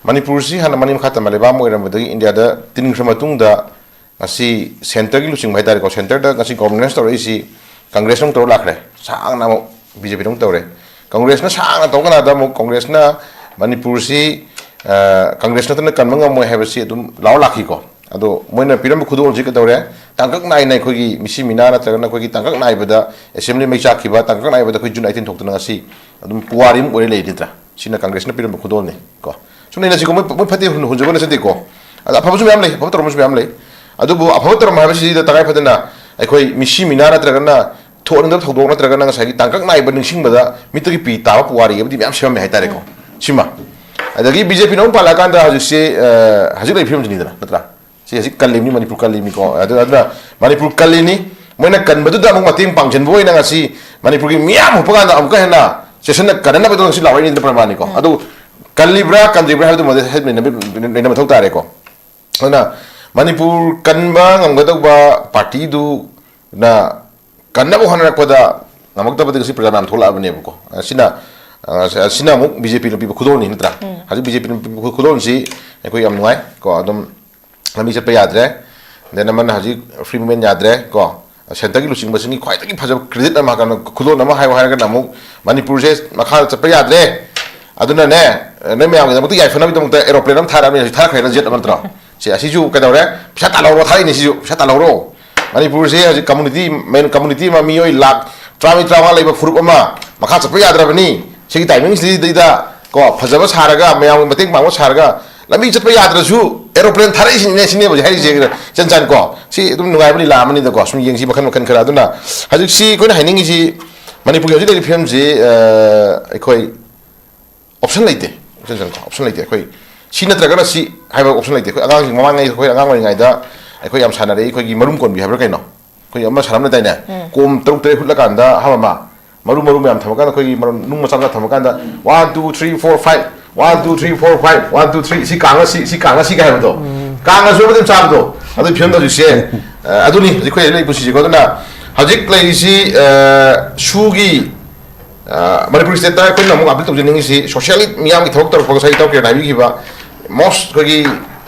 ꯃꯅꯤꯄꯨꯔꯁꯤ ꯍꯥꯟꯅ ꯃꯅꯤꯡ ꯃꯈꯥ ꯇꯝꯕ ꯂꯩꯕꯥꯛ ꯑꯃ ꯑꯣꯏꯔꯝꯕꯗꯒꯤ ꯏꯟꯗꯤꯌꯥꯗ ꯇꯤꯟꯈ꯭ꯔ ꯃꯇꯨꯡꯗ, ꯉꯁꯤ centre ꯒꯤ ꯂꯨꯆꯤꯡꯕ ꯍꯥꯏꯇꯥꯔꯦꯀꯣ, centre ꯗ ꯉꯁꯤ governance ꯇꯧꯔꯛꯏꯁꯤ ꯀꯪꯒ꯭ꯔꯦꯁꯅ ꯑꯃꯨꯛ ꯇꯧꯔ ꯂꯥꯛꯈ꯭ꯔꯦ, ꯁꯥꯡꯅ ꯑꯃꯨꯛ BJP ꯅ ꯑꯃꯨꯛ ꯇꯧꯔꯦ꯫ ꯀꯪꯒ꯭ꯔꯦꯁꯅ ꯁꯥꯡꯅ ꯇꯧ ꯀꯥꯟꯗ ꯑꯃꯨꯛ ꯀꯪꯒ꯭ꯔꯦꯁꯅ ꯃꯅꯤꯄꯨꯔꯁꯤ, ꯑ, ꯀꯪꯒ꯭ꯔꯦꯁ ꯅꯠꯇꯅ ꯀꯟꯕ ꯉꯝꯃꯣꯏ ꯍꯥꯏꯕꯁꯤ ꯑꯗꯨꯝ ꯂꯥꯎꯔ ꯂꯥꯛꯈꯤꯀꯣ꯫ ꯑꯗꯣ ꯃꯣꯏꯅ ꯄꯤꯔꯝꯕ ꯈꯨꯗꯣꯜꯁꯤ ꯀꯩꯗꯧꯔꯦ? ꯇꯥꯡꯀꯛ ꯅꯥꯏꯅ ꯑꯩꯈꯣꯏꯒꯤ ꯃꯤꯁꯤ ꯃꯤꯅꯥ ꯅꯠꯇ꯭ꯔꯒꯅ ꯑꯩꯈꯣꯏꯒꯤ ꯇꯥꯡꯀꯛ ꯅꯥꯏꯕꯗ assembly ꯃꯩ ꯆꯥꯛꯈꯤꯕ, ꯇꯥꯡꯀꯛ ꯅꯥꯏꯕꯗ ꯑꯩꯈꯣꯏ June eighteen ꯊꯣꯛꯇꯅ ꯉꯁꯤ ꯑꯗꯨꯝ ꯄꯨꯋꯥꯔꯤ ꯑꯃ ꯑꯣꯏꯔ ꯂꯩꯔꯤꯗ꯭ꯔꯥ? ꯁꯤꯅ ꯀꯪꯒ꯭ꯔꯦꯁꯅ ꯄꯤꯔꯝꯕ ꯈꯨꯗꯣꯜꯅꯤ ꯀꯣ꯫ ꯁꯨꯝ ꯂꯩꯅꯁꯤꯀꯣ, ꯃꯣꯏ, ꯃꯣꯏ ꯐꯠꯇꯦ ꯍꯨꯟ-, ꯍꯨꯟꯖꯕ ꯅꯠꯆꯗꯦꯀꯣ꯫ ꯑꯗ ꯑꯐꯕꯁꯨ ꯃꯌꯥꯝ ꯂꯩ, ꯑꯐꯕ ꯇꯧꯔꯝꯕꯁꯨ ꯃꯌꯥꯝ ꯂꯩ꯫ ꯑꯗꯨꯕꯨ ꯑꯐꯕ ꯇꯧꯔꯝꯕ ꯍꯥꯏꯕꯁꯤꯗ ꯇꯉꯥꯏ ꯐꯗꯅ ꯑꯩꯈꯣꯏ ꯃꯤꯁꯤ ꯃꯤꯅꯥ ꯅꯠꯇ꯭ꯔꯒꯅ ꯊꯣꯛꯍꯟꯅꯤꯡꯗꯕ ꯊꯧꯗꯣꯛ ꯅꯠꯇ꯭ꯔꯒꯅ ꯉꯁꯥꯏꯒꯤ ꯇꯥꯡꯀꯛ ꯅꯥꯏꯕ ꯅꯤꯡꯁꯤꯡꯕꯗ ꯃꯤꯠꯇꯒꯤ ꯄꯤ ꯇꯥꯕ ꯄꯨꯋꯥꯔꯤ ꯑꯃꯗꯤ ꯃꯌꯥꯝ ꯁꯦꯝꯃꯝꯃꯦ ꯍꯥꯏꯇꯥꯔꯦꯀꯣ꯫ ꯁꯤꯃ꯫ ꯑꯗꯒꯤ ꯕꯤ ꯖꯦ ꯄꯤꯅ ꯑꯃꯨꯛ ꯄꯥꯜꯂꯛꯑꯀꯥꯟꯗ ꯍꯧꯖꯤꯛꯁꯤ, ꯑ, ꯍꯧꯖꯤꯛ ꯂꯩꯔꯤꯕ ꯐꯤꯕꯝꯁꯤꯅꯤꯗꯅ, ꯅꯠꯇ꯭ꯔꯥ? ꯁꯤ ꯍꯧꯖꯤꯛ ꯀꯜꯂꯤꯕꯅꯤ, ꯃꯅꯤꯄꯨꯔ ꯀꯜꯂꯤꯕꯅꯤꯀꯣ꯫ ꯑꯗꯨ, ꯑꯗꯨꯅ ꯃꯅꯤꯄꯨꯔ ꯀꯜꯂꯤꯅꯤ꯫ ꯃꯣꯏꯅ ꯀꯟꯕꯗꯨꯗ ꯑꯃꯨꯛ ꯃꯇꯦꯡ ꯄꯥꯡꯁꯤꯟꯕ ꯑꯣꯏꯅ ꯉꯁꯤ ꯃꯅꯤꯄꯨꯔꯒꯤ ꯃꯤꯌꯥꯝ ꯍꯨꯞꯄ ꯀꯥꯟꯗ ꯑꯃꯨꯛꯀ ꯍꯦꯟꯅ ꯆꯦꯛꯁꯤꯟꯅ ꯀꯟꯅꯅꯕꯗꯧꯅ ꯉꯁꯤ ꯂꯥꯎꯔꯛꯏꯅꯤꯗꯅ ꯄ꯭ꯔꯃꯥꯅꯤꯀꯣ꯫ ꯑꯗꯨ ꯀꯜꯂꯤꯕ꯭ꯔꯥ ꯀꯟꯗ꯭ꯔꯤꯕ꯭ꯔꯥ ꯍꯥꯏꯕꯗꯨꯃꯗꯤ ꯍꯦꯜꯃꯦꯠ ꯂꯩꯅꯕ ꯃꯊꯧ ꯇꯥꯔꯦꯀꯣ꯫ ꯑꯗꯨꯅ ꯃꯅꯤꯄꯨꯔ ꯀꯟꯕ ꯉꯝꯒꯗꯧꯕ ꯄꯥꯔꯇꯤꯗꯨꯅ ꯀꯟꯅꯕ ꯍꯣꯠꯅꯔꯛꯄꯗ ꯉꯝꯃꯛꯇꯕꯗꯒꯤ ꯉꯁꯤ ꯄ꯭ꯔꯖꯥ ꯃꯌꯥꯝ ꯊꯣꯛꯂꯛꯑꯕꯅꯦꯕꯀꯣ꯫ ꯑꯁꯤꯅ, ꯑ, ꯑꯁꯤꯅ ꯑꯃꯨꯛ ꯕꯤ ꯖꯦ ꯄꯤꯅ ꯄꯤꯕ ꯈꯨꯗꯣꯜꯅꯤ, ꯅꯠꯇ꯭ꯔꯥ? ꯍꯧꯖꯤꯛ ꯕꯤ ꯖꯦ ꯄꯤꯅ ꯄꯤꯕ ꯈꯨꯗꯣꯜꯁꯤ ꯑꯩꯈꯣꯏ ꯌꯥꯝ ꯅꯨꯡꯉꯥꯏ ꯀꯣ꯫ ꯑꯗꯨꯝ ꯂꯝꯕꯤ ꯆꯠꯄ ꯌꯥꯗ꯭ꯔꯦ꯫ Then ꯑꯃꯅ ꯍꯧꯖꯤꯛ free movement ꯌꯥꯗ꯭ꯔꯦ ꯀꯣ꯫ Centreꯒꯤ ꯂꯨꯆꯤꯡꯕꯁꯤꯡꯒꯤ ꯈ꯭ꯋꯥꯏꯗꯒꯤ ꯐꯖꯕ credit ꯑꯃ, ꯀꯩꯅꯣ, ꯈꯨꯗꯣꯜ ꯑꯃ ꯍꯥꯏꯌꯨ ꯍꯥꯏꯔꯒꯅ ꯑꯃꯨꯛ ꯃꯅꯤꯄꯨꯔꯁꯦ ꯃꯈꯥꯗ ꯆꯠꯄ ꯌꯥꯗ꯭ꯔꯦ꯫ ꯑꯗꯨꯅꯅꯦ, ꯅꯣꯏ ꯃꯌꯥꯝꯒꯤꯗꯃꯛꯇ ꯌꯥꯏꯐꯅꯕꯒꯤꯗꯃꯛꯇ aeroplane ꯑꯃ ꯊꯥꯔꯛꯑꯕꯅꯤ, ꯍꯧꯖꯤꯛ ꯊꯥꯔꯛꯈ꯭ꯔꯦꯅ jet ꯑꯃ, ꯅꯠꯇ꯭ꯔꯣ? ꯁꯦ, ꯑꯁꯤꯁꯨ ꯀꯩꯗꯧꯔꯦ? ꯄꯩꯁꯥ ꯇꯥꯜꯍꯧꯔꯣ ꯊꯥꯔꯛꯏꯅꯤ ꯁꯤꯁꯨ, ꯄꯩꯁꯥ ꯇꯥꯜꯍꯧꯔꯣ꯫ ꯃꯅꯤꯄꯨꯔꯁꯦ ꯍꯧꯖꯤꯛ community, main community ꯑꯃ, ꯃꯤꯑꯣꯏ ꯂꯥꯈ ꯇꯔꯥꯃꯔꯤ ꯇꯔꯥꯃꯉꯥ ꯂꯩꯕ ꯐꯨꯔꯨꯞ ꯑꯃ ꯃꯈꯥ ꯆꯠꯄ ꯌꯥꯗ꯭ꯔꯕꯅꯤ꯫ ꯁꯤꯒꯤ timingꯁꯤꯗꯩꯗ ꯀꯣ, ꯐꯖꯕ ꯁꯥꯔꯒ, ꯃꯌꯥꯝꯒꯤ ꯃꯇꯦꯡ ꯄꯥꯡꯕ ꯁꯥꯔꯒ, ꯂꯝꯕꯤ ꯆꯠꯄ ꯌꯥꯗ꯭ꯔꯁꯨ aeroplane ꯊꯥꯔꯛꯏꯁꯤꯅꯤꯅꯦ, ꯁꯤꯅꯦꯕ ꯍꯧꯖꯤꯛ ꯍꯥꯏꯔꯤꯁꯦ꯫ ꯏꯆꯟ ꯆꯟ ꯀꯣ, ꯁꯤ ꯑꯗꯨꯝ ꯅꯨꯡꯉꯥꯏꯕ ꯂꯤꯂꯥ ꯑꯃꯅꯤꯗꯀꯣ꯫ ꯁꯨꯝ ꯌꯦꯡꯁꯤ ꯃꯈꯜ ꯃꯈꯜ ꯈꯔ꯫ ꯑꯗꯨꯅ ꯍꯧꯖꯤꯛꯁꯤ ꯑꯩꯈꯣꯏꯅ ꯍꯥꯏꯅꯤꯡꯉꯤꯁꯤ, ꯃꯅꯤꯄꯨꯔꯒꯤ ꯍꯧꯖꯤꯛ ꯂꯩꯔꯤꯕ ꯐꯤꯕꯝꯁꯤ, ꯑ, ꯑꯩꯈꯣꯏ option ꯂꯩꯇꯦ꯫ ꯏꯆꯟ ꯆꯟ ꯀꯣ, option ꯂꯩꯇꯦ꯫ ꯑꯩꯈꯣꯏ ꯁꯤ ꯅꯠꯇ꯭ꯔꯒꯅ ꯁꯤ ꯍꯥꯏꯕ option ꯂꯩꯇꯦ꯫ ꯑꯩꯈꯣꯏ ꯑꯉꯥꯡꯁꯤꯡ ꯃꯃꯥꯡꯉꯩ, ꯑꯩꯈꯣꯏ ꯑꯉꯥꯡ ꯑꯣꯏꯔꯤꯉꯩꯗ ꯑꯩꯈꯣꯏ ꯌꯥꯝ ꯁꯥꯟꯅꯔꯛꯏ, ꯑꯩꯈꯣꯏꯒꯤ ꯃꯔꯨꯝ ꯀꯣꯟꯕꯤ ꯍꯥꯏꯕ꯭ꯔꯥ ꯀꯩꯅꯣ? ꯑꯩꯈꯣꯏ ꯑꯃ ꯁꯥꯟꯅꯔꯝꯗꯥꯏꯅꯦ? ꯀꯣꯝ ꯇꯔꯨꯛ ꯇꯔꯦꯠ ꯍꯨꯠꯂꯀꯥꯟꯗ, ꯑꯍꯥꯟꯕ ꯑꯃ, ꯃꯔꯨ ꯃꯔꯨ ꯃꯌꯥꯝ ꯊꯝꯃꯀꯥꯟꯗ, ꯑꯩꯈꯣꯏꯒꯤ ꯃꯔꯨ, ꯅꯨꯡ ꯃꯆꯥ ꯃꯆꯥ ꯊꯝꯃꯀꯥꯟꯗ, one, two, three, four, five, one, two, three, four, five, one, two, three, ꯁꯤ ꯀꯥꯡꯉ ꯁꯤ, ꯁꯤ ꯀꯥꯡꯉ ꯁꯤ ꯀꯥꯏ ꯍꯥꯏꯕꯗꯣ꯫ ꯀꯥꯡꯉꯁꯨ ꯑꯗꯨꯝ ꯆꯥꯕꯗꯣ꯫ ꯑꯗꯨꯒꯤ ꯐꯤꯕꯝꯗ ꯍꯧꯖꯤꯛꯁꯦ, ꯑ, ꯑꯗꯨꯅꯤ ꯍꯧꯖꯤꯛ ꯑꯩꯈꯣꯏ ꯂꯩ ꯄꯨꯟꯁꯤꯁꯦꯀꯣ꯫ ꯑꯗꯨꯅ ꯍꯧꯖꯤꯛ ꯂꯩꯔꯤꯁꯤ, ꯑ, ꯁꯨꯒꯤ, ꯑ, ꯃꯅꯤꯄꯨꯔ stateꯇ ꯑꯩꯈꯣꯏꯅ ꯑꯃꯨꯛ appeal ꯇꯧꯖꯅꯤꯡꯉꯤꯁꯤ, socially ꯃꯤꯌꯥꯝꯒꯤ ꯊꯕꯛ ꯇꯧꯔꯛꯄ, ꯉꯁꯥꯏ ꯏꯇꯥꯎ ꯀꯤꯔꯟꯅ ꯍꯥꯏꯕꯤꯈꯤꯕ, most ꯑꯩꯈꯣꯏꯒꯤ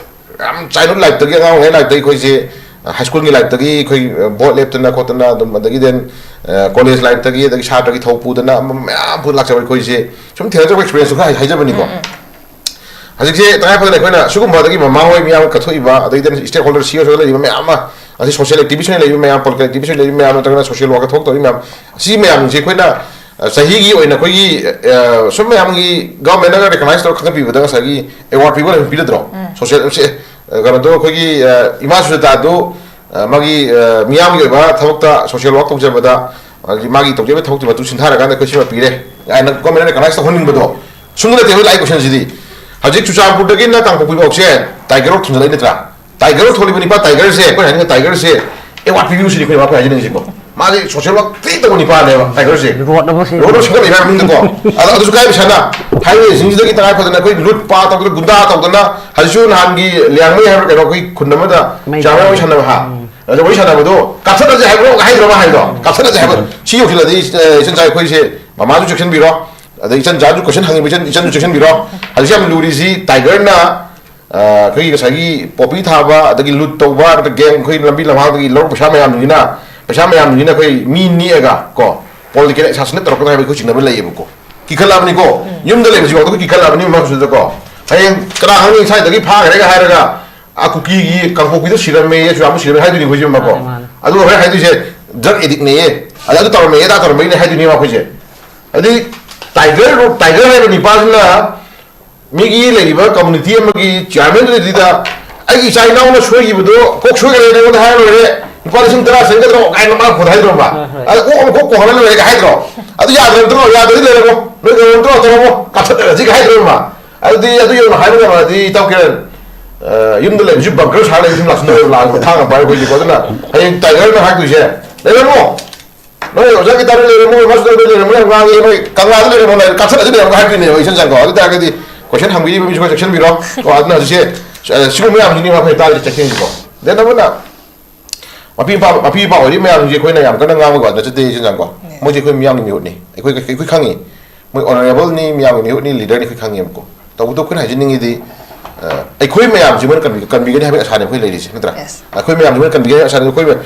ꯌꯥꯝ childhood lifeꯇꯒꯤ, ꯑꯉꯥꯡ ꯑꯣꯏꯔꯤꯉꯩ lifeꯇꯒꯤ ꯑꯩꯈꯣꯏꯁꯦ, ꯑ, high schoolꯒꯤ lifeꯇꯒꯤ ꯑꯩꯈꯣꯏ, ꯑ, vote ꯂꯦꯞꯇꯅ ꯈꯣꯠꯇꯅ ꯑꯗꯨꯝ, ꯑꯗꯒꯤ then, ꯑ, college lifeꯇꯒꯤ, ꯑꯗꯒꯤ ꯁꯥꯇ꯭ꯔꯒꯤ ꯊꯧ ꯄꯨꯗꯅ ꯑꯃ ꯃꯌꯥꯝ ꯄꯨ ꯂꯥꯛꯆꯕ ꯑꯩꯈꯣꯏꯁꯦ ꯁꯨꯝ ꯊꯦꯡꯅꯖꯔꯛꯄ experienceꯇꯨ ꯈꯔ ꯍꯥꯏ-, ꯍꯥꯏꯖꯕꯅꯤꯀꯣ꯫ ꯍꯧꯖꯤꯛꯁꯦ ꯇꯉꯥꯏ ꯐꯗꯅ ꯑꯩꯈꯣꯏꯅ ꯁꯤꯒꯨꯝꯕꯗꯒꯤ ꯃꯃꯥ ꯍꯣꯏ ꯃꯌꯥꯝ ꯀꯠꯊꯣꯛꯏꯕ, ꯑꯗꯩ then stakeholder, C S O ꯂꯩꯔꯤꯕ ꯃꯌꯥꯝ ꯑꯃ, ꯑꯁꯤ social activist ꯑꯣꯏꯅ ꯂꯩꯔꯤꯕ ꯃꯌꯥꯝ, political activist ꯑꯣꯏꯅ ꯂꯩꯔꯤꯕ ꯃꯌꯥꯝ, ꯅꯠꯇ꯭ꯔꯒꯅ social work ꯇꯧꯔꯤꯕ ꯃꯌꯥꯝ, ꯁꯤ ꯃꯌꯥꯝꯁꯦ ꯑꯩꯈꯣꯏꯅ, ꯑ, ꯆꯍꯤꯒꯤ ꯑꯣꯏꯅ ꯑꯩꯈꯣꯏꯒꯤ, ꯑ, ꯁꯨꯝ ꯃꯌꯥꯝꯒꯤ governmentꯅꯒ recognize ꯇꯧꯔꯒ ꯈꯪꯒꯠꯄꯤꯕꯗ ꯉꯁꯥꯏꯒꯤ award ꯄꯤꯕ ꯂꯩ ꯄꯤꯔꯗ꯭ꯔꯣ? Social, ꯁꯦ, ꯀꯩꯅꯣꯗꯣ, ꯑꯩꯈꯣꯏꯒꯤ ꯏꯃꯥ ꯁꯨꯖꯥꯇꯥꯗꯨ ꯃꯥꯒꯤ ꯃꯤꯌꯥꯝꯒꯤ ꯑꯣꯏꯕ ꯊꯕꯛꯇ, ꯁꯣꯁꯤꯌꯦꯜ ꯋꯥꯔꯛ ꯇꯧꯖꯕꯗ, ꯃꯥꯒꯤ ꯇꯧꯖꯕ ꯊꯕꯛꯇꯨ ꯃꯇꯨꯡ ꯁꯤꯟꯊꯔꯀꯥꯟꯗ ꯑꯩꯈꯣꯏ ꯁꯤꯃ ꯄꯤꯔꯦ ꯍꯥꯏꯅ ꯒꯣꯔꯃꯦꯟꯅ ꯔꯤꯀꯣꯛꯅꯥꯏꯁ ꯇꯧꯍꯟꯅꯤꯡꯕꯗꯣ꯫ ꯁꯨꯝꯗ ꯅꯠꯇꯦ ꯑꯩꯈꯣꯏ ꯂꯥꯛꯏ ꯀꯣꯏꯁꯟꯁꯤꯗꯤ꯫ ꯍꯧꯖꯤꯛ ꯆꯨꯔꯆꯥꯟꯄꯨꯔꯗꯒꯤꯅ ꯀꯥꯡꯄꯣꯛꯄꯤ ꯐꯥꯎꯁꯦ ꯇꯥꯏꯒꯔ ꯔꯣꯗ ꯊꯣꯟꯖꯜꯂꯛꯏ ꯅꯠꯇ꯭ꯔꯥ? ꯇꯥꯏꯒꯔ ꯔꯣꯗ ꯊꯣꯜꯂꯤꯕ ꯅꯤꯄꯥ ꯇꯥꯏꯒꯔꯁꯦ, ꯑꯩꯈꯣꯏ ꯍꯥꯏꯅꯤꯡꯉ ꯇꯥꯏꯒꯔꯁꯦ ꯑꯦꯋꯥꯔꯗ ꯄꯤꯕꯤꯌꯨ ꯁꯤꯅꯤ ꯑꯩꯈꯣꯏ ꯃꯥ ꯑꯩꯈꯣꯏ ꯍꯥꯏꯖꯅꯤꯡꯉꯤꯁꯤꯀꯣ꯫ ꯃꯥꯁꯦ ꯁꯣꯁꯤꯌꯦꯜ ꯋꯥꯔꯛ ꯊꯤ ꯇꯧꯕ ꯅꯤꯄꯥꯅꯦꯕ ꯇꯥꯏꯒꯔꯁꯦ꯫ ꯔꯣꯗ ꯑꯃ ꯁꯦꯝ- ꯔꯣꯗ ꯑꯃ ꯁꯦꯝꯒꯠꯂꯤꯕ ꯃꯅꯨꯡꯗꯀꯣ꯫ ꯑꯗꯣ ꯑꯗꯨꯁꯨ ꯀꯥꯏ ꯄꯩꯁꯥꯅ? ꯍꯥꯏꯋꯦꯁꯤꯡꯁꯤꯗꯒꯤ ꯇꯉꯥꯏ ꯐꯗꯅ ꯑꯩꯈꯣꯏ ꯂꯨꯠ ꯄꯥ ꯇꯧꯗꯅ, ꯒꯨꯟꯗꯥ ꯇꯧꯗꯅ, ꯍꯧꯖꯤꯛꯁꯨ ꯅꯍꯥꯟꯒꯤ ꯂꯤꯌꯥꯡꯃꯩ ꯍꯥꯏꯕ꯭ꯔꯥ ꯀꯩꯅꯣ, ꯑꯩꯈꯣꯏ ꯈꯨꯟ ꯑꯃꯗ ꯃꯩ ꯆꯥꯃꯔ ꯋꯥꯔꯤ ꯊꯥꯗꯣꯛꯑꯦ꯫ ꯁꯥꯟꯅꯕ ꯍꯥ꯫ ꯎꯝ꯫ ꯑꯗ ꯋꯥꯔꯤ ꯁꯥꯟꯅꯕꯗꯣ ꯀꯥꯞꯊꯠꯂꯁꯦ ꯍꯥꯏꯕ꯭ꯔꯣ ꯍꯥꯏꯗ꯭ꯔꯣ ꯃꯥ ꯍꯥꯏꯗꯣ? ꯀꯥꯞꯊꯠꯂꯁꯦ ꯍꯥꯏꯕ꯫ ꯁꯤ ꯌꯧꯁꯤꯜꯂꯗꯤ, ꯑ, ꯏꯆꯟ ꯆꯥꯏ ꯑꯩꯈꯣꯏꯁꯦ ꯃꯃꯥꯁꯨ ꯆꯦꯛꯁꯤꯟꯕꯤꯔꯣ꯫ ꯑꯗꯩ ꯏꯆꯟ ꯆꯥꯁꯨ ꯀꯣꯏꯁꯟ ꯍꯪꯉꯤꯕ ꯏꯆꯟ, ꯏꯆꯟꯁꯨ ꯆꯦꯛꯁꯤꯟꯕꯤꯔꯣ꯫ ꯍꯧꯖꯤꯛ ꯌꯥꯝ ꯂꯨꯔꯤꯁꯤ ꯇꯥꯏꯒꯔꯅ, ꯑ, ꯑꯩꯈꯣꯏꯒꯤ ꯉꯁꯥꯏꯒꯤ ꯄꯣꯄꯤ ꯊꯥꯕ, ꯑꯗꯒꯤ ꯂꯨꯠ ꯇꯧꯕ, ꯅꯠꯇ꯭ꯔꯒ ꯒꯦꯡ ꯑꯩꯈꯣꯏ ꯂꯝꯕꯤ ꯂꯝꯍꯥꯡꯗꯒꯤ ꯂꯧꯔꯛꯄ ꯄꯩꯁꯥ ꯃꯌꯥꯝꯁꯤꯅ, ꯄꯩꯁꯥ ꯃꯌꯥꯝꯁꯤꯅ ꯑꯩꯈꯣꯏ ꯃꯤ ꯅꯦꯛꯑꯒ ꯀꯣ, ꯄꯣꯂꯤꯇꯤꯀꯦꯜ ꯑꯦꯁꯥꯁꯤꯅꯦꯠ ꯇꯧꯔꯛꯀꯗ꯭ꯔꯥ ꯍꯥꯏꯕ ꯑꯩꯈꯣꯏ ꯆꯤꯡꯅꯕ ꯂꯩꯌꯦꯕꯀꯣ꯫ ꯀꯤꯈꯠꯂꯛꯑꯕꯅꯤꯀꯣ꯫ ꯎꯝ꯫ ꯌꯨꯝꯗ ꯂꯩꯕꯁꯤ ꯐꯥꯎꯗ ꯑꯩꯈꯣꯏ ꯀꯤꯈꯠꯂꯛꯑꯕꯅꯤ ꯃꯐꯝꯁꯤꯗꯀꯣ꯫ ꯍꯌꯦꯡ ꯀꯅꯥ ꯈꯪꯅꯤ ꯁ꯭ꯋꯥꯏꯗꯒꯤ ꯐꯥꯈ꯭ꯔꯦꯒ ꯍꯥꯏꯔꯒ, "ꯑꯥ, ꯀꯨꯀꯤꯒꯤ ꯀꯥꯡꯄꯣꯛꯄꯤꯗ ꯁꯤꯔꯝꯃꯦ, ꯆꯨꯔꯥꯟꯕ ꯁꯤꯔꯝꯃꯦ" ꯍꯥꯏꯗꯣꯏꯅꯤ ꯑꯩꯈꯣꯏꯁꯦ, ꯃꯥꯀꯣ꯫ ꯃꯥꯅꯦ, ꯃꯥꯅꯦ꯫ ꯑꯗꯨꯒ ꯍꯣꯔꯦꯟ ꯍꯥꯏꯗꯣꯏꯁꯦ, "ꯗ꯭ꯔꯒ ꯑꯦꯗꯤꯛꯅꯦꯌꯦ, ꯑꯗ ꯑꯗꯨ ꯇꯧꯔꯝꯃꯦꯌꯦ, ꯑꯗꯥ ꯇꯧꯔꯝꯃꯦꯅꯦ" ꯍꯥꯏꯗꯣꯏꯅꯦ ꯑꯩꯈꯣꯏꯁꯦ꯫ ꯑꯗꯩ ꯇꯥꯏꯒꯔ ꯔꯣ-, ꯇꯥꯏꯒꯔ ꯍꯥꯏꯕ ꯅꯤꯄꯥꯁꯤꯅ ꯃꯤꯒꯤ ꯂꯩꯔꯤꯕ ꯀꯝꯃꯨꯅꯤꯇꯤ ꯑꯃꯒꯤ ꯆꯤꯌꯥꯔꯃꯦꯟꯗꯨꯗ "ꯑꯩꯒꯤ ꯏꯆꯥ ꯏꯅꯥꯎꯅ ꯁꯣꯏꯈꯤꯕꯗꯣ ꯀꯣꯛ ꯁꯣꯏꯈ꯭ꯔꯦ, ꯅꯉꯣꯟꯗ ꯍꯥꯏꯔ ꯂꯣꯏꯔꯦ, ꯂꯨꯄꯥ ꯂꯤꯁꯤꯡ ꯇꯔꯥ ꯆꯪꯒꯗ꯭ꯔꯣ?" ꯀꯥꯏꯅ ꯃꯥ ꯈꯨꯠ ꯍꯥꯏꯗ꯭ꯔꯣ ꯃꯥ? ꯍꯣꯏ, ꯍꯣꯏ꯫ "ꯑꯗ ꯀꯣꯛ ꯑꯃ ꯀꯣꯛ ꯀꯣꯛꯍꯜꯂ ꯂꯣꯏꯔꯦ" ꯍꯥꯏꯗ꯭ꯔꯣ? "ꯑꯗꯨ ꯌꯥꯗ꯭ꯔꯕꯗ꯭ꯔꯣ? ꯌꯥꯗ꯭ꯔꯗꯤ ꯂꯩꯔꯝꯃꯣ, ꯅꯣꯏ ꯂꯩꯔꯝꯗ꯭ꯔꯣ? ꯇꯧꯔꯝꯃꯣ, ꯀꯥꯞꯊꯠꯅꯔꯁꯤꯒ" ꯍꯥꯏꯗ꯭ꯔꯣ ꯃꯥ? ꯑꯗꯨꯗꯤ ꯑꯗꯨ ꯌꯧꯅ ꯍꯥꯏꯕ ꯉꯝꯃꯗꯤ ꯏꯇꯥꯎ ꯀꯤꯔꯟ, ꯑ, ꯌꯨꯝꯗ ꯂꯩꯕꯁꯤ ꯕꯪꯀꯔ ꯁꯥꯔ ꯂꯩꯕꯁꯤ ꯂꯥꯛꯁꯤꯟꯅꯕ ꯂꯥꯛꯑꯒ ꯊꯥꯡ ꯑꯃ ꯄꯥꯏꯔ ꯑꯩꯈꯣꯏꯗꯤꯀꯣ꯫ ꯑꯗꯨꯅ ꯍꯌꯦꯡ ꯇꯥꯏꯒꯔꯅ ꯍꯥꯏꯗꯣꯏꯁꯦ, "ꯂꯩꯔꯝꯃꯣ, ꯅꯣꯏ ꯑꯣꯖꯥꯒꯤ ꯇꯥꯔ ꯂꯩꯔꯝꯃꯣ, ꯃꯥꯁꯇꯔꯗ ꯂꯩꯔꯝꯃꯣ, ꯉꯥꯡꯉꯦ, ꯅꯣꯏ ꯀꯪꯂꯥꯗ ꯂꯩꯔꯝꯃꯣ, ꯂꯩꯔꯝꯃꯣ, ꯀꯥꯞꯊꯠꯅꯁꯤ ꯂꯩꯔꯝꯃꯣ" ꯍꯥꯏꯗꯣꯏꯅꯦꯕ ꯏꯆꯟ ꯆꯥꯡꯀꯣ꯫ ꯑꯗꯨ ꯇꯥꯔꯒꯗꯤ ꯀꯣꯏꯁꯟ ꯍꯪꯕꯤꯔꯤꯕ ꯃꯤꯁꯨ ꯈꯔ ꯆꯦꯛꯁꯤꯟꯕꯤꯔꯣ꯫ ꯀꯣ, ꯑꯗꯨꯅ ꯍꯧꯖꯤꯛꯁꯦ, ꯑ, ꯁꯤꯒꯨꯝꯕ ꯃꯌꯥꯝꯁꯤꯅꯤ ꯑꯩꯈꯣꯏ ꯇꯥꯔꯤꯁꯦ, ꯆꯦꯛꯁꯤꯟꯁꯤꯀꯣ꯫ ꯗꯦꯟ ꯑꯃꯅ ꯃꯄꯤ ꯃꯄꯥ, ꯃꯄꯤ ꯃꯄꯥ ꯑꯣꯏꯔꯤꯕ ꯃꯌꯥꯝꯁꯤꯡꯁꯦ ꯑꯩꯈꯣꯏꯅ ꯌꯥꯝ ꯀꯟꯅ ꯉꯥꯡꯕꯒꯤ ꯋꯥ ꯅꯠꯆꯗꯦ ꯏꯆꯟ ꯆꯥꯡꯀꯣ꯫ ꯃꯣꯏꯁꯦ ꯑꯩꯈꯣꯏ ꯃꯤꯌꯥꯝꯒꯤ ꯃꯤꯍꯨꯠꯅꯤ, ꯑꯩꯈꯣꯏ, ꯑꯩꯈꯣꯏ ꯈꯪꯉꯤ꯫ ꯃꯣꯏ ꯑꯣꯅꯔꯦꯕꯜꯅꯤ, ꯃꯤꯌꯥꯝꯒꯤ ꯃꯤꯍꯨꯠꯅꯤ, ꯂꯤꯗꯔꯅꯤ, ꯑꯩꯈꯣꯏ ꯈꯪꯉꯦꯕꯀꯣ꯫ ꯇꯧꯕꯇꯕꯨ ꯑꯩꯈꯣꯏꯅ ꯍꯥꯏꯖꯅꯤꯡꯉꯤꯗꯤ, ꯑ, ꯑꯩꯈꯣꯏ ꯃꯌꯥꯝꯁꯤ ꯃꯣꯏꯅ ꯀꯟꯕꯤ-, ꯀꯟꯕꯤꯒꯅꯤ ꯍꯥꯏꯕꯒꯤ ꯑꯁꯥꯅꯤ ꯑꯩꯈꯣꯏ ꯂꯩꯔꯤꯁꯦ, ꯅꯠꯇ꯭ꯔꯥ? Yes. ꯑꯩꯈꯣꯏ ꯃꯌꯥꯝꯁꯤ ꯃꯣꯏꯅ ꯀꯟꯕꯤꯒꯅꯤ ꯍꯥꯏꯕꯒꯤ ꯑꯁꯥꯅꯤ꯫ ꯑꯩꯈꯣꯏ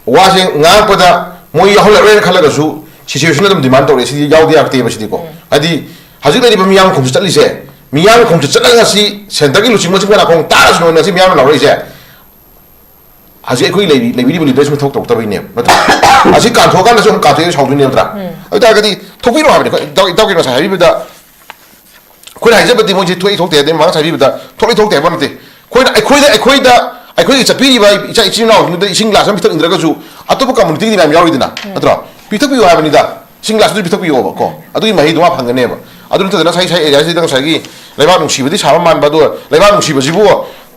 ꯋꯥꯁꯦ ꯉꯥꯡꯉꯛꯄꯗ ꯃꯣꯏ ꯌꯥꯎꯍꯜꯂꯔꯣꯏꯅ ꯈꯜꯂꯒꯁꯨ ꯁꯤꯆꯨꯋꯦꯁꯟ ꯑꯗꯨꯝ ꯗꯤꯃꯥꯟ ꯇꯧꯔꯛꯑꯦ꯫ ꯁꯤꯗꯤ ꯌꯥꯎꯗ ꯌꯥꯔꯛꯇꯦꯕ ꯁꯤꯗꯤꯀꯣ꯫ ꯎꯝ꯫ ꯍꯥꯏꯗꯤ ꯍꯧꯖꯤꯛ ꯂꯩꯔꯤꯕ ꯃꯤꯌꯥꯝ ꯈꯣꯡꯆꯠ ꯆꯠꯂꯤꯁꯦ, ꯃꯤꯌꯥꯝ ꯈꯣꯡꯆꯠ ꯆꯠꯂꯒ ꯁꯤ ꯁꯦꯟꯇꯔꯒꯤ ꯂꯨꯆꯤꯡꯕꯁꯤꯡ ꯅꯥꯀꯣꯡ ꯇꯥꯔꯁꯨ ꯅꯣꯏꯅ ꯁꯤ ꯃꯤꯌꯥꯝꯅ ꯂꯥꯎꯔꯛꯏꯁꯦ꯫ ꯍꯧꯖꯤꯛ ꯑꯩꯈꯣꯏ ꯂꯩꯔꯤ-, ꯂꯩꯕꯤꯔꯤꯕ ꯂꯤꯗꯔꯁꯤꯡ ꯊꯕꯛ ꯇꯧꯔꯛꯇꯕꯩꯅꯦꯕ, ꯅꯠꯇ꯭ꯔꯥ? ꯑꯁꯤ ꯀꯥꯟꯊꯣꯛꯑꯀꯥꯟꯗꯁꯨ ꯑꯃꯨꯛ ꯀꯥꯟꯊꯣꯛꯑꯦ ꯁꯥꯎꯗꯣꯏꯅꯦ, ꯅꯠꯇ꯭ꯔꯥ? ꯎꯝ꯫ ꯑꯗꯨ ꯑꯣꯏꯇꯥꯔꯒꯗꯤ ꯊꯣꯛꯄꯤꯔꯣ ꯍꯥꯏꯕꯅꯤ꯫ ꯑꯩꯈꯣꯏ ꯏꯇꯥꯎ-, ꯏꯇꯥꯎꯒꯤ ꯉꯁꯥꯏ ꯍꯥꯏꯕꯤꯕꯗ ꯑꯩꯈꯣꯏꯅ ꯍꯥꯏꯖꯕꯗꯤ ꯃꯣꯏꯁꯦ ꯊꯣꯛꯏ ꯊꯣꯛꯇꯦ, ꯑꯗꯩ ꯃꯃꯥꯡ ꯉꯁꯥꯏ ꯍꯥꯏꯕꯤꯕꯗ ꯊꯣꯛꯏ ꯊꯣꯛꯇꯦ ꯍꯥꯏꯕ ꯅꯠꯇꯦ꯫ ꯑꯩꯈꯣꯏꯅ ꯑꯩꯈꯣꯏꯗ ꯑꯩꯈꯣꯏꯗ ꯑꯩꯈꯣꯏꯒꯤ ꯆꯠꯄꯤꯔꯤꯕ ꯏꯆꯥ ꯏꯆꯤꯟ ꯏꯅꯥꯎꯁꯤꯡꯗꯨꯗ ꯏꯁꯤꯡ ꯒ꯭ꯂꯥꯁ ꯑꯃ ꯄꯤꯊꯛꯅꯤꯡꯗ꯭ꯔꯒꯁꯨ ꯑꯇꯣꯞꯄ ꯀꯝꯃꯨꯅꯤꯇꯤꯒꯤ ꯃꯌꯥꯝ ꯌꯥꯎꯔꯤꯗꯅ, ꯅꯠꯇ꯭ꯔꯣ? ꯄꯤꯊꯛꯄꯤꯌꯣ ꯍꯥꯏꯕꯅꯤꯗ꯫ ꯏꯁꯤꯡ ꯒ꯭ꯂꯥꯁꯇꯨ ꯄꯤꯊꯛꯄꯤꯌꯣꯕ ꯀꯣ, ꯑꯗꯨꯒꯤ ꯃꯍꯩꯗꯨ ꯃꯥ ꯐꯪꯒꯅꯦꯕ꯫ ꯑꯗꯨ ꯅꯠꯇꯗꯅ ꯉꯁꯥꯏ ꯉꯁꯥꯏ ꯑꯦꯔꯤꯌꯥꯁꯤꯗ ꯉꯁꯥꯏꯒꯤ ꯂꯩꯕꯥꯛ ꯅꯨꯡꯁꯤꯕꯗꯤ ꯁꯥꯕ ꯃꯥꯟꯕ, ꯑꯗꯨꯒ ꯂꯩꯕꯥꯛ ꯅꯨꯡꯁꯤꯕꯁꯤꯕꯨ,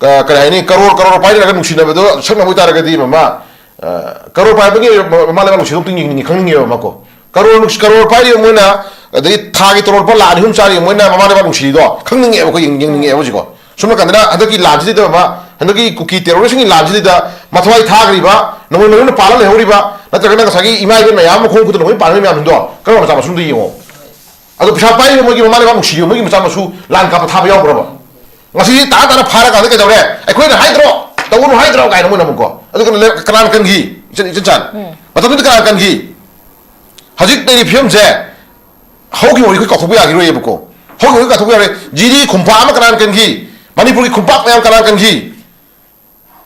ꯑ, ꯀꯔꯤ ꯍꯥꯏꯅꯤ, ꯀꯔꯣꯔ ꯀꯔꯣꯔ ꯄꯥꯏꯅꯔꯒ ꯅꯨꯡꯁꯤꯅꯕꯗꯣ ꯁꯛꯅꯕ ꯑꯣꯏꯇꯥꯔꯒꯗꯤ ꯃꯃꯥ, ꯑ, ꯀꯔꯣꯔ ꯄꯥꯏꯕꯒꯤ ꯃꯃꯥ ꯂꯩꯕꯥꯛ ꯅꯨꯡꯁꯤꯕ ꯑꯃꯨꯛꯇꯪ ꯌꯦꯡꯅꯤꯡꯉꯤ, ꯈꯪꯅꯤꯡꯉꯦꯕ ꯃꯥꯀꯣ꯫ ꯀꯔꯣꯔ ꯅꯨꯡꯁꯤ-, ꯀꯔꯣꯔ ꯄꯥꯏꯔꯤꯕ ꯃꯣꯏꯅ, ꯑꯗꯒꯤ ꯊꯥꯒꯤ ꯇꯣꯂꯣꯞ ꯂꯨꯄꯥ ꯂꯥꯛ ꯑꯅꯤ ꯑꯍꯨꯝ ꯆꯥꯔꯤꯕ ꯃꯣꯏꯅ ꯃꯃꯥ ꯂꯩꯕꯥꯛ ꯅꯨꯡꯁꯤꯔꯤꯗꯣ ꯈꯪꯅꯤꯡꯉꯦꯕ ꯑꯩꯈꯣꯏ, ꯌꯦꯡ-, ꯌꯦꯡꯅꯤꯡꯉꯦꯕ ꯍꯧꯖꯤꯛꯀꯣ꯫ ꯁꯣꯝ ꯅꯥꯀꯟꯗꯅ ꯍꯟꯗꯛꯀꯤ ꯂꯥꯟꯁꯤꯗ ꯃꯃꯥ, ꯍꯟꯗꯛꯀꯤ ꯀꯨꯀꯤ ꯇꯦꯔꯣꯔꯤꯁꯁꯤꯡꯒꯤ ꯂꯥꯟꯁꯤꯗ ꯃꯊ꯭ꯋꯥꯏ ꯊꯥꯈ꯭ꯔꯤꯕ, ꯅꯃꯣꯏ ꯃꯌꯨꯝꯗ ꯄꯥꯜꯂ ꯂꯩꯍꯧꯔꯤꯕ, ꯅꯠꯇ꯭ꯔꯒꯅ ꯉꯁꯥꯏꯒꯤ ꯏꯃꯥ ꯏꯕꯦꯟ ꯃꯌꯥꯝ ꯑꯃ ꯈꯣꯡ ꯈꯨꯠꯇ ꯂꯣꯏ ꯄꯥꯟꯕ ꯃꯌꯥꯝꯁꯤꯡꯗꯣ ꯀꯔꯝꯕ ꯃꯆꯥ ꯃꯁꯨꯗ ꯌꯦꯡꯉꯣ꯫ ꯑꯗꯣ ꯄꯩꯁꯥ ꯄꯥꯏꯔꯤꯕ ꯃꯣꯏꯒꯤ ꯃꯃꯥ ꯂꯩꯕꯥꯛ ꯅꯨꯡꯁꯤꯔꯤꯕ ꯃꯣꯏꯒꯤ ꯃꯆꯥ ꯃꯁꯨ ꯂꯥꯟ ꯀꯥꯞꯄ ꯊꯥꯕ ꯌꯥꯎꯈ꯭ꯔꯕ? ꯉꯁꯤ ꯇꯥ ꯇꯥꯅ ꯐꯥꯔꯀꯥꯟꯗ ꯀꯩꯗꯧꯔꯦ? "ꯑꯩꯈꯣꯏꯅ ꯍꯥꯏꯗ꯭ꯔꯣ, ꯇꯧꯒꯅꯨ ꯍꯥꯏꯗ꯭ꯔꯣ?" ꯀꯥꯏꯅ ꯃꯣꯏꯅ ꯑꯃꯨꯛꯀꯣ꯫ ꯑꯗꯨꯒ ꯂꯩ-, ꯀꯅꯥꯅ ꯀꯟꯈꯤ? ꯏꯆꯟ, ꯏꯆꯟ ꯆꯥꯟ꯫ ꯎꯝ꯫ ꯃꯇꯝꯗꯨꯗ ꯀꯅꯥꯅ ꯀꯟꯈꯤ? ꯍꯧꯖꯤꯛ ꯂꯩꯔꯤꯕ ꯐꯤꯕꯝꯁꯦ ꯍꯧꯈꯤꯕ ꯋꯥꯔꯤ ꯑꯩꯈꯣꯏ ꯀꯥꯎꯊꯣꯛꯄ ꯌꯥꯈꯤꯔꯣꯏꯌꯦꯕꯀꯣ꯫ ꯍꯧꯈꯤꯕ ꯋꯥꯔꯤ ꯀꯥꯎꯊꯣꯛꯄ ꯌꯥꯔꯣꯏ꯫ ꯖꯤꯔꯤ ꯈꯨꯟꯄꯥꯛ ꯑꯃ ꯀꯅꯥꯅ ꯀꯟꯈꯤ? ꯃꯅꯤꯄꯨꯔꯒꯤ ꯈꯨꯟꯄꯥꯛ ꯃꯌꯥꯝ ꯀꯅꯥꯅ ꯀꯟꯈꯤ?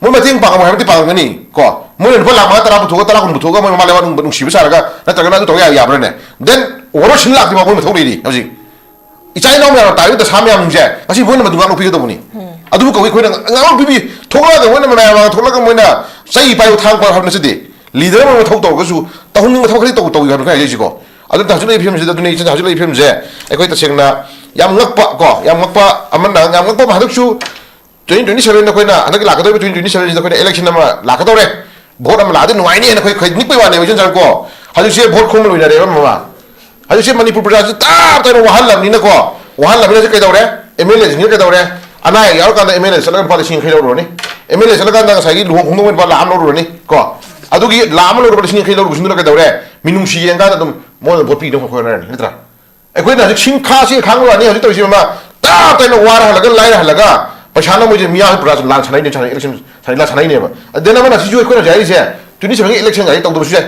ꯃꯣꯏ ꯃꯇꯦꯡ ꯄꯥꯡꯉꯝꯃꯣꯏ ꯍꯥꯏꯕꯗꯤ ꯄꯥꯡꯉꯝꯒꯅꯤ ꯀꯣ꯫ ꯃꯣꯏꯅ ꯂꯨꯄꯥ ꯂꯥꯛ ꯃꯉꯥ, ꯇꯔꯥ ꯄꯨꯊꯣꯛꯑꯒ, ꯇꯔꯥ, ꯀꯨꯟ ꯄꯨꯊꯣꯛꯑꯒ ꯃꯣꯏ ꯃꯃꯥ ꯂꯩꯕꯥꯛ ꯅꯨꯡ-, ꯅꯨꯡꯁꯤꯕ ꯁꯥꯔꯒ, ꯅꯠꯇ꯭ꯔꯒꯅ ꯑꯗꯨ ꯇꯧꯕ ꯌꯥ-, ꯌꯥꯕ꯭ꯔꯥꯅꯦ? Then ꯋꯥꯔꯣꯏ ꯁꯤꯟ ꯂꯥꯛꯇ꯭ꯔꯤꯕ ꯃꯣꯏ ꯃꯊꯧ ꯂꯩꯔꯤ ꯍꯧꯖꯤꯛ꯫ ꯏꯆꯥ ꯏꯅꯥꯎ ꯃꯌꯥꯝꯅ ꯇꯥꯔꯤꯕ ꯗꯁꯥ ꯃꯌꯥꯝꯁꯤꯡꯁꯦ ꯉꯁꯤ ꯃꯣꯏꯅ ꯃꯗꯨ ꯉꯥꯛꯅ ꯄꯤꯒꯗꯧꯕꯅꯤ꯫ ꯎꯝ꯫ ꯑꯗꯨꯕꯨ ꯀꯧꯏ ꯑꯩꯈꯣꯏꯅ ꯉꯥꯛꯅ ꯄꯤꯕꯤ-, ꯊꯣꯛꯂꯛꯑꯒ ꯃꯣꯏꯅ ꯃꯌꯥꯝ ꯃꯥꯡꯗ ꯊꯣꯛꯂꯛꯑꯒ ꯃꯣꯏꯅ ꯆꯩ ꯄꯥꯏꯌꯨ, ꯊꯥꯡ ꯄꯥꯏꯌꯨ ꯍꯥꯏꯕ ꯅꯠꯆꯗꯦ꯫ ꯂꯤꯗꯔ ꯑꯃ ꯃꯊꯧ ꯇꯧꯔꯒꯁꯨ ꯇꯧꯍꯟꯅꯤꯡꯕ ꯊꯕꯛ ꯈꯔꯗꯤ ꯇꯧ-, ꯇꯧꯕꯤꯌꯨ ꯍꯥꯏꯕꯅꯤ ꯑꯩꯅ ꯍꯥꯏꯖꯩꯁꯤꯀꯣ꯫ ꯑꯗꯨꯅ ꯍꯧꯖꯤꯛ ꯂꯩꯔꯤꯕ ꯐꯤꯕꯝꯁꯤꯗ, ꯑꯗꯨꯅꯤ ꯏꯆꯟ, ꯍꯧꯖꯤꯛ ꯂꯩꯔꯤꯕ ꯐꯤꯕꯝꯁꯦ ꯑꯩꯈꯣꯏ ꯇꯁꯦꯡꯅ ꯌꯥꯝ ꯉꯛꯄ ꯀꯣ, ꯌꯥꯝ ꯉꯛꯄ ꯑꯃꯅ, ꯌꯥꯝ ꯉꯛꯄ ꯑꯃ ꯍꯟꯗꯛꯁꯨ twenty twenty-seven ꯑꯩꯈꯣꯏꯅ ꯍꯟꯗꯛꯀꯤ ꯂꯥꯛꯀꯗꯧꯔꯤꯕ twenty twenty-seven ꯁꯤꯗ ꯑꯩꯈꯣꯏꯅ election ꯑꯃ ꯂꯥꯛꯀꯗꯧꯔꯦ꯫ Vote ꯑꯃ ꯂꯥꯛꯑꯗꯤ ꯅꯨꯡꯉꯥꯏꯅꯤ ꯍꯥꯏꯅ ꯑꯩꯈꯣꯏ, ꯑꯩꯈꯣꯏ ꯅꯤꯛꯄꯩ ꯋꯥꯅꯦꯕ, ꯏꯆꯟ ꯆꯟ ꯀꯣ꯫ ꯍꯧꯖꯤꯛꯁꯦ vote ꯈꯣꯝꯕ ꯂꯣꯏꯅꯔꯦꯕ ꯃꯃꯥ꯫ ꯍꯧꯖꯤꯛꯁꯦ ꯃꯅꯤꯄꯨꯔ ꯄ꯭ꯔꯖꯥꯁꯤ ꯇꯞ ꯇꯥꯏꯅ ꯋꯥꯍꯜꯂꯕꯅꯤꯅꯀꯣ, ꯋꯥꯍꯜꯂꯕꯅꯤꯅ ꯍꯧꯖꯤꯛ ꯀꯩꯗꯧꯔꯦ? MLA ꯁꯤꯡꯁꯤꯅ ꯀꯩꯗꯧꯔꯦ? ꯑꯅꯥ ꯑꯌꯦꯛ ꯌꯥꯎꯔꯀꯥꯟꯗ MLA ꯆꯠꯂꯒ ꯂꯨꯄꯥ ꯂꯤꯁꯤꯡ ꯌꯥꯡꯈꯩ ꯂꯧꯔꯨꯔꯅꯤ꯫ MLA ꯆꯠꯂꯀꯥꯟꯗ ꯉꯁꯥꯏꯒꯤ ꯂꯨꯍꯣꯡ ꯈꯣꯡꯗꯣꯡꯕ ꯂꯨꯄꯥ ꯂꯥꯛ ꯑꯃ ꯂꯧꯔꯨꯔꯅꯤ ꯀꯣ꯫ ꯑꯗꯨꯒꯤ ꯂꯥꯛ ꯑꯃ ꯂꯧꯔꯨꯕ ꯂꯤꯁꯤꯡ ꯌꯥꯡꯈꯩ ꯂꯧꯔꯨꯕꯁꯤꯡꯗꯨꯅ ꯀꯩꯗꯧꯔꯦ? ꯃꯤꯅꯨꯡꯁꯤ ꯌꯦꯡꯀꯥꯟꯗ ꯑꯗꯨꯝ ꯃꯣꯏꯅ vote ꯄꯤꯅꯕ ꯍꯣꯠꯅꯔꯅꯤ, ꯅꯠꯇ꯭ꯔꯥ? ꯑꯩꯈꯣꯏꯅ ꯍꯧꯖꯤꯛ ꯁꯤꯡꯈꯥꯁꯤ ꯈꯥꯡꯕ ꯋꯥꯅꯤ꯫ ꯍꯧꯖꯤꯛ ꯇꯧꯔꯤꯁꯤ ꯃꯃꯥ, ꯇꯞ ꯇꯥꯏꯅ ꯋꯥꯔ ꯍꯜꯂꯒ, ꯂꯥꯏꯔ ꯍꯜꯂꯒ, ꯄꯩꯁꯥꯅ ꯃꯣꯏꯁꯦ ꯃꯤꯌꯥꯝ ꯄꯨꯔꯥ ꯂꯥꯟ ꯁꯥꯟꯅꯩꯅꯦ, ꯁꯥꯟꯅꯩ, election ꯁꯥꯟꯅꯩ, ꯂꯥꯟ ꯁꯥꯟꯅꯩꯅꯦꯕ꯫ ꯑꯗꯨꯅ ꯑꯃꯅ ꯁꯤꯁꯨ ꯑꯩꯈꯣꯏꯅ ꯍꯧꯖꯤꯛ ꯍꯥꯏꯔꯤꯁꯦ, twenty seven ꯒꯤ election ꯒꯥꯔꯤ ꯇꯧꯗꯕꯁꯨ ꯌꯥꯏ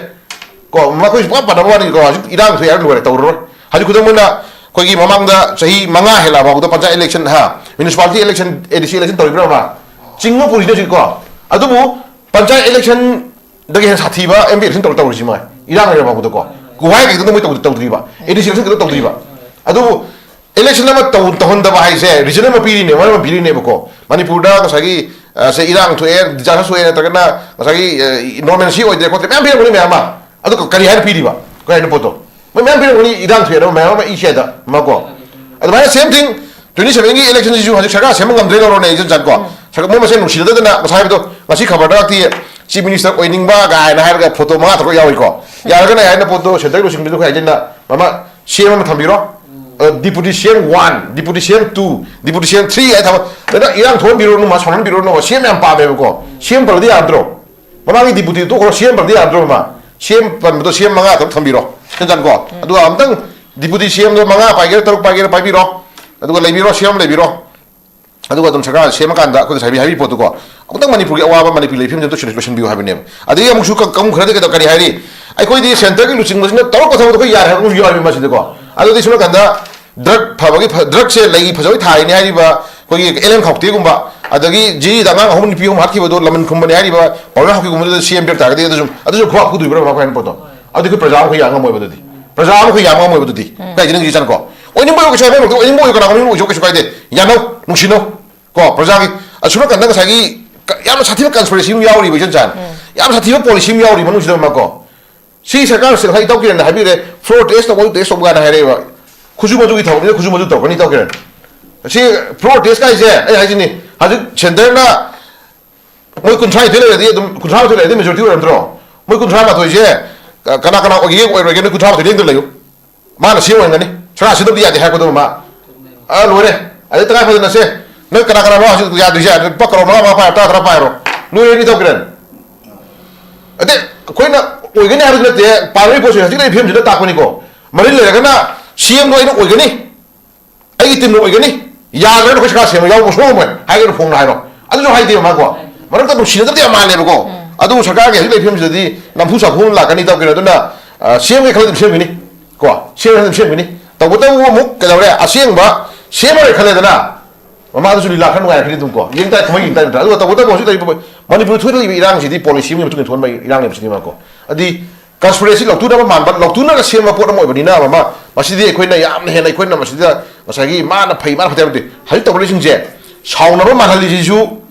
ꯀꯣ꯫ ꯃꯈꯣꯏꯁꯨ ꯄꯨꯔꯥ ꯄꯥꯟꯅꯕ ꯋꯥꯅꯤꯀꯣ꯫ ꯍꯧꯖꯤꯛ ꯏꯔꯥꯡ ꯊꯣꯛꯑꯦ ꯍꯥꯏꯔ ꯂꯣꯏꯔꯦ, ꯇꯧꯔꯔꯣꯏ꯫ ꯍꯧꯖꯤꯛ ꯈꯨꯗꯝ ꯑꯣꯏꯅ ꯑꯩꯈꯣꯏꯒꯤ ꯃꯃꯥꯡꯗ ꯆꯍꯤ ꯃꯉꯥ ꯍꯦꯜꯂꯛꯑ ꯐꯥꯎꯕꯗ ꯄꯟꯆꯥꯌꯠ election, ꯍꯥ, municipality election, ADC election ꯇꯧꯔꯤꯕ꯭ꯔꯥ ꯑꯃ? ꯆꯤꯡꯕ ꯄꯨꯔꯤꯅꯦ ꯍꯧꯖꯤꯛꯀꯣ꯫ ꯑꯗꯨꯕꯨ ꯄꯟꯆꯥꯌꯠ election ꯗꯒꯤ ꯍꯦꯟꯅ ꯁꯥꯊꯤꯕ MP election ꯇꯧꯔ ꯇꯧꯔꯤꯁꯤ ꯃꯣꯏ꯫ ꯏꯔꯥꯡ ꯂꯩꯔ ꯐꯥꯎꯕꯗꯀꯣ꯫ ꯀꯨꯍꯥꯏ ꯀꯩꯗꯣ ꯃꯣꯏ ꯇꯧꯗ-, ꯇꯧꯗ꯭ꯔꯤꯕ꯫ ADC election ꯀꯩꯗꯣ ꯇꯧꯗ꯭ꯔꯤꯕ꯫ ꯑꯗꯨꯕꯨ ꯏꯂꯦꯛꯁꯟ ꯑꯃ ꯇꯧ ꯇꯧꯍꯟꯗꯕ ꯍꯥꯏꯁꯦ ꯔꯤꯖꯟ ꯑꯃ ꯄꯤꯔꯤꯅꯦ, ꯃꯔꯝ ꯑꯃ ꯄꯤꯔꯤꯅꯦꯕꯀꯣ꯫ ꯃꯅꯤꯄꯨꯔꯗ ꯉꯁꯥꯏꯒꯤ ꯑ, ꯁꯦ ꯏꯔꯥꯡ ꯊꯣꯛꯑꯦ, ꯗꯤꯖꯥꯁꯇꯔ ꯊꯣꯛꯑꯦ, ꯅꯠꯇ꯭ꯔꯒꯅ ꯉꯁꯥꯏꯒꯤ ꯅꯣꯔꯃꯦꯜꯁꯤ ꯑꯣꯏꯗ꯭ꯔꯦ ꯈꯣꯠꯇ꯭ꯔꯦ ꯃꯌꯥꯝ ꯄꯤꯔꯝꯒꯅꯤ ꯃꯌꯥꯝ ꯑꯃ꯫ ꯑꯗꯨ ꯀ- ꯀꯔꯤ ꯍꯥꯏꯅ ꯄꯤꯔꯤꯕ? ꯀꯔꯤ ꯍꯥꯏꯅ ꯄꯣꯠꯇꯣ? ꯃꯣꯏ ꯃꯌꯥꯝ ꯄꯤꯔꯝꯒꯅꯤ, ꯏꯔꯥꯡ ꯊꯣꯛꯑꯦ ꯃꯌꯥꯝ ꯑꯃ ꯏ ꯁꯦꯗ ꯃꯀꯣ꯫ ꯑꯗꯨꯃꯥꯏꯅ ꯁꯦꯝ ꯊꯤꯡ ꯇ꯭ꯋꯦꯟꯇꯤ ꯁꯚꯦꯟꯒꯤ ꯏꯂꯦꯛꯁꯟꯁꯤꯁꯨ ꯍꯧꯖꯤꯛ ꯁꯔꯀꯥꯔ ꯁꯦꯝꯕ ꯉꯝꯗ꯭ꯔꯦ ꯂꯧꯔꯣꯅꯦ ꯏꯆꯟ ꯆꯟꯀꯣ꯫ ꯁꯔꯀꯥꯔ ꯃꯣꯏ ꯃꯁꯦꯟ ꯅꯨꯡꯁꯤꯅꯗꯗꯅ ꯉꯁꯥꯏ ꯍꯥꯏꯕꯗꯣ, ꯉꯁꯤ ꯈꯕꯔꯗ ꯉꯥꯛꯇꯤ ꯆꯤꯐ ꯃꯤꯅꯤꯁꯇꯔ ꯑꯣꯏꯅꯤꯡꯕ ꯀꯥꯏꯅ ꯍꯥꯏꯔꯒ ꯐꯣꯇꯣ ꯃꯉꯥ ꯇꯔꯨꯛ ꯌꯥꯎꯏꯀꯣ꯫ ꯌꯥꯔꯒꯅ ꯑꯩ ꯍꯥꯏꯅ ꯄꯣꯠꯇꯣ ꯁꯦꯟꯇꯔꯒꯤ ꯂꯨꯆꯤꯡꯕꯗꯨ ꯑꯩꯈꯣꯏ ꯍꯥꯏꯖꯟꯅ ꯃꯃ ꯁꯤ ꯑꯦꯝ ꯑꯃ ꯊꯝꯕꯤꯔꯣ꯫ ꯗꯤꯄꯨꯇꯤ ꯁꯤ ꯑꯦꯝ ꯋꯥꯟ, ꯗꯤꯄꯨꯇꯤ ꯁꯤ ꯑꯦꯝ ꯇꯨ, ꯗꯤꯄꯨꯇꯤ ꯁꯤ ꯑꯦꯝ ꯊ꯭ꯔꯤ ꯍꯥꯏ ꯊꯕꯛ ꯑꯗꯨꯅ ꯏꯔꯥꯡ ꯊꯣꯛꯍꯟꯕꯤꯔꯨꯔꯅꯨ, ꯃꯥ ꯁꯥꯎꯍꯟꯕꯤꯔꯨꯔꯅꯨ꯫ ꯁꯤ ꯑꯦꯝ ꯌꯥꯝ ꯄꯥꯝꯃꯦꯕꯀꯣ꯫ ꯁꯤ ꯑꯦꯝ ꯄꯜꯂꯗꯤ ꯌꯥꯗ꯭ꯔꯣ? ꯃꯃꯥꯡꯒꯤ ꯗꯤꯄꯨꯇꯤꯗꯨ ꯇꯣꯛꯈ꯭ꯔꯣ, ꯁꯤ ꯑꯦꯝ ꯄꯜꯂꯗꯤ ꯌꯥꯗ꯭ꯔꯣ? ꯃꯥ ꯁꯤ ꯑꯦꯝ ꯄꯟꯕꯗꯣ ꯁꯤ ꯑꯦꯝ ꯃꯉꯥ ꯇꯔꯨꯛ ꯊꯝꯕꯤꯔꯣ ꯏꯆꯟ ꯆꯟꯀꯣ꯫ ꯑꯗꯨꯒ ꯑꯃꯨꯛꯇꯪ ꯗꯤꯄꯨꯇꯤ ꯁꯤ ꯑꯦꯝꯗꯣ ꯃꯉꯥ ꯄꯥꯏꯒꯦꯔꯥ ꯇꯔꯨꯛ ꯄꯥꯏꯒꯦꯔꯥ ꯄꯥꯏꯕꯤꯔꯣ꯫ ꯑꯗꯨꯒ ꯂꯩꯕꯤꯔꯣ, ꯁꯤ ꯑꯦꯝ ꯂꯩꯕꯤꯔꯣ꯫ ꯑꯗꯨꯒ ꯑꯗꯨꯝ ꯁꯔꯀꯥꯔ ꯁꯦꯝꯃꯀꯥꯟꯗ ꯑꯩꯈꯣꯏ ꯉꯁꯥꯏ ꯍꯥꯏꯕꯤ ꯄꯣꯠꯇꯨꯀꯣ, ꯑꯃꯨꯛꯇꯪ ꯃꯅꯤꯄꯨꯔꯒꯤ ꯑꯋꯥꯕ, ꯃꯅꯤꯄꯨꯔꯒꯤ ꯂꯩꯐꯝꯁꯦ ꯑꯝꯇ ꯂꯣꯏꯁꯤꯟꯕꯤꯌꯨ ꯍꯥꯏꯕꯅꯦꯕ꯫ ꯑꯗꯒꯤ ꯑꯃꯨꯛꯁꯨ ꯀ- ꯀꯥꯡꯕꯨ ꯈꯔꯗꯤ ꯀꯩꯗꯧ ꯀꯔꯤ ꯍꯥꯏꯔꯤ? ꯑꯩꯈꯣꯏꯗꯤ ꯁꯦꯟꯇꯔꯒꯤ ꯂꯨꯆꯤꯡꯕꯁꯤꯅ ꯇꯧꯔꯛꯄ ꯊꯕꯛꯇꯣ ꯑꯩꯈꯣꯏ ꯌꯥꯔꯦ ꯍꯥꯏꯕ ꯑꯃꯁꯨ ꯌꯥꯎꯔꯤꯕ ꯃꯁꯤꯗꯀꯣ꯫ ꯑꯗꯨꯗꯤ ꯁꯣꯝ ꯅꯥꯀꯟꯗ ꯗ꯭ꯔꯒ ꯐꯕꯒꯤ ꯐ- ꯗ꯭ꯔꯒꯁꯦ ꯂꯩ ꯐꯖꯕꯒꯤ ꯊꯥꯔꯤꯅꯦ ꯍꯥꯏꯔꯤꯕ ꯑꯩꯈꯣꯏꯒꯤ ꯑꯦꯜ ꯑꯦꯟ ꯈꯥꯎꯇꯦꯒꯨꯝꯕ, ꯑꯗꯒꯤ ꯖꯤꯔꯤꯗ ꯑꯉꯥꯡ ꯑꯍꯨꯝ ꯅꯨꯄꯤ ꯑꯍꯨꯝ ꯍꯥꯠꯈꯤꯕꯗꯣ ꯂꯃꯟ ꯈꯨꯝꯕꯅꯦ ꯍꯥꯏꯔꯤꯕ ꯄꯥꯎꯔꯩ ꯍꯥꯎꯀꯤꯒꯨꯝꯕꯗꯨꯗ ꯁꯤ ꯑꯦꯝ ꯄꯤꯔꯛ ꯇꯥꯔꯒꯗꯤ ꯑꯗꯨꯁꯨ ꯑꯗꯨꯁꯨ ꯈꯨꯍꯥꯠ ꯐꯨꯗꯣꯏꯕ꯭ꯔꯥ ꯃꯈꯣꯏ ꯍꯥꯏꯅ ꯄꯣꯠꯇꯣ? ꯑꯗꯨꯗꯤ ꯑꯩꯈꯣꯏ ꯄ꯭ꯔꯖꯥ ꯑꯃꯈꯛ ꯌꯥꯝ ꯉꯝꯃꯣꯏꯕ ꯑꯗꯨꯗꯤ꯫ ꯄ꯭ꯔꯖꯥ ꯑꯃꯈꯛ ꯌꯥꯝ ꯉꯝꯃꯣꯏꯕ ꯑꯗꯨꯗꯤ꯫ ꯀꯥꯏꯗꯤ ꯅꯪꯒꯤ ꯆꯟꯀꯣ? ꯑꯣꯏꯅꯤꯡꯕ ꯑꯣꯏꯌꯨ, ꯀꯩꯁꯨ ꯍꯥꯏꯕ ꯂꯩꯇꯦ꯫ ꯑꯣꯏꯅꯤꯡꯕ ꯑꯣꯏꯌꯨ, ꯀꯅꯥ ꯑꯣꯏꯅꯤꯡꯕ ꯑꯣꯏꯁꯨ ꯀꯩꯁꯨ ꯀꯥꯏꯗꯦ꯫ ꯌꯥꯅꯧ, ꯅꯨꯡꯁꯤꯅꯧ꯫ ꯀꯣ, ꯄ꯭ꯔꯖꯥꯒꯤ ꯑꯁꯨꯝ ꯅꯥꯀꯟꯗ ꯉꯁꯥꯏꯒꯤ ꯀ- ꯌꯥꯝꯅ ꯁꯥꯊꯤꯕ ꯀꯟꯁꯄꯤꯔꯦꯁꯤ ꯑꯃ ꯌꯥꯎꯔꯤꯕ ꯏꯆꯟ ꯆꯥꯟ꯫ ꯌꯥꯝ ꯁꯥꯊꯤꯕ ꯄꯣꯂꯤꯁꯤ ꯑꯃ ꯌꯥꯎꯔꯤ ꯃꯅꯨꯡꯁꯤꯗ ꯑꯃ ꯀꯣ꯫ ꯁꯤ ꯁꯔꯀꯥꯔꯁꯤꯅ ꯉꯁꯥꯏ ꯏꯇꯥꯎ ꯀꯤꯔꯟꯅ ꯍꯥꯏꯕꯤꯔꯦ, ꯐ꯭ꯂꯣꯔ ꯇꯦꯁ ꯇꯧꯕ, ꯇꯦꯁ ꯇꯧꯕ ꯀꯥꯏꯅ ꯍꯥꯏꯔꯛꯑꯦꯕ꯫ ꯈꯨꯠꯁꯨ ꯃꯆꯨꯒꯤ ꯊꯕꯛꯅꯤꯅ ꯈꯨꯠꯁꯨ ꯃꯆꯨ ꯇꯧꯔꯛꯀꯅꯤ ꯏꯇꯥꯎ ꯀꯤꯔꯟ꯫ ꯁꯤ ꯐ꯭ꯂꯣꯔ ꯇꯦꯁ ꯀꯥꯏꯁꯦ ꯑꯩ ꯍꯥꯏꯁꯤꯅꯤ, ꯍꯧꯖꯤꯛ ꯁꯦꯟꯇꯔꯅ ꯃꯣꯏ ꯀꯨꯟꯊ꯭ꯔꯥ ꯅꯤꯊꯣꯏ ꯂꯩꯔꯗꯤ ꯑꯗꯨꯝ, ꯀꯨꯟꯊ꯭ꯔꯥ ꯃꯥꯊꯣꯏ ꯂꯩꯔꯗꯤ ꯃꯦꯖꯣꯔꯤꯇꯤ ꯑꯣꯏꯔꯝꯗ꯭ꯔꯣ? ꯃꯣꯏ ꯀꯨꯟꯊ꯭ꯔꯥ ꯃꯥꯊꯣꯏꯁꯦ ꯀ- ꯀꯅꯥ ꯀꯅꯥ ꯑꯣꯏꯒꯦ ꯑꯣꯏꯔꯣꯏꯒꯦ ꯅꯣꯏ ꯀꯨꯟꯊ꯭ꯔꯥ ꯃꯥꯊꯣꯏ ꯂꯦꯡꯗꯅ ꯂꯩꯌꯨ꯫ ꯃꯥꯅ ꯁꯤ ꯑꯣꯏꯔꯝꯒꯅꯤ, ꯁꯔꯀꯥꯔ ꯁꯤꯗꯕꯗꯤ ꯌꯥꯗꯦ ꯍꯥꯏꯔꯛꯄꯗꯣ ꯃꯥ꯫ ꯑ, ꯂꯣꯏꯔꯦ꯫ ꯑꯗꯩ ꯇꯉꯥꯏ ꯐꯗꯅ ꯁꯦ, ꯅꯣꯏ ꯀꯅꯥ ꯀꯅꯥꯅꯣ ꯍꯧꯖꯤꯛ ꯌꯥꯗꯣꯏꯁꯦ? ꯂꯨꯄꯥ ꯀꯔꯣꯔ ꯃꯉꯥ, ꯃꯉꯥ ꯄꯥꯏꯔꯣ, ꯇꯔꯥ, ꯇꯔꯥ ꯄꯥꯏꯔꯣ꯫ ꯂꯣꯏꯔꯦ ꯏꯇꯥꯎ ꯀꯤꯔꯟ꯫ ꯑꯗꯩ ꯑꯩꯈꯣꯏꯅ ꯑꯣꯏꯒꯅꯤ ꯍꯥꯏꯕꯗꯤ ꯅꯠꯇꯦ, ꯄꯥꯝꯃꯤꯕ ꯄꯣꯠꯁꯦ ꯍꯧꯖꯤꯛ ꯂꯩꯔꯤꯕ ꯐꯤꯕꯝꯁꯤꯗ ꯇꯥꯛꯄꯅꯤꯀꯣ꯫ ꯃꯔꯤ ꯂꯩꯔꯒꯅ ꯁꯤ ꯑꯦꯝꯗꯣ ꯑꯩꯅ ꯑꯣꯏꯒꯅꯤ, ꯑꯩꯒꯤ ꯇꯤꯝꯅ ꯑꯣꯏꯒꯅꯤ, ꯌꯥꯗ꯭ꯔꯒꯅ ꯑꯩꯈꯣꯏ ꯁꯔꯀꯥꯔ ꯁꯦꯝꯕ ꯌꯥꯎꯕ ꯁꯨꯡꯉꯝ ꯉꯝꯃꯣꯏ ꯍꯥꯏꯒꯅꯨ, ꯐꯣꯡꯅ ꯍꯥꯏꯔꯣ꯫ ꯑꯗꯨꯁꯨ ꯍꯥꯏꯗꯦꯕ ꯃꯥꯀꯣ꯫ ꯃꯔꯛꯇ ꯅꯨꯡꯁꯤꯅꯗꯕꯗꯤ ꯌꯥꯝ ꯃꯥꯜꯂꯦꯕꯀꯣ꯫ ꯑꯗꯨꯕꯨ ꯁꯔꯀꯥꯔꯒꯤ ꯍꯧꯖꯤꯛ ꯂꯩꯔꯤꯕ ꯐꯤꯕꯝꯁꯤꯗꯗꯤ ꯅꯝꯐꯨ ꯁꯥꯐꯨ ꯑꯃ ꯂꯥꯛꯀꯅꯤ ꯇꯧꯒꯦꯔꯥ꯫ ꯑꯗꯨꯅ ꯁꯦꯝꯒꯦ ꯈꯜꯂꯗꯤ ꯑꯗꯨꯝ ꯁꯦꯝꯒꯅꯤ ꯀꯣ, ꯁꯦꯝꯒꯦ ꯈꯜꯂꯗꯤ ꯑꯗꯨꯝ ꯁꯦꯝꯒꯅꯤ꯫ ꯇꯧꯕꯇꯕꯨ ꯑꯃꯨꯛ ꯀꯩꯗꯧꯔꯦ, ꯑꯁꯦꯡꯕ ꯁꯦꯝꯃꯔꯣꯏ ꯈꯜꯂꯦꯗꯅ, ꯃꯃꯥꯗꯨꯁꯨ ꯂꯤꯂꯥ ꯈꯔ ꯅꯨꯡꯉꯥꯏꯔꯛꯀꯅꯤ ꯑꯗꯨꯝ ꯀꯣ꯫ ꯌꯦꯡ ꯇꯥꯏ, ꯊꯃꯣꯏ ꯌꯦꯡ ꯇꯥꯏ ꯅꯠꯇ꯭ꯔꯥ? ꯑꯗꯨꯒ ꯇꯧꯕꯇꯕꯨ ꯍꯧꯖꯤꯛ ꯂꯩꯔꯤꯕ ꯃꯅꯤꯄꯨꯔ ꯊꯣꯛꯂꯛꯏꯕ ꯏꯔꯥꯡꯁꯤꯗꯤ ꯄꯣꯂꯤꯁꯤ ꯑꯃꯒꯤ ꯃꯇꯨꯡ ꯏꯟꯅ ꯊꯣꯛꯍꯟꯕ ꯏꯔꯥꯡꯅꯦꯕ ꯁꯤꯅꯦꯕꯀꯣ꯫ ꯑꯗꯨꯗꯤ ꯀꯟꯁꯄꯤꯔꯦꯁꯤ ꯂꯧꯊꯣꯛꯅꯕ ꯃꯥꯟꯕ, ꯂꯧꯊꯣꯛꯅꯒ ꯁꯦꯝꯕ ꯄꯣꯠ ꯑꯃ ꯑꯣꯏꯕꯅꯤꯅ, ꯃꯃ ꯃꯁꯤꯗꯤ ꯑꯩꯈꯣꯏꯅ ꯌꯥꯝꯅ ꯍꯦꯟꯅ, ꯑꯩꯈꯣꯏꯅ ꯃꯁꯤꯗ ꯉꯁꯥꯏꯒꯤ ꯃꯥꯅ ꯐꯩ, ꯃꯥꯅ ꯐꯠꯇꯦ ꯍꯥꯏꯕꯗꯤ, ꯍꯧꯖꯤꯛ ꯇꯧꯔꯤꯁꯤꯡꯁꯦ, ꯁꯥꯎꯅꯕ ꯃꯥꯜꯍꯜꯂꯤꯁꯤꯁꯨ,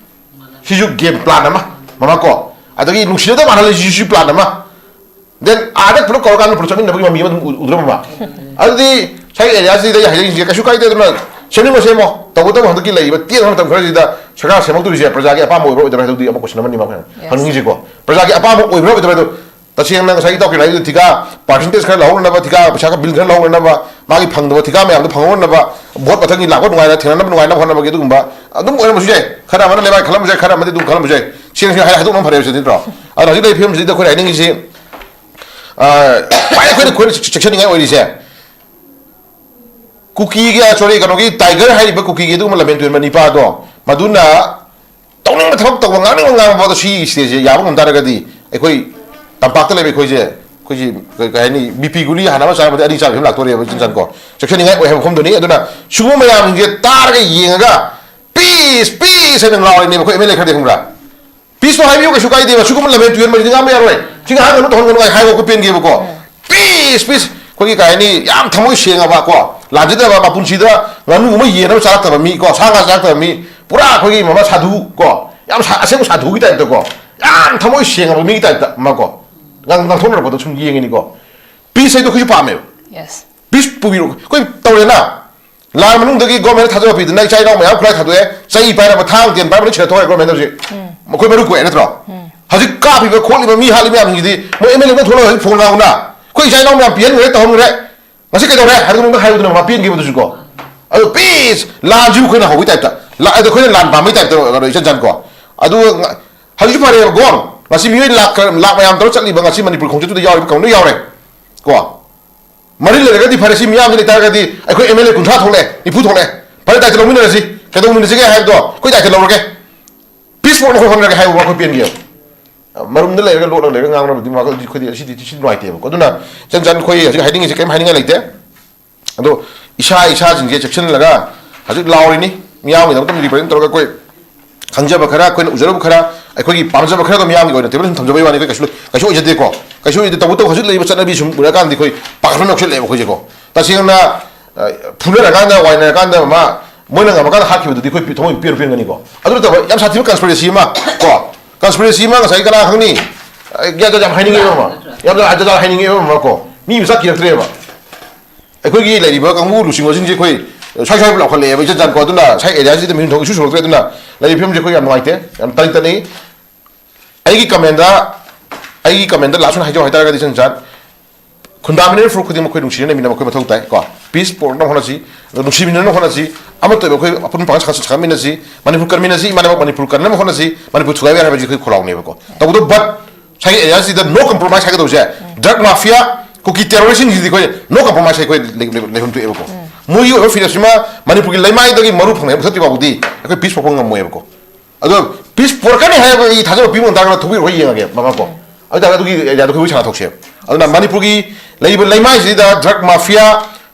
ꯁꯤꯁꯨ ꯒꯦꯝ ꯄ꯭ꯂꯥꯟ ꯑꯃ, ꯃꯃ ꯀꯣ, ꯑꯗꯒꯤ ꯅꯨꯡꯁꯤꯅꯗꯕ ꯃꯥꯜꯍꯜꯂꯤꯁꯤꯁꯨ ꯄ꯭ꯂꯥꯟ ꯑꯃ, ꯗꯦꯟ ꯑꯥꯗ ꯄꯨꯂꯞ ꯀꯧꯔꯀꯥꯟꯗ ꯄꯨꯂꯞ ꯆꯠꯃꯤꯟꯅꯕꯒꯤ ꯃꯃꯤ ꯑꯃ ꯑꯗꯨꯝ ꯎ-, ꯎꯗ꯭ꯔꯣ, ꯃꯃ? ꯑꯗꯨꯗꯤ ꯉꯁꯥꯏ ꯑꯦꯔꯤꯌꯥꯁꯤꯗ ꯍꯥꯏꯖꯔꯤꯁꯤꯡꯁꯦ ꯀꯩꯁꯨ ꯀꯥꯏꯗꯦ, ꯑꯗꯨꯅ ꯁꯦꯝꯅꯤꯡꯕ ꯁꯦꯝꯃꯣ, ꯇꯧꯕꯇꯕꯨ ꯍꯟꯗꯛꯀꯤ ꯂꯩꯔꯤꯕ ꯇꯦꯟꯕ ꯃꯇꯝ ꯈꯔꯁꯤꯗ ꯁꯔꯀꯥꯔ ꯁꯦꯝꯃꯛꯇꯣꯔꯤꯁꯦ ꯄ꯭ꯔꯖꯥꯒꯤ ꯑꯄꯥꯝꯕ ꯑꯣꯏꯕ꯭ꯔꯥ ꯑꯣꯏꯗꯕ꯭ꯔꯥ ꯍꯥꯏꯕꯗꯨꯗꯤ ꯑꯃꯨꯛ ꯀꯣꯏꯁꯟ ꯑꯃꯅꯤ, ꯃꯃ꯫ ꯍꯪꯅꯤꯡꯉꯤꯁꯦꯀꯣ, ꯄ꯭ꯔꯖꯥꯒꯤ ꯑꯄꯥꯝꯕ ꯑꯣꯏꯕ꯭ꯔꯥ ꯑꯣꯏꯗꯕ꯭ꯔꯥ ꯍꯥꯏꯗꯣ꯫ ꯇꯁꯦꯡꯅ ꯉꯁꯥꯏꯒꯤ ꯏꯇꯥꯎ ꯀꯩꯅꯣ ꯍꯥꯏꯗꯨ ꯊꯤꯀꯥ, ꯄꯥꯔꯁꯦꯟꯇꯦꯖ ꯈꯔ ꯂꯧꯍꯧꯅꯕ, ꯊꯤꯀꯥ ꯄꯩꯁꯥ ꯈꯔ, ꯕꯤꯜ ꯈꯔ ꯂꯧꯍꯧꯅꯕ, ꯃꯥꯒꯤ ꯐꯪꯗꯕ ꯊꯤꯀꯥ ꯃꯌꯥꯝꯗꯣ ꯐꯪꯍꯧꯅꯕ, ꯚꯣꯠ ꯃꯊꯪꯒꯤ ꯂꯥꯛꯄ ꯅꯨꯡꯉꯥꯏꯅ ꯊꯦꯡꯅꯅꯕ ꯅꯨꯡꯉꯥꯏꯅꯕ ꯍꯣꯠꯅꯕꯒꯤ ꯑꯗꯨꯒꯨꯝꯕ ꯑꯗꯨꯝ ꯑꯣꯏꯔꯝꯕꯁꯨ ꯌꯥꯏ꯫ ꯈꯔ ꯑꯃꯅ ꯂꯩꯕꯥꯛ ꯈꯜꯂꯝꯕꯁꯨ ꯌꯥꯏ, ꯈꯔ ꯑꯃꯗꯤ ꯑꯗꯨꯝ ꯈꯜꯂꯝꯕꯁꯨ ꯌꯥꯏ꯫ ꯁꯦꯡꯅ ꯁꯦꯡꯅ ꯍꯥꯏ-, ꯍꯥꯏꯗꯣꯛꯅꯕ ꯐꯔꯦ ꯁꯤꯗꯤ, ꯅꯠꯇ꯭ꯔꯣ? ꯑꯗꯨꯅ ꯍꯧꯖꯤꯛ ꯂꯩꯔꯤꯕ ꯐꯤꯕꯝꯁꯤꯗ ꯑꯩꯈꯣꯏꯅ ꯍꯥꯏꯅꯤꯡꯉꯤꯁꯤ, ꯑ, ꯈ꯭ꯋꯥꯏ ꯑꯩꯈꯣꯏꯅ, ꯑꯩꯈꯣꯏꯅ ꯆꯦꯛꯁꯤꯟꯅꯤꯡꯉꯥꯏ ꯑꯣꯏꯔꯤꯁꯦ, ꯀꯨꯀꯤꯒꯤ, ꯑ, ꯁꯣꯔꯤ, ꯀꯩꯅꯣꯒꯤ ꯇꯥꯏꯒꯔ ꯍꯥꯏꯔꯤꯕ ꯀꯨꯀꯤꯒꯤ ꯑꯗꯨꯒꯨꯝꯕ ꯂꯝꯕꯦꯟ ꯇꯨꯔꯦꯟ ꯃꯅꯤꯄꯥꯗꯣ, ꯃꯗꯨꯅ ꯇꯧꯅꯤꯡꯕ ꯊꯕꯛ ꯇꯧꯕ, ꯉꯥꯡꯅꯤꯡꯕ ꯉꯥꯡꯕ ꯐꯥꯎꯗ ꯁꯤ ꯁ꯭ꯇꯦꯖꯁꯦ ꯌꯥꯕ ꯉꯝ ꯇꯥꯔꯒꯗꯤ, ꯑꯩꯈꯣꯏ ꯇꯝꯄꯥꯛꯇ ꯂꯩꯕ ꯑꯩꯈꯣꯏꯁꯦ, ꯑꯩꯈꯣꯏꯁꯤ ꯀꯩ, ꯀꯩ ꯍꯥꯏꯅꯤ, ꯕꯤ ꯄꯤ ꯒꯨꯂꯤ ꯍꯥꯟꯅ ꯑꯃ ꯆꯥꯔꯝꯕꯗꯤ ꯑꯅꯤ ꯆꯥꯕ ꯐꯤꯕꯝ ꯂꯥꯛꯇꯣꯔꯦꯕ, ꯏꯆꯟ ꯆꯟꯀꯣ꯫ ꯆꯦꯛꯁꯤꯟꯅꯤꯡꯉꯥꯏ ꯑꯣꯏ ꯍꯥꯏꯕ ꯃꯐꯝꯗꯨꯅꯤ꯫ ꯑꯗꯨꯅ ꯁꯤꯒꯨꯝꯕ ꯃꯌꯥꯝꯁꯤꯡꯁꯦ ꯇꯥꯔꯒ ꯌꯦꯡꯉꯒ, "ꯄꯤꯁ, ꯄꯤꯁ" ꯍꯥꯏꯅ ꯂꯥꯎꯔꯤꯅꯦꯕ ꯑꯩꯈꯣꯏ ꯑꯦꯝ ꯑꯦꯜ ꯑꯦ ꯈꯔꯗꯤ, ꯈꯪꯕ꯭ꯔꯥ? ꯄꯤꯁꯇꯣ ꯍꯥꯏꯕꯤꯌꯨ, ꯀꯩꯁꯨ ꯀꯥꯏꯗꯦꯕ꯫ ꯁꯤꯒꯨꯝꯕ ꯂꯝꯕꯦꯟ ꯇꯨꯔꯦꯟ ꯃꯔꯤꯗꯤ ꯉꯥꯡꯕ ꯌꯥꯔꯣꯏ꯫ ꯁꯤ ꯉꯥꯡꯍꯟꯒꯅꯨ, ꯇꯧꯍꯟꯒꯅꯨ ꯍꯥꯏ, ꯍꯥꯏꯕ ꯑꯩꯈꯣꯏ ꯄꯦꯟꯒꯦꯕꯀꯣ꯫ Piece, piece. ꯑꯩꯈꯣꯏꯒꯤ ꯀꯩ ꯍꯥꯏꯅꯤ, ꯌꯥꯝ ꯊꯃꯣꯏ ꯁꯦꯡꯉꯕ ꯀꯣ, ꯂꯥꯟꯖꯗꯕ, ꯃꯄꯨꯟꯁꯤꯗ ꯉꯥꯅꯨ ꯑꯃ ꯌꯦꯟ ꯑꯃ ꯆꯥꯔꯛꯇꯕ ꯃꯤ ꯀꯣ, ꯁꯥ ꯉꯥ ꯆꯥꯔꯛꯇꯕ ꯃꯤ, ꯄꯨꯔꯥ ꯑꯩꯈꯣꯏꯒꯤ ꯃꯃꯥ ꯁꯥꯙꯨ ꯀꯣ, ꯌꯥꯝ ꯁꯥ-, ꯑꯁꯦꯡꯕ ꯁꯥꯙꯨꯒꯤ ꯇꯥꯏꯞꯇ ꯀꯣ, ꯌꯥꯝ ꯊꯃꯣꯏ ꯁꯦꯡꯉꯕ ꯃꯤꯒꯤ ꯇꯥꯏꯞꯇ ꯑꯃ ꯀꯣ, ꯉꯥꯡ-, ꯉꯥꯡꯊꯣꯛꯅꯔꯛꯄꯗꯣ ꯁꯨꯝ ꯌꯦꯡꯉꯤꯅꯤꯀꯣ꯫ ꯄꯤꯁ ꯍꯥꯏꯗꯣ ꯑꯩꯈꯣꯏꯁꯨ ꯄꯥꯝꯃꯦꯕ꯫ Yes. ꯄꯤꯁ ꯄꯨꯕꯤꯔꯣ꯫ ꯑꯩꯈꯣꯏ ꯇꯧꯔꯦꯅ, ꯂꯥꯟ ꯃꯅꯨꯡꯗꯒꯤ ꯒꯣꯔꯃꯦꯟꯗ ꯊꯥꯖꯕ ꯄꯤꯗꯅ ꯏꯆꯥ ꯏꯅꯥꯎ ꯃꯌꯥꯝ ꯈꯨꯠꯂꯥꯏ ꯊꯥꯗꯣꯛꯑꯦ, ꯆꯩ ꯄꯥꯏꯔꯕ, ꯊꯥꯡ ꯇꯦꯟ ꯄꯥꯏꯔꯕ ꯂꯣꯏ ꯁꯤꯟꯅ ꯊꯣꯛꯈ꯭ꯔꯦ ꯒꯣꯔꯃꯦꯟꯗ ꯍꯧꯖꯤꯛ꯫ ꯃꯈꯣꯏ ꯃꯔꯨ ꯀꯣꯛꯑꯦ ꯅꯠꯇ꯭ꯔꯣ? ꯍꯧꯖꯤꯛ ꯀꯥꯞꯄꯤꯕ ꯈꯣꯠꯂꯤꯕ ꯃꯤ ꯍꯥꯠꯂꯤꯕ ꯃꯌꯥꯝꯁꯤꯡꯁꯤꯗꯤ ꯃꯣꯏ ꯑꯦꯝ ꯑꯦꯜ ꯑꯦ ꯊꯣꯛꯂꯒ ꯍꯧꯖꯤꯛ ꯐꯣꯟ ꯉꯥꯡꯉꯨꯅ, "ꯑꯩꯈꯣꯏ ꯏꯆꯥ ꯏꯅꯥꯎ ꯃꯌꯥꯝ ꯄꯤꯍꯟꯈ꯭ꯔꯦ, ꯇꯧꯍꯟꯈ꯭ꯔꯦ, ꯉꯁꯤ ꯀꯩꯗꯧꯔꯦ?" ꯍꯥꯏꯕꯗꯨ ꯃꯉꯣꯟꯗ ꯍꯥꯏꯕꯗꯨꯅ ꯃꯥ ꯄꯦꯟꯈꯤꯕ ꯑꯗꯨꯁꯨ ꯀꯣ꯫ ꯑꯗꯣ ꯄꯤꯁ ꯂꯥꯟꯁꯤꯕꯨ ꯑꯩꯈꯣꯏꯅ ꯍꯧꯕꯒꯤ ꯇꯥꯏꯞꯇ, ꯂꯥ-, ꯑꯗꯣ ꯑꯩꯈꯣꯏꯅ ꯂꯥꯟ ꯄꯥꯝꯕꯒꯤ ꯇꯥꯏꯞꯇ ꯀꯩꯅꯣ ꯏꯆꯟ ꯆꯟ ꯀꯣ꯫ ꯑꯗꯨ ꯉ-, ꯍꯧꯖꯤꯛꯁꯨ ꯐꯔꯦꯕ ꯒꯣꯟ, ꯉꯁꯤ ꯃꯤꯑꯣꯏ ꯂꯥꯛ ꯈꯔ, ꯂꯥꯛ ꯃꯌꯥꯝ ꯇꯧꯔ ꯆꯠꯂꯤꯕ ꯉꯁꯤ ꯃꯅꯤꯄꯨꯔ ꯈꯣꯡꯆꯠꯇꯨꯗ ꯌꯥꯎꯔꯤꯕ ꯀꯥꯡꯕꯨ ꯌꯥꯎꯔꯦ ꯀꯣ꯫ ꯃꯔꯤ ꯂꯩꯔꯒꯗꯤ ꯐꯔꯦ, ꯁꯤ ꯃꯤꯌꯥꯝꯁꯤ ꯂꯩꯇꯥꯔꯒꯗꯤ ꯑꯩꯈꯣꯏ ꯑꯦꯝ ꯑꯦꯜ ꯑꯦ ꯀꯨꯟꯊ꯭ꯔꯥ ꯊꯣꯛꯂꯛꯑꯦ, ꯅꯤꯐꯨ ꯊꯣꯛꯂꯛꯑꯦ꯫ ꯐꯔꯦ, ꯗꯥꯏꯇ ꯂꯧꯃꯤꯟꯅꯔꯁꯤ꯫ ꯀꯩꯗꯧꯃꯤꯟꯅꯁꯤꯒꯦ ꯍꯥꯏꯕꯗꯣ ꯑꯩꯈꯣꯏ ꯗꯥꯏꯇ ꯂꯧꯔꯒꯦ꯫ ꯄꯤꯁ ꯋꯥꯛ ꯑꯩꯈꯣꯏ ꯍꯣꯠꯅꯔꯒꯦ ꯍꯥꯏꯕ ꯋꯥꯈꯜ ꯄꯦꯟꯒꯦꯕ꯫ ꯃꯔꯨꯝꯗ ꯂꯩꯔꯒ ꯂꯣꯠꯂꯒ ꯂꯩꯔꯒ ꯉꯥꯡꯅꯕꯗꯤ ꯃꯥ-, ꯑꯩꯈꯣꯏꯗꯤ ꯑꯁꯤꯗꯤ ꯁꯤ ꯅꯨꯡꯉꯥꯏꯇꯦꯕꯀꯣ꯫ ꯑꯗꯨꯅ ꯏꯆꯟ ꯆꯟ ꯑꯩꯈꯣꯏ ꯍꯧꯖꯤꯛ ꯍꯥꯏꯅꯤꯡꯉꯤꯁꯦ ꯀꯔꯤꯝ ꯍꯥꯏꯅꯤꯡꯉꯥꯏ ꯂꯩꯇꯦ꯫ ꯑꯗꯣ ꯏꯁꯥ ꯏꯁꯥꯁꯤꯡꯁꯦ ꯆꯦꯛꯁꯤꯜꯂꯒ ꯍꯧꯖꯤꯛ ꯂꯥꯎꯔꯤꯅꯤ꯫ ꯃꯤꯌꯥꯝꯒꯤꯗꯃꯛꯇ ꯔꯤꯄ꯭ꯔꯖꯦꯟ ꯇꯧꯔꯒ ꯑꯩꯈꯣꯏ ꯈꯪꯖꯕ ꯈꯔ, ꯑꯩꯈꯣꯏꯅ ꯎꯖꯔꯨꯕ ꯈꯔ, ꯑꯩꯈꯣꯏꯒꯤ ꯄꯥꯝꯖꯕ ꯈꯔ ꯑꯗꯨꯝ ꯃꯤꯌꯥꯝꯒꯤ ꯑꯣꯏꯅ ꯇꯦꯕꯜ ꯁꯨꯝ ꯊꯝꯖꯕꯩ ꯋꯥꯅꯤ, ꯑꯩꯈꯣꯏ ꯀꯩꯁꯨ, ꯀꯩꯁꯨ ꯑꯣꯏꯖꯗꯦꯀꯣ꯫ ꯀꯩꯁꯨ ꯏꯗꯤ ꯇꯧꯕꯇꯕꯨ ꯍꯧꯖꯤꯛ ꯂꯩꯔꯤꯕ ꯆꯠꯅꯕꯤ ꯁꯨꯝ ꯎꯔꯀꯥꯟꯗ ꯑꯩꯈꯣꯏ ꯄꯥꯈꯠꯄ ꯌꯥꯎꯁꯜꯂꯛꯑꯦꯕ ꯑꯩꯈꯣꯏꯁꯦꯀꯣ꯫ ꯇꯁꯦꯡꯅ, ꯑ, ꯐꯨꯅꯔꯀꯥꯟꯗ, ꯋꯥꯏꯅꯔꯀꯥꯟꯗ ꯃꯥ, ꯃꯣꯏꯅ ꯉꯝꯃꯀꯥꯟꯗ ꯍꯥꯠꯈꯤꯕꯗꯨꯗꯤ ꯑꯩꯈꯣꯏ ꯊꯃꯣꯏ ꯄꯦꯟ ꯄꯦꯟꯒꯅꯤꯀꯣ꯫ ꯑꯗꯨ ꯅꯠꯇꯕ ꯌꯥꯝ ꯁꯥꯊꯤꯕ conspiracy ꯑꯃ ꯀꯣ, conspiracy ꯑꯃ ꯉꯁꯥꯏ ꯀꯅꯥ ꯈꯪꯅꯤ? ꯑ, ꯌꯥꯝ, ꯌꯥꯝ ꯍꯥꯏꯅꯤꯡꯉꯦꯕ ꯑꯃ, ꯌꯥꯝ, ꯌꯥꯝ ꯍꯥꯏꯅꯤꯡꯉꯦꯕ ꯑꯃ ꯀꯣ, ꯃꯤ ꯃꯁꯛ ꯀꯤꯔꯛꯇ꯭ꯔꯦꯕ꯫ ꯑꯩꯈꯣꯏꯒꯤ ꯂꯩꯔꯤꯕ ꯀꯥꯡꯕꯨ ꯂꯨꯆꯤꯡꯕꯁꯤꯡꯁꯦ ꯑꯩꯈꯣꯏ ꯁ꯭ꯋꯥꯏ ꯁ꯭ꯋꯥꯏ ꯂꯥꯎꯈꯠꯂꯛꯑꯦꯕ, ꯏꯆꯟ ꯆꯥꯟꯀꯣ꯫ ꯑꯗꯨꯅ ꯁ꯭ꯋꯥꯏ areaꯁꯤꯗ ꯃꯤꯍꯨꯟ ꯊꯣꯛ issue ꯁꯣꯛꯂꯛꯇ꯭ꯔꯦ꯫ ꯑꯗꯨꯅ ꯂꯩꯔꯤꯕ ꯐꯤꯕꯝꯁꯦ ꯑꯩꯈꯣꯏ ꯌꯥꯝ ꯅꯨꯡꯉꯥꯏꯇꯦ, ꯌꯥꯝ ꯇꯅꯤꯡ ꯇꯅꯤꯡ꯫ ꯑꯩꯒꯤ commentꯗ, ꯑꯩꯒꯤ commentꯗ last ꯑꯣꯏꯅ ꯍꯥꯏꯖꯧ ꯍꯥꯏꯇꯥꯔꯒꯗꯤ, ꯏꯆꯟ ꯆꯥꯟ, ꯈꯨꯟꯗꯥꯃꯤꯟꯅꯔꯤꯕ ꯐꯨꯔꯨꯞ ꯈꯨꯗꯤꯡꯃꯛ ꯑꯩꯈꯣꯏ ꯅꯨꯡꯁꯤꯅ ꯂꯩꯃꯤꯟꯅꯕ ꯑꯩꯈꯣꯏ ꯃꯊꯧ ꯇꯥꯏ ꯀꯣ꯫ Peace ꯄꯨꯔꯛꯅꯕ ꯍꯣꯠꯅꯁꯤ, ꯑꯗꯣ ꯅꯨꯡꯁꯤꯃꯤꯟꯅꯅꯕ ꯍꯣꯠꯅꯁꯤ, ꯑꯃꯠꯇ ꯑꯣꯏꯕ ꯑꯩꯈꯣꯏ ꯑꯄꯨꯟꯕ ꯄꯥꯡꯒꯜ ꯁꯥꯒꯠ-, ꯁꯥꯒꯠꯃꯤꯟꯅꯁꯤ, ꯃꯅꯤꯄꯨꯔ ꯀꯟꯃꯤꯟꯅꯁꯤ, ꯏꯃꯥꯟꯅꯕ ꯃꯅꯤꯄꯨꯔ ꯀꯟꯅꯕ ꯍꯣꯠꯅꯁꯤ, ꯃꯅꯤꯄꯨꯔ ꯊꯨꯒꯥꯏꯕ ꯌꯥꯔꯣꯏ ꯍꯥꯏꯕꯁꯤ ꯑꯩꯈꯣꯏ ꯈꯣꯜꯂꯥꯎꯅꯦꯕꯀꯣ꯫ ꯇꯧꯕꯇꯕꯨ, but ꯉꯁꯥꯏꯒꯤ areaꯁꯤꯗ no compromise ꯍꯥꯏꯒꯗꯧꯁꯦ, drug mafia, ꯀꯨꯀꯤ terroristꯁꯤꯡꯁꯤꯗꯤ ꯑꯩꯈꯣꯏ no compromise ꯑꯩꯈꯣꯏ ꯂꯩ-, ꯂꯩ-, ꯂꯩꯐꯝ ꯊꯣꯛꯑꯦꯕꯀꯣ꯫ ꯃꯣꯏꯒꯤ ꯑꯣꯏꯕ freedomꯁꯤꯃ ꯃꯅꯤꯄꯨꯔꯒꯤ ꯂꯩꯃꯥꯏꯗꯒꯤ ꯃꯔꯨ ꯐꯪꯅ ꯃꯨꯊꯠꯇ꯭ꯔꯤ ꯐꯥꯎꯕꯗꯤ ꯑꯩꯈꯣꯏ peace ꯄꯨꯔꯛꯄ ꯉꯝꯃꯣꯏꯕꯀꯣ꯫ ꯑꯗꯣ peace ꯄꯨꯔꯛꯀꯅꯤ ꯍꯥꯏꯕꯒꯤ ꯊꯥꯖꯕ ꯄꯤꯕ ꯉꯝ ꯇꯥꯔꯒꯅ ꯊꯣꯛꯄꯤꯔꯛꯑꯣ, ꯌꯦꯡꯉꯒꯦ ꯃꯃꯥꯀꯣ꯫ ꯑꯗꯨ ꯇꯥꯔꯒꯗꯤ ꯑꯗꯨꯒꯤ areaꯗꯣ ꯑꯩꯈꯣꯏ ꯋꯥꯔꯤ ꯁꯥꯟꯅ ꯊꯣꯛꯁꯦꯕ꯫ ꯑꯗꯨꯅ ꯃꯅꯤꯄꯨꯔꯒꯤ ꯂꯩꯔꯤꯕ ꯂꯩꯃꯥꯏꯁꯤꯗ drug mafia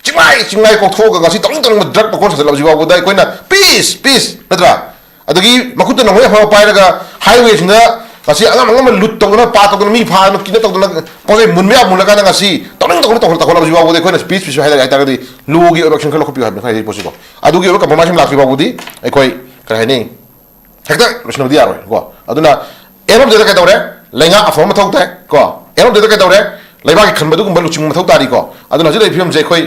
ꯆꯤꯡꯃꯥꯏ ꯆꯤꯡꯃꯥꯏ ꯀꯣꯛꯊꯣꯛꯑꯒ ꯉꯁꯤ ꯇꯧꯅꯤꯡ ꯇꯧꯅꯤꯡꯕ drug ꯃꯈꯣꯟ ꯁꯥꯖꯜꯂꯛꯄꯁꯤ ꯐꯥꯎꯕꯗ ꯑꯩꯈꯣꯏꯅ peace, peace ꯅꯠꯇ꯭ꯔꯥ? ꯑꯗꯒꯤ ꯃꯈꯨꯠꯇ ꯅꯣꯡꯃꯩ ꯑꯐꯕ ꯄꯥꯏꯔꯒ highwayꯁꯤꯡꯗ ꯉꯁꯤ ꯑꯉꯝ ꯑꯉꯝꯕ loot ꯇꯧꯗꯅ, ꯄꯥ ꯇꯧꯗꯅ, ꯃꯤ ꯐꯥꯗꯅ, kidnap ꯇꯧꯗꯅ, ꯄꯣꯠ ꯆꯩ ꯃꯨꯟꯕ ꯌꯥꯕ ꯃꯨꯜꯂꯀꯥꯟꯗ ꯉꯁꯤ ꯇꯧꯅꯤꯡ ꯇꯧꯅꯤꯡ ꯇꯧꯈꯠꯂꯛꯄꯁꯤ ꯐꯥꯎꯕꯗ ꯑꯩꯈꯣꯏꯅ peace, peace ꯍꯥꯏꯔꯒ ꯍꯥꯏꯇꯥꯔꯒꯗꯤ lawꯒꯤ ꯑꯣꯏꯕ action ꯈꯔ ꯂꯧꯈꯠꯄꯤꯌꯨ ꯍꯥꯏꯕꯅꯤ ꯈ꯭ꯋꯥꯏꯗꯒꯤ ꯄꯣꯠꯁꯤꯀꯣ꯫ ꯑꯗꯨꯒꯤ ꯑꯣꯏꯕ compromise ꯑꯃ ꯂꯥꯛꯇ꯭ꯔꯤ ꯐꯥꯎꯕꯗꯤ ꯑꯩꯈꯣꯏ, ꯀꯔꯤ ꯍꯥꯏꯅꯤ, ꯍꯦꯛꯇ ꯂꯣꯏꯁꯤꯟꯕꯗꯤ ꯌꯥꯔꯣꯏ ꯀꯣ꯫ ꯑꯗꯨꯅ end of the dayꯗ ꯀꯩꯗꯧꯔꯦ? ꯂꯩꯉꯥꯛ ꯑꯐꯕ ꯃꯊꯧ ꯇꯥꯏ ꯀꯣ꯫ End of the dayꯗ ꯀꯩꯗꯧꯔꯦ? ꯂꯩꯕꯥꯛꯀꯤ ꯈꯟꯕ ꯑꯗꯨꯒꯨꯝꯕ ꯂꯨꯆꯤꯡꯕ ꯃꯊꯧ ꯇꯥꯔꯤ ꯀꯣ꯫ ꯑꯗꯨꯅ ꯍꯧꯖꯤꯛ ꯂꯩꯔꯤꯕ ꯐꯤꯕꯝꯁꯦ ꯑꯩꯈꯣꯏ,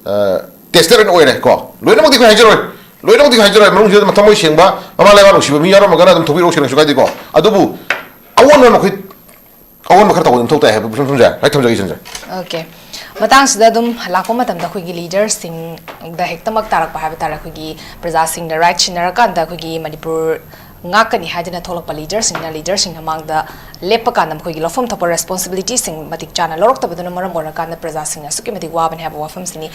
ꯑ, tested ꯑꯣꯏꯅ ꯑꯣꯏꯔꯦ ꯀꯣ꯫ ꯂꯣꯏꯅꯃꯛꯇꯤ ꯑꯩꯈꯣꯏ ꯍꯥꯏꯖꯔꯣꯏ, ꯂꯣꯏꯅꯃꯛꯇꯤ ꯑꯩꯈꯣꯏ ꯍꯥꯏꯖꯔꯣꯏ꯫ ꯃꯅꯨꯡꯁꯤꯗ ꯊꯃꯣꯏ ꯁꯦꯡꯕ, ꯃꯃꯥ ꯂꯩꯕꯥꯛ ꯅꯨꯡꯁꯤꯕ ꯃꯤ ꯌꯥꯎꯔꯝꯃꯒꯅ ꯑꯗꯨꯝ ꯊꯣꯛꯄꯤꯔꯛꯑꯣ, ꯀꯩꯁꯨ ꯀꯥꯏꯗꯦꯀꯣ꯫ ꯑꯗꯨꯕꯨ ꯑꯑꯣꯟꯕ ꯑꯃ ꯑꯩꯈꯣꯏ ꯑꯑꯣꯟꯕ ꯈꯔ ꯇꯧꯕ ꯃꯊꯧ ꯇꯥꯏ ꯍꯥꯏꯕ ꯁꯨꯝ ꯊꯝꯖ-, ꯍꯥꯏ ꯊꯝꯖꯒꯦ, ꯏꯆꯟꯁꯦ꯫ OK꯫ ꯃꯇꯥꯡꯁꯤꯗ ꯑꯗꯨꯝ ꯂꯥꯛꯄ ꯃꯇꯝꯗ ꯑꯩꯈꯣꯏꯒꯤ leaderꯁꯤꯡꯗ ꯍꯦꯛꯇꯃꯛ ꯇꯥꯔꯛꯄ ꯍꯥꯏꯕ ꯇꯥꯔꯦ, ꯑꯩꯈꯣꯏꯒꯤ ꯄ꯭ꯔꯖꯥꯁꯤꯡꯅ right ꯁꯤꯟꯅꯔꯀꯥꯟꯗ ꯑꯩꯈꯣꯏꯒꯤ ꯃꯅꯤꯄꯨꯔ ꯉꯥꯛꯀꯅꯤ ꯍꯥꯏꯗꯅ ꯊꯣꯛꯂꯛꯄ leaderꯁꯤꯡꯅ, leaderꯁꯤꯡ ꯃꯃꯥꯡꯗ ꯂꯦꯞꯄ ꯀꯥꯟꯗ ꯃꯈꯣꯏꯒꯤ ꯂꯧꯐꯝ ꯊꯣꯛꯄ responsibilityꯁꯤꯡ ꯃꯇꯤꯛ ꯆꯥꯅ ꯂꯧꯔꯛꯇꯕꯗꯨꯅ ꯃꯔꯝ ꯑꯣꯏꯔꯀꯥꯟꯗ ꯄ꯭ꯔꯖꯥꯁꯤꯡꯅ ꯑꯁꯨꯛꯀꯤ ꯃꯇꯤꯛ ꯋꯥꯕꯅꯤ ꯍꯥꯏꯕ ꯋꯥꯐꯝꯁꯤꯅꯤ꯫